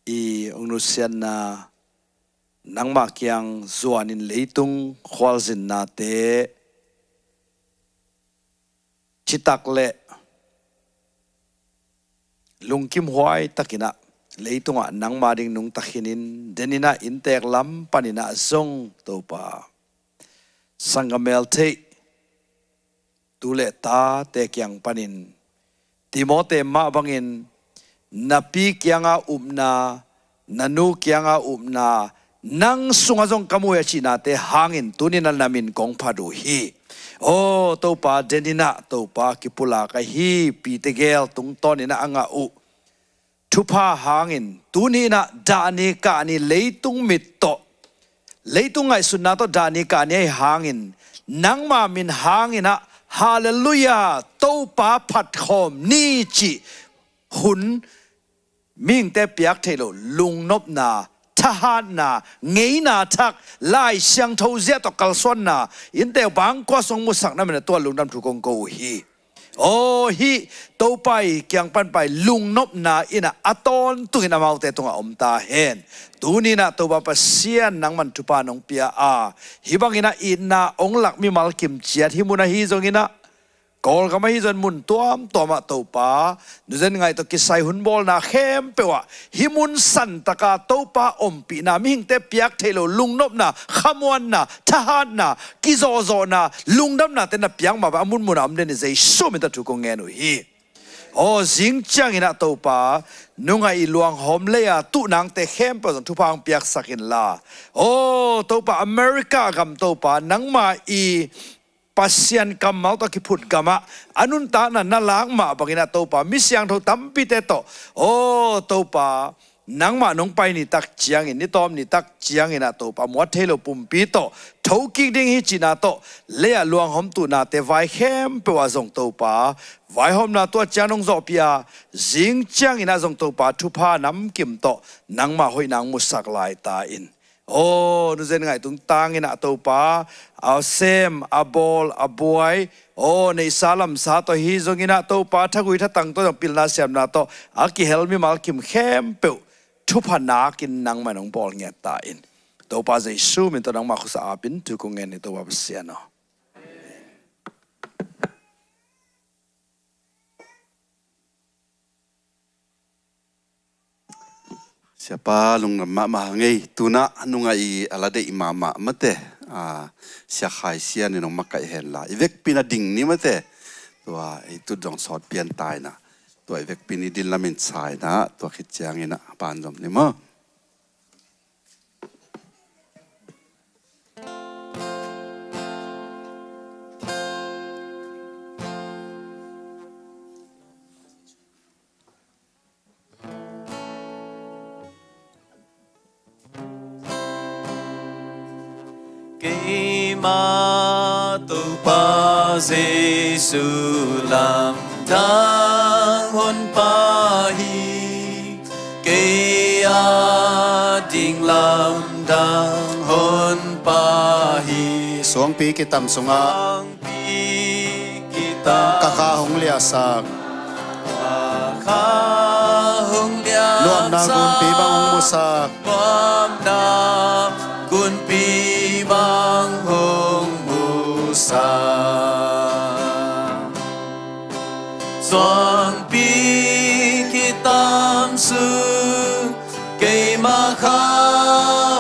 i ong nusiatna nangmah kiang zuanin leitung khualzinnate citak le lungkimhuai takin ah leitungah nangmah ding nungta khinin, den-in ah inntek lam panin ah zong Topa, sanggam meltheih tu le tate kiang panin, Timote mah bangin, na pi kianga upna, na nu kianga upna, nang sungah zong ka mu hi a cihnate hangin tuni-in ah na min kong phat uh hi. Aw Topa, den-in ah Topa kipulak ahi pite gel tungtawnin ah a ngah uh thupha hangin tuni-in ah dah ni kah ni leitung mit tawh, leitung ngaihsutna tawh dah ni kah ni ahi hangin, nangma min hangin ah Halleluia, Topa phatkhawm ni cih hun mihingte piak theih loh lungnopna thahatna, ngeina thak, Lai Siangtho zia tawh kalsuanna, innte bangkua sung musak na min a tua lungdam thu kong ko uh hi. Aw, hih Topa i kiang pan pai lungnopna in ah a tawntungin amaute tungah om ta hen. Tuni in ah Topa Pasian nangman thupha nong pia a, hih bangin ah itna ong lak mimal kim ciat hih mun ahi zongin ah, Kawlgam ahi zongin mun tuamtuam ah Topa, nuzen ngaih tawh kisai hun bawlna khempeuh ah hih mun santaka Topa ompihna, mihingte piak theih lo lungnopna, khamuanna, thahatna, kizawhzawhna, lungdamnate na piak mah bang a munmun a om den in Jesu min tawh thu kong ngen uh hi. Aw, zing ciangin ah Topa, nungah i luanghawm lei-a tuh nangte khempeuh zong thupha hong piaksak inla. Aw Topa, America gam Topa, nangmah i Pasian kammal tawh kiphut gamah a nuntakna na lak mah bangin ah Topa, mi siangtho tampite tawh, aw Topa, nangmah nong pai nitak ciangin, ni tawm nitak ciangin ah Topa, muat thei lo pumpi tawh thokik ding hi cihna tawh, lei-ah luanghawm tuhnate vai khempeuh ah zong Topa, vaihawmna tua ciang nong zawhpih a, zing ciangin ah zong Topa, thupha namkim tawh nangmah hoihna hong musak lai ta in. Aw, nuzen ngaih tungtangin ah Topa, a sem, a bawl, a buai, aw, neihsa lamsa tawh hi zongin ah Topa, thagui thatang tawh zong pilna siamna tawh a kihel mimal kim khempeuh thupha nakin nangmah nong bawl ngiat ta in. Topa Jesu min tawh nangmah khuasa apin thu kong ngen hi Topa Pasian aw. Siapa lungdam mahmah hang ei. Tunah nungah i a la deih mahmah mate, a, Sia Khai Sian in hong makaih henla, i vekpi in a ding ni mate. Tua i tut zong sawt pian ta in ah, tua i vekpi in i din lamin sa in ah, tua khit ciangin ah ban zom ni maw. Keimah Topa Jesu lamdang honpa hi, kei a ding lamdang honpa hi. Suangpi kitam sungah, suangpi kitam, ka kha hong liahsak, ka kha hong liahsak, nuamna gunpi bang hong musak, nuamna gunpi bang hong musak. Suangpi kitam sung keimah kha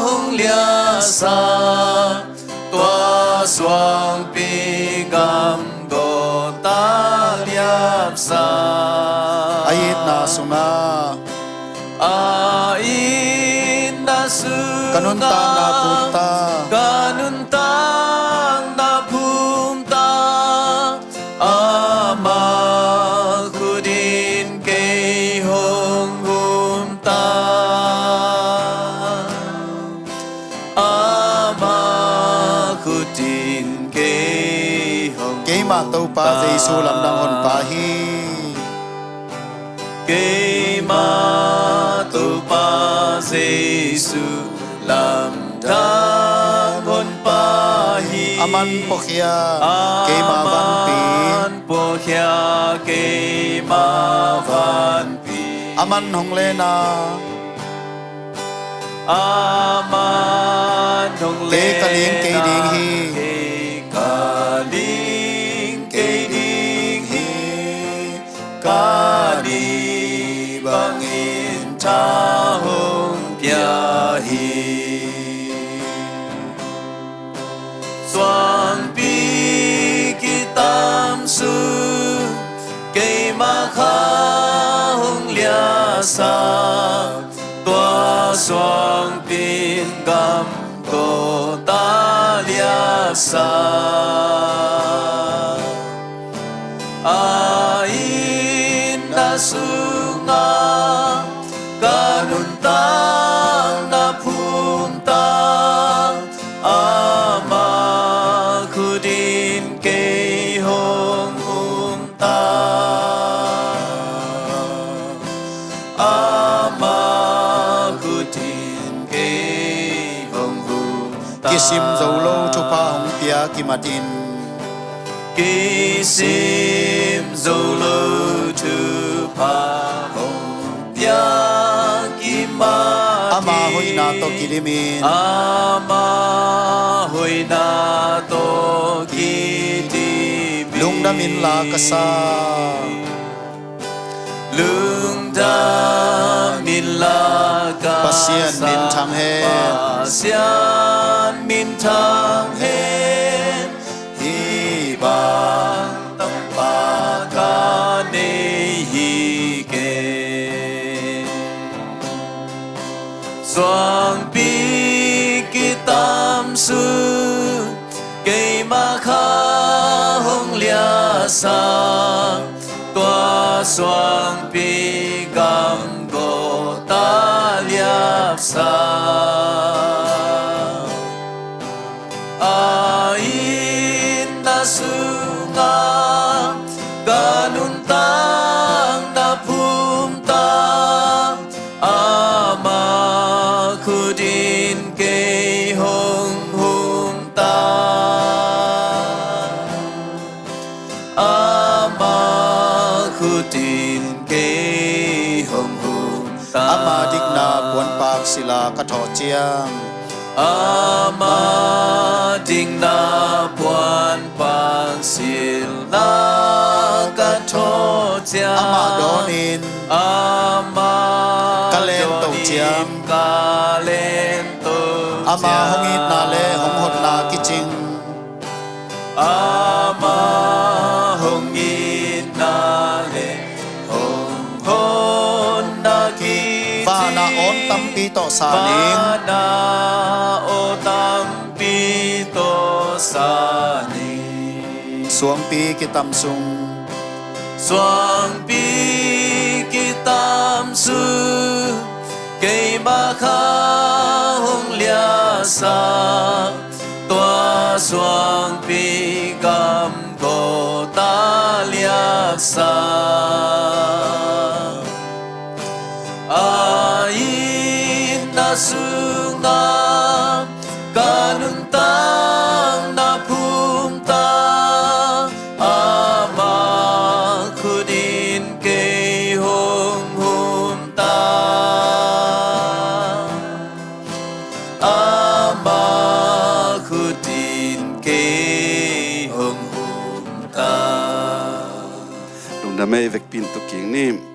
hong liahsak, tua suangpi gam dawta liapsa. A itna sungah, a itna sungah, ka nuntakna phungta, ka nuntakna phungta, ama khut in kei hong humta. Ama khut in kei hong, keimah Topa Jesu lamdang honpa hi. Keimah Topa Jesu lamdang honpa hi. Aman puakhia keimah vanpi, aman puakhia keimah vanpi. Aman hong lena, aman hong lena, kei ka ling kei ding hi, kei ka ling kei ding hi. Ka ding bangin tha hong pia hi. Suangpi kitam sung keimah kha hong liahsak, tua suangpi in gam dawta liapsa. A itna sungah ka nuntakna phungta, ama khut in kei hong humta. Ama khut in kei Sim zo lo thupha hong pia kimat in. Kisim zo lo thupha hong pia kimat in. Ama hoihna tawh kidim in. Ama hoihna tawh kidim in. Lungdam inla ka sa. Lungdam inla ka sa. Pasian minthang hen. Pasian minthang hen. Hih bang tampi ka nei hi kei. Suangpi kitam sung keimah kha hong liahsak, tua suangpi gam gawta liapsak. A itna sungah ka nuntakna phumta, ama khut in kei hong humta. Ama khut in kei hong humta. Ama dikna puanpak sila ka thawh ciang. Ama dikna puanpak sila ka thawh ciang. Ama dawnin. Ama dawnin ka lento ciang. Ka lento ciang. Ama hong itna le hong hotna kicing. Ama hong itna le hong hotna kicing. Vana awn tampi tawh sa ning. Vana awn tampi tawh sa ning. Suangpi kitam sung. Suangpi kitam sung keimah kha hong liahsak, tua suangpi gam gawta liapsak. A itna sungah ka nuntakna phumta, ama khut in kei hong humta. Ama khut in kei hong humta. Lungdam ei, vekpi in tu kik ni.